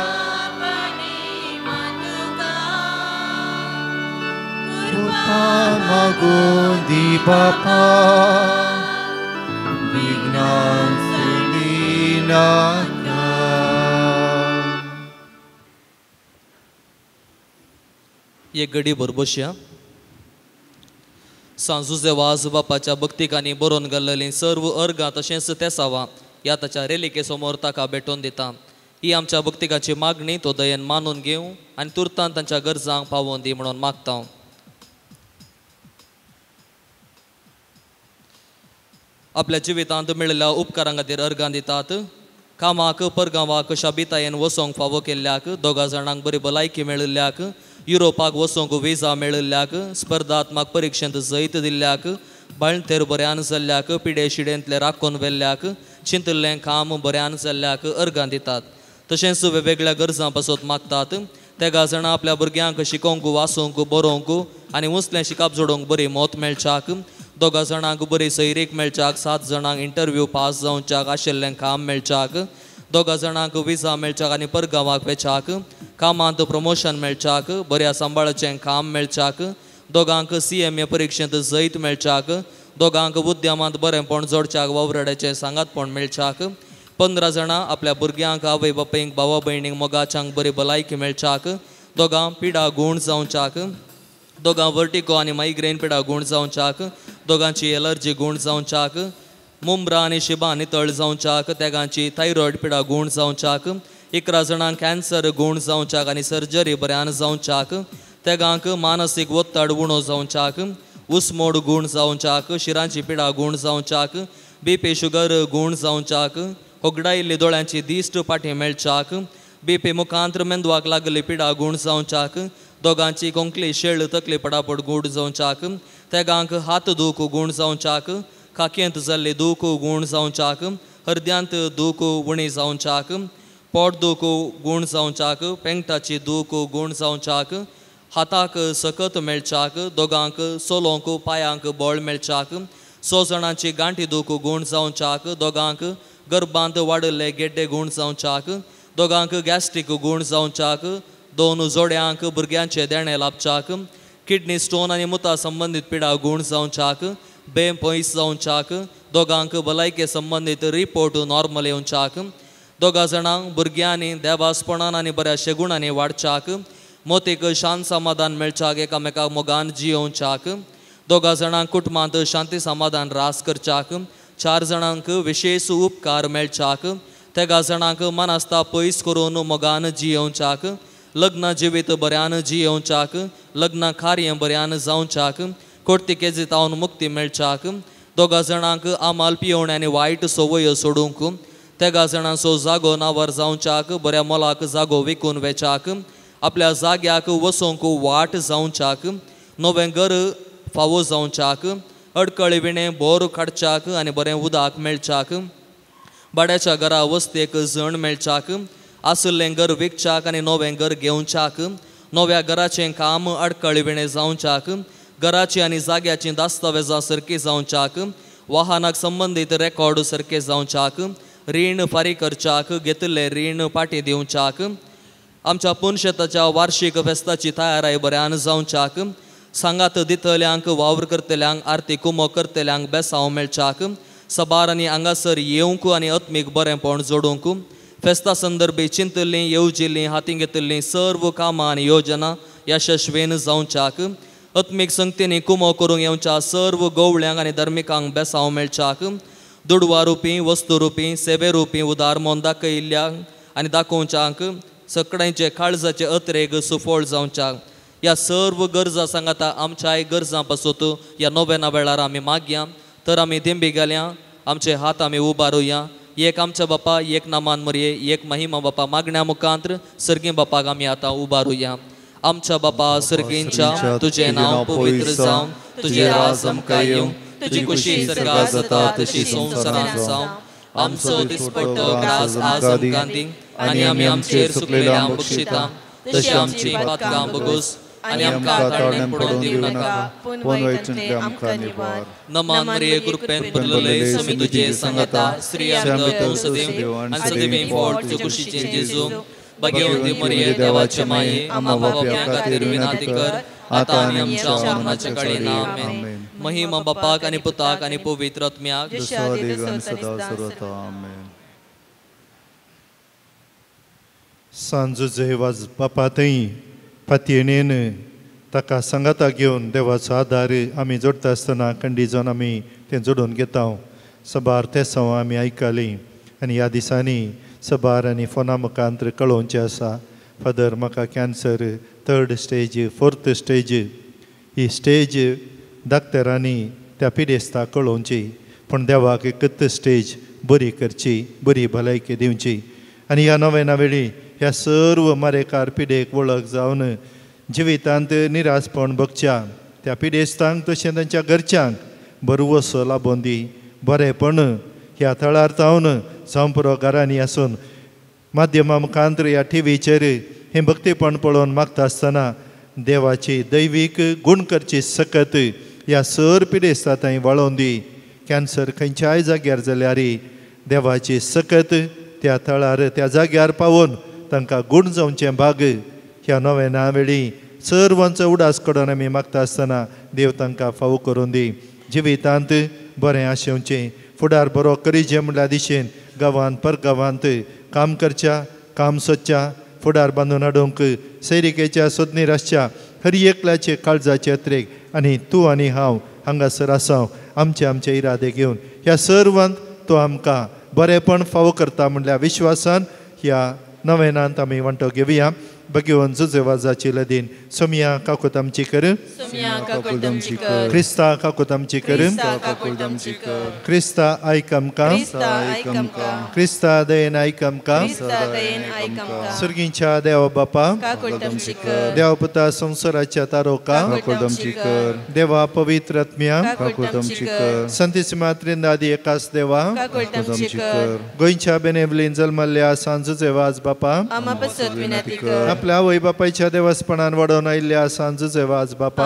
मागूं दी बापा विघ्नां सोडिनाका. एक गडी बरबोशया सांजुजे वाज बापाच्या भक्तिकांनी बरोवन घाल्लेलीं सर्व अर्गां तशेंच तेसावां ह्या ताच्या रेलिके समोर ताका भेटोवन दिता. ही आमच्या भक्तिकाची मागणी तो दयेन मानून घेवं आनी तुर्तान तांच्या गरजांक पावोवन दी म्हणून मागता. आपल्या जिवितांत मेळिल्ल्या उपकारां खातीर अर्गां दितात. कामाक परगांवाक शाबितायेन वसोंक फावो केल्ल्याक, दोगा जाणांक बरी भलायकी मेळिल्ल्याक, युरोपाक वचोंक विजा मेळिल्ल्याक, स्पर्धात्मक परिक्षेंत जैत दिल्ल्याक, बाळंतेर बऱ्यान जाल्ल्याक, पिडे शिडेंतले राखून व्हेल्ल्याक, चिंतिल्लें काम बऱ्यान जाल्ल्याक अर्गां दितात. तशेंच वेगवेगळ्या गरजां पासत मागतात. तेगा जाणां आपल्या भुरग्यांक शिकोवंक, वाचूंक, बरोवंक आनी उंचलें शिकाप जोडूंक बरी मत मेळच्याक, दोगा जाणांक बरी सैरीक मेळच्याक, 7 जाणांक इंटरव्यू पास जावच्याक आशिल्लें काम मेळच्याक, दोगा जाणांक विजा मेळच्याक आनी परगांवाक वेच्याक, कामांत प्रमोशन मेळच्याक, बऱ्या सांबाळाचें काम मेळच्याक, दोगांक CMA परिक्षेंत जैत मेळच्याक, दोगांक उद्यमांत बरेंपण जोडच्याक वावराड्याचें सांगातपण मेळच्याक, 15 जाणां आपल्या भुरग्यांक, आवय बापायक, भावा भयणींक, मोगाच्यांक बरी भलायकी मेळच्याक, दोगां पिडा गूण जावच्याक, दोगां वर्टिगो आनी मायग्रेन पिडा गूण जावच्याक, दोगांची एलर्जी गूण जावच्याक, मुंब्रा आनी शिबा नितळ जावच्याक, तेगांची थायरॉयड पिडा गूण जावच्याक, 11 जाणांक कॅन्सर गूण जावच्याक आनी सर्जरी बऱ्यान जावच्याक, तेगांक मानसीक ಒತ್ತಡ उणो जावच्याक, उस्मोड गूण जावच्याक, शिरांची पिडा गूण जावच्याक, बीपी शुगर गूण जावच्याक, होगडायिल्ली दोळ्यांची दिश्ट फाटीं मेळच्याक, बीपी मुखांत्र मेंदवाक लागली पिडा गूण जावच्याक, दोगांची कोंकली शेळ तकली पडापड गूण जावच्याक, तेगांक हात दूख गूण जावच्याक, खाक्येंत जाल्ली दूख गूण जावच्याक, हरद्यांत दूख उणी जावच्याक, पोट दूख गूण जावच्याक, पेंगटाची दूख गूण जावच्याक, हाताक सकत मेळच्याक, दोगांक सोलोंक पायांक बळ मेळच्याक, 6 जाणांची गांठी दूख गूण जावच्याक, दोगांक गर्भांत वाडिल्ले गेड्डे गूण जावच्याक, दोगांक गॅस्ट्रीक गूण जावच्याक, 2 जोड्यांक भुरग्यांचे देणें लाभच्याक, किडनी स्टोन आनी मुता संबंदीत पिडा गूण जावच्याक, बेम पयस जावच्याक, दोगांक भलायके संबंदीत रिपोर्ट नॉर्मल येवच्याक, 2 जाणांक भुरग्यांनी देवासपणान आनी बऱ्या शेगुणांनी वाडच्याक, मोतीक शांत समाधान मेळच्याक, एकामेकाक मोगान जियोवच्याक, 2 जाणांक कुटुंबांत शांती समाधान रास करच्याक, 4 जाणांक विशेष उपकार मेळच्याक, 3 जाणांक मनास्ता पयस करून मोगान जियोवच्याक, लग्न जिवीत बऱ्यान जियोवच्याक, लग्न कार्य बऱ्यान जावच्याक, कोर्तिकेजी तावन मुक्ती मेळच्याक, 2 जाणांक आमाल पियोवण आनी वायट संवय सोडूंक, 3 जाणांचो जागो नावर जावच्याक, बऱ्या मोलाक जागो विकून वेच्याक, आपल्या जाग्याक वसोंक वाट जावच्याक, नवें घर फावो जावच्याक, अडकळी विणें बोर काडच्याक आनी बरें उदक मेळच्याक, भाड्याच्या घरा वस्तेक जण मेळच्याक, आशिल्लें घर विकच्याक आनी नवें घर घेवच्याक, नव्या घराचें काम अडकळी विणें जावच्याक, घराची आनी जाग्याची दस्तावेजां सारकी जावच्याक, वाहनाक संबंदीत रेकॉर्ड सारके जावच्याक, रीण फारीक करच्याक, घेतिल्लें रीण फाटीं दिवच्याक, आमच्या पुनशेताच्या वार्षीक फेस्ताची तयाराय बऱ्यान जावच्याक, सांगात दितल्यांक वावर करतल्यांक आरती कुमो करतल्यांक बेसांव मेळच्याक, सबार आनी हांगासर येवंक आनी आत्मीक बरेंपण जोडूंक, फेस्ता संदर्भी चिंतिल्लीं येवजिल्लीं हातीं घेतिल्लीं सर्व कामां आनी योजना यशस्वीन जावच्याक, आत्मीक संगतींनी कुमो करूंक येवच्या सर्व गवळ्यांक आनी धर्मिकांक बेसांव मेळच्याक, दुडवा रुपी वस्तू रुपी सेवे रुपी उदार मन दाखयिल्ल्यांक आनी दाखोवच्यांक सगळ्यांचे काळजाचे अत्रेग सुफळ जावच्याक, ह्या सर्व गरजां सांगाता आमच्याय गरजां पासत ह्या नोवेना वेळार आमी मागया, तर आमी दिंबी घालया, आमचे हात आमी उबारुया, एक आमच्या बापा, एक नामान मरये, एक महिमा बापा मागण्या मुखांत्र सर्गी बापाक आमी आतां उबारुया. आमच्या बापा सर्गींच्या, तुजें नांव पवित्र जावं, तुजें राज आमकां येवं, तुजी खुशी सर्गांत जाता तशी संवसारांत जावं. आमचो दिसपट्टो ग्रास आज आमकां दी आनी आमी आमचेर चुकलेल्यांक बक्षिता तशी आमची पातकां बगोस आनी आमकां ताळण्यान पडोवन दिवं नाका, पूण वायटांतलें आमकां निवार. नमन मरिये, कृपेन भरलेले, स्वामी तुजे सांगाता, स्त्रियां भितर तूं सदैव आनी सदैव फळ तुजे कुशीचें जेजू. भाग्यवंती मरिये, देवाचे माये, आम्हा पाप्यां खातीर विनंती कर, आतां आनी आमच्या मरणाच्या काळी. आमेन. महिमा बापाक आनी पुताक आनी पवित्र आत्म्याक, आमेन. सांजो वाज बापा थंय पातयेणेन ताका सांगाता घेवन देवाचो आदार आमी जोडटा आसतना कंडीजोन आमी तें जोडून घेता. सबार तेसांव आमी आयकली आनी ह्या दिसांनी सबार आनी फोना मुखांत कळोवचें आसा, फादर म्हाका cancer 3rd stage 4th stage, ही स्टेज डाक्टरांनी त्या पिडेस्ताक कळोवची, पूण देवाक एकच स्टेज बरी करची, बरी भलायकी दिवची. आनी ह्या नव्या वेळी ह्या सर्व मारेकार पिडेक वळख जावन जिवितांत निराशपण भोगच्या त्या पिडेस्तांक तशें तांच्या घरच्यांक बरवसो लाबोवन दी, बरेंपण ह्या थळार जावन संपुरो घरांनी आसून माध्यमा मुखांतर ह्या टिवीचेर हें भक्तीपण पळोवन मागता आसतना देवाची दैवीक गूण करची सकत ह्या सर पिडेस्ता थंय वळोवन दी. कॅन्सर खंयच्याय जाग्यार जाल्यार देवाची सकत त्या थळार त्या जाग्यार पावोवन तांकां गूण जावचें भाग ह्या नव्या वेळी सर्वांचो उडास कडून आमी मागता आसतना देव तांकां फावो करून दी. जिवितांत बरें आशेवचें, फुडार बरो करीचें म्हणल्यार दिशेन गांवांत परगांवांत काम करच्या, काम सोदच्या, फुडार बांदून हाडूंक सैरिकेच्या सोदनीर आसच्या हर एकल्याचे काळजाचे अत्रेक आनी तूं आनी हांव हांगासर आसा आमचे आमचे इरादे घेवन ह्या सर्वांत तो आमकां बरेंपण फावो करता म्हणल्या विश्वासान ह्या नवेनांत आमी वांटो घेवया. भगवान जुजेवाजाची लदीन सोमिया काकूत आमची कर, क्रिस्ता काकूत आमची कर, क्रिस्ता आयक आमकां, क्रिस्ता दयेन आयक आमकां. सुर्गींच्या देवा बापा, देवा पुता संवसाराच्या तारोका, देवा पवित्र आत्म्या, संतीसिमा त्रिंदादी एकास देवा, गोंयच्या बेनेवलीन जल्मल्ल्या सांत जुजेवाज बापा, आपल्या आवय बापायच्या देवासपणान वाडोवन आयिल्ल्या सांत जुजेवाज बापा,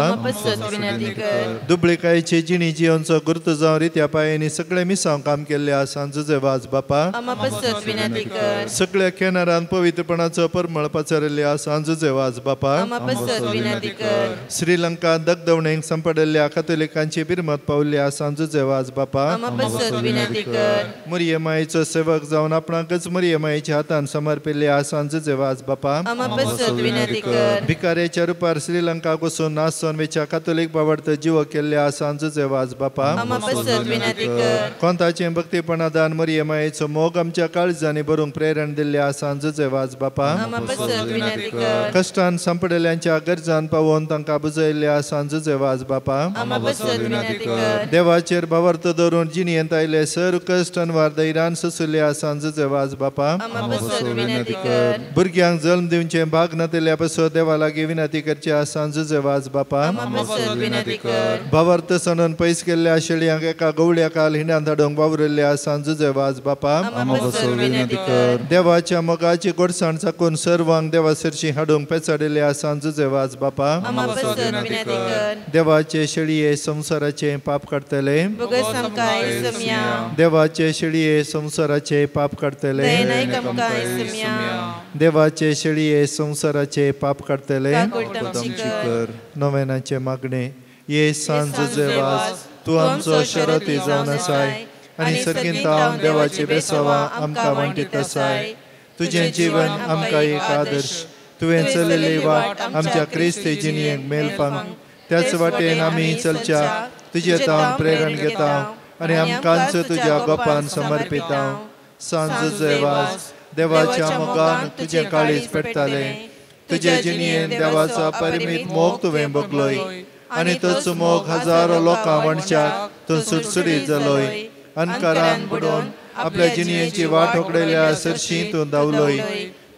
दुबळिकायची जिणी जियोनचो गुर्त जावन रित्या पायांनी सगळे मिसांव काम केल्ल्या सांत जुजेवाज बापा, सगळ्या केनारान पवित्रपणाचो परमळ पसरिल्ल्या सांत जुजेवाज बापा, श्रीलंका दगदवणेक सांपडिल्ल्या कातोलिकांची बिरमत पावल्ल्या सांत जुजेवाज बापा, मुरये मायेचो सेवक जावन आपणाकच मुरये मायेच्या हातान समर्पिल्ल्या सांत जुजेवाज बापा, भिकारेच्या रुपार श्रीलंका वचून नासोन वेच्या कातोलीक बावडत जीव केल्ल्या सांत जुजेवाज बापा, कोंताचें भक्तीपणादान मरिये मायेचो मोग आमच्या काळजांनी भरूंक प्रेरण दिल्ल्या सांत जुजेवाज बापा, कश्टान सांपडिल्ल्यांच्या गरजान पावोवन तांकां बुजयल्ल्या सांत जुजेवाज बापा, देवाचेर भावार्थ धरून जिणेंत आयले सर कश्ट अनवार धैर्यान सोंशिल्ल्या सांत जुजेवाज बापा, भुरग्यांक जल्म दिवचें भाग नातिल्ल्या पासून देवा लागीं विनंती करच्या सांत जुजेवाज बापा, भावार्थ सणून पयस केल्ल्या शेळयांक एका गवळ्या काल हिंडांत हाडूंक वावरिल्ल्या सांत जुजेवाज बापा, देवाच्या मोगाची गोडसाण चाकून सर्वांक देवा सरशी हाडूंक पेचाडिल्ल्या सांत जुजेवाज बापा, देवाचे शेळये संवसाराचे पाप काडटले, देवाचे शेळये संवसाराचे पाप काडटले, देवाचे शेळये संवसाराचे पाप काडटले. नोवेनाचे मागणे. ये सांत जुजेवाज, तूं आमचो शरती जावन आसाय आनी सर्गींत देवाचे बेसावा आमकां वांटीत आसाय. तुजें जीवन आमकां एक आदर्श, तुवें चलयल्ली वाट आमच्या क्रिस्ती जिणेक मेलपांक, त्याच वाटेन आमी चलच्या तुजे तावन प्रेरण घेता आनी आमकांच तुज्या गोपान समर्पिता. सांत जुजेवाज, देवाच्या मोगान तुजें काळीज पेटतालें, तुजे जिणेन देवाचो परिमीत मोग तुवें भोगलोय आनी तोच मोग हजारो लोकां वणच्याक तूं सुटसुटीत जालोय. अनकारान बुडोवन आपल्या जिणेची वाट उगडयल्या सरशी तूं धांवलोय.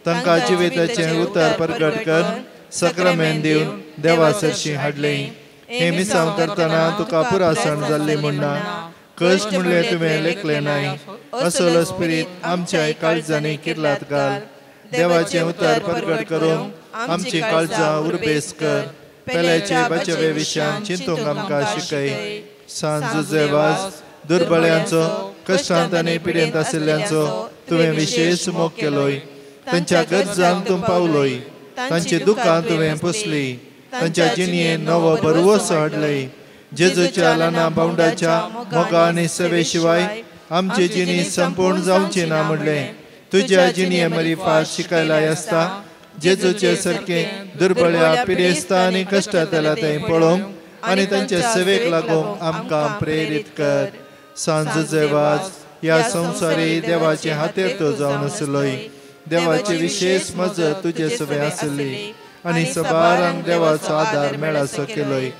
तांकां जिविताचें उतर परगट कर सक्रामेन दिवन देवा सरशी हाडलें. हें मिसांव करतना तुका पुरासण जाल्ली म्हणना, कश्ट म्हणलें तुवें लेखलें नाय. असलो स्पिरीत आमच्या काळजांनी किर्लात घाल. देवाचें उतर परगट करूंक आमची काळजां उर्बेस कर. पेल्याचे बचावे विशयान चिंतूंक आमकां शिकय. सांत जुजेवाज, दुर्बळ्यांचो, कश्टांत आनी पिडेंत आशिल्ल्यांचो तुवें विशेश मोग केलोय. तांच्या गरजांक तूं पावलोय, तांची दुकां तुवें पुसली, तांच्या जिणेन नवो भरवंसो हाडलय. जेजूच्या ल्हाना भावंडाच्या मोगा आनी सेवे शिवाय आमची जिणी संपूर्ण जावची ना म्हणलें तुज्या जिणये मरिफात शिकायला आसता. जेजूचे सारके दुर्बळ्या पिडेस्ता आनी कश्टांतल्या थंय पळोवंक आनी तांचे सेवेक लागूंक आमकां प्रेरीत कर. सांत जुजेवाज, ह्या संवसारी देवाचे हातेर तूं जावन आसलोय. देवाची विशेष मजत तुजे सवे आसली आनी सबारांक देवाचो आदार मेळासो केलोय.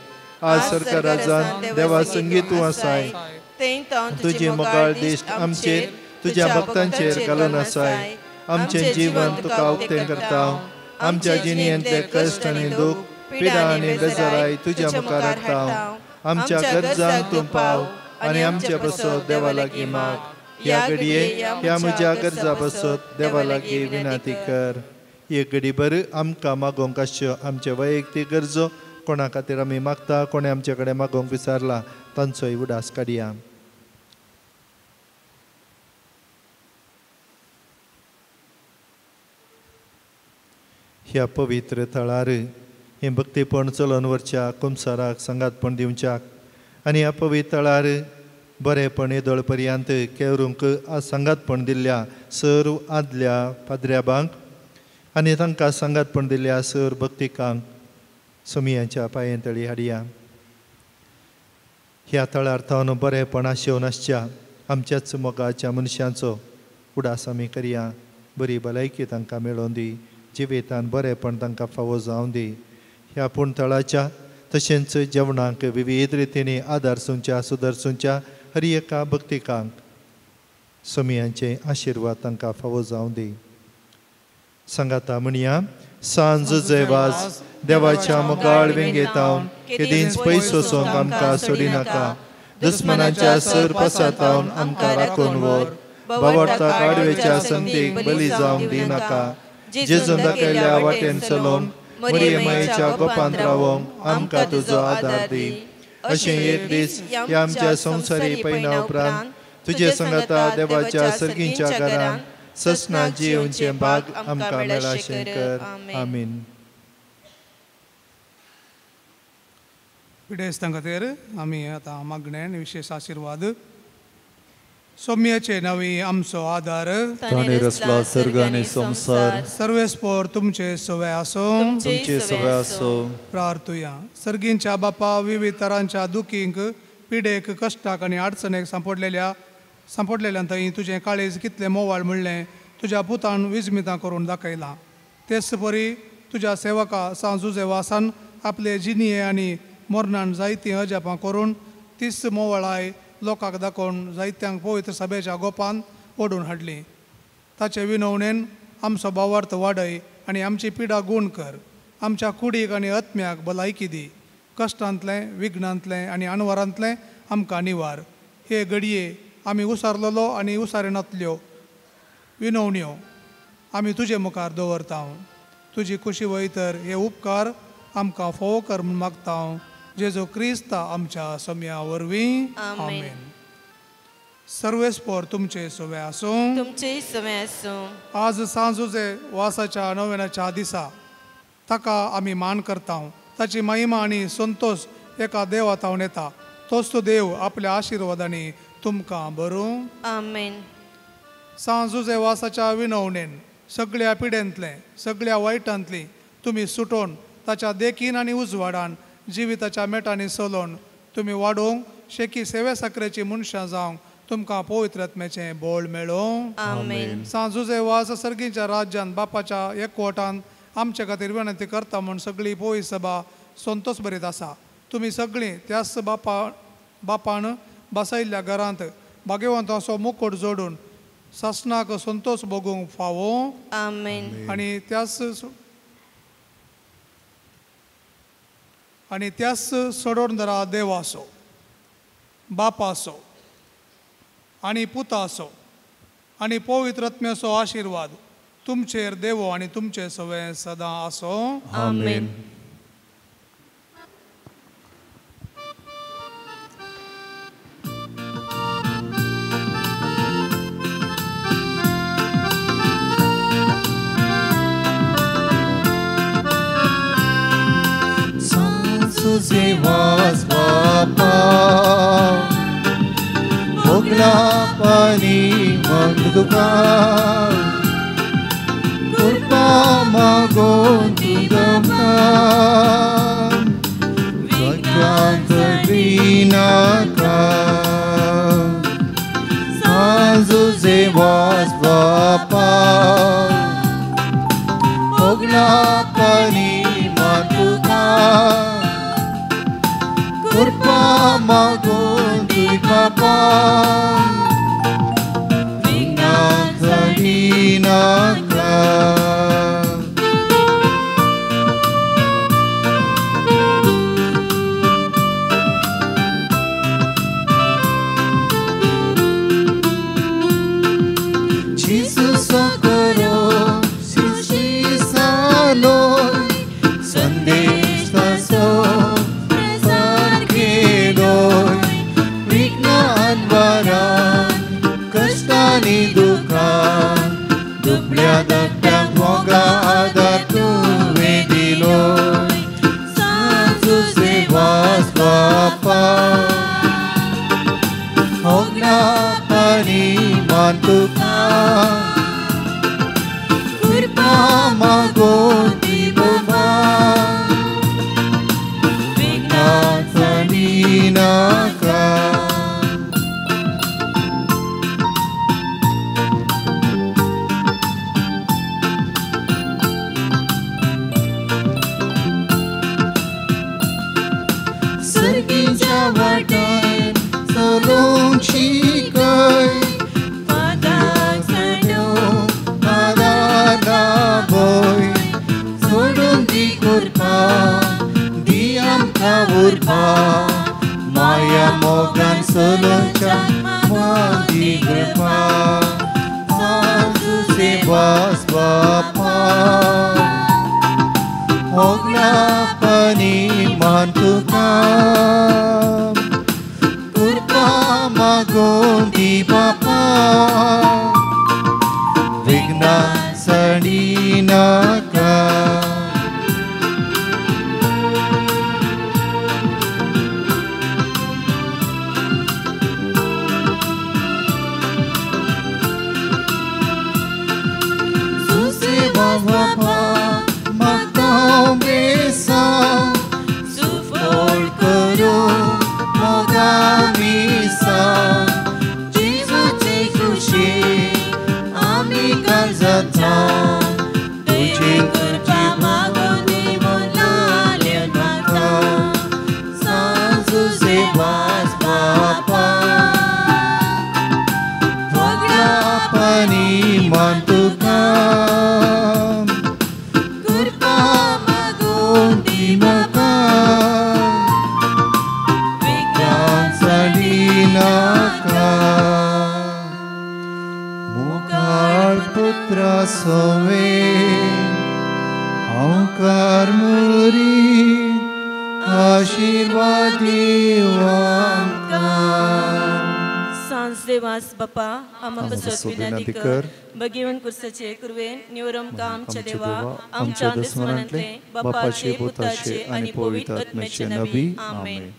आज सरकाराजान देवा संगीत तूं आसाय, तुजी मोगाळ दिश्ट आमचेर तुज्या भक्तांचेर घालून आसाय. आमचें जीवन तुका उक्तें करता. आमच्या जिणेंतले कश्ट आनी दूख, पिडा आनी बेजाराय तुज्या मुखार हाडटा. आमच्या गरजांक तूं पाव आनी आमचे पासत देवा लागीं माग. ह्या घडये ह्या म्हज्या गरजा पासत देवा लागीं विनंती कर. एक घडी भर आमकां मागोवंक आसच्यो आमचे वैयक्तीक गरजो कोणा खातीर आमी मागता, कोणें आमचे कडेन मागोवंक विचारला तांचोय उडास काडया. ह्या पवित्र थळार हें भक्तीपण चलोवन व्हरच्या कुमसाराक सांगातपण दिवच्याक आनी ह्या पवित्र थळार बरेंपण येदोळ पर्यंत केवरूंक सांगातपण दिल्ल्या सर्व आदल्या पाद्र्याबांक आनी तांकां सांगातपण दिल्या सर भक्तिकांक सोमयांच्या पांयेंतळी हाडया. ह्या तळार थावन बरेंपण आशेवन आसच्या आमच्याच मोगाच्या मनशांचो उडास आमी करया. बरी भलायकी तांकां मेळोवन दी, जिवितान बरेंपण तांकां फावो जावं दी. ह्या पूण तळाच्या तशेंच जेवणाक विविध रितींनी आदार सुंच्या सुदरसुंच्या हर एका भक्तिकांक सोमयांचे आशिर्वाद तांकां फावो जावं दी. सांगाता म्हणया, सांज जयवाज देवाच्या मुखार वेंगेतावन केदींच पयस वचोंक आमकां सोडिनाका. दुस्मनाच्या सर पसातावन आमकां राखून व्हर. बावडता काडवेच्या संगतीक बली जावंक दिनाका. जेजून दाखयल्या वाटेन चलोवंक मरियमायेच्या गोपांत रावोंक आमकां तुजो आदार दी. अशें एक दीस ह्या आमच्या संवसारी पयना उपरांत तुजे संगाता देवाच्या सर्गींच्या घरान ससना जिवचें भाग आमकां मेळाशें कर. आमीन. पिडेस्तां खातीर आमी आतां मागणें आनी विशेश आशिर्वाद. सोम्याचे नवी आमचो आदार, ताणें रचला सर्ग आनी संवसार. सर्वेस्पोर तुमचे सवे आसूं, तुमचे सवे आसूं. प्रार्थुया. सर्गींच्या बापा, विविध तरांच्या दुखींक, पिडेक, कश्टाक आनी अडचणेक सांपडलेल्यान थंय तुजें काळीज कितलें मोवाळ म्हणलें तुज्या पुतान विजमितां करून दाखयलां. तेच परी तुज्या सेवका सांजुजे वासान आपले जिणये आनी मरणान जायतीं अजापां करून तीच मोवाळाय लोकांक दाखोवन जायत्यांक पवित्र सभेच्या गोपान ओडून हाडली. ताचे विनवणेन आमचो भावार्थ वाडय आनी आमची पिडा गूण कर. आमच्या कुडीक आनी आत्म्याक भलायकी दी. कश्टांतलें, विघ्नांतलें आनी अणवरांतलें आमकां निवार. हे घडये आमी उसारलेलो आनी उसारिनातल्यो विनवण्यो आमी तुजे मुखार दवरता. तुजी खुशी वयतर हे उपकार आमकां फोव कर म्हूण मागता. जेजू क्रिस्ता आमच्या सम्या वरवीं. आमेन. सर्वेस्पोर तुमचे सवे आसूं, तुमचे सवे आसूं. आज सांजुजे वासाच्या नव्याच्या दिसा ताका आमी मान करता. ताची महिमा आनी संतोष एका देवा थावन येता. तोच तो देव आपल्या आशिर्वादांनी तुमकां बरूं. आमेन. सांजुजे वासाच्या विनवणेन सगळ्या पिडेंतलें, सगळ्या वायटांतली तुमी सुटोवन ताच्या देखीन आनी उजवाडान जिविताच्या मेटांनी चलोवन तुमी वाडोवंक शेकी सेवे साकरेची मनशां जावंक तुमकां पवित्र आत्म्याचें बळ मेळों. आमेन. सांजुजे वास सर्गीच्या राज्यान बापाच्या एकवटान आमचे खातीर विनंती करता म्हूण सगळी पवित्र सभा संतोष भरीत आसा. तुमी सगळीं त्याच बापान बसयल्ल्या घरांत भाग्यवंत असो मुकुट जोडून सासणाक संतोष भोगूंक फावो. आमेन. आनी त्याच सोडोवन देवाचो, बापाचो आनी पुताचो आनी पवित्र आत्म्याचो आशिर्वाद तुमचेर देवो आनी तुमचे सवे सदां आसो. आमेन. तुझे वास बापा, मोगला पाणी मग तुका, कृपा मागोन तुका, विघ्नांत दिनाका. तुझे वास बापा, मोगला पाणी मग तुका, कृपा मागून तुय बापा, विघ्नांत दिनाका. Jesus करो शिशिसालो संदेश ताचो प्रसार केलोय. विघ्नान वरान कश्टांनी दुखान दुबळ्या धाकट्यांक मोगा आदार तुवें दिलोय. तुझे वास बापा, मोगला पाणी मान तुका, कृपा मागून कृपा माया मोगान चलोवच्या मागून दी कृपा सेवास बापा होगलापनी मान तुका कृपा मागून दी बापा विघ्ना सणी नाका बापा आम्हा विनंती कर भगीवन कुर्साचे कुरवेन निवरम आमच्या देवा आमच्या दुस्मनांतले बापाचे पुताचे आणि पवित्र आत्म्याचे नबी आमेन.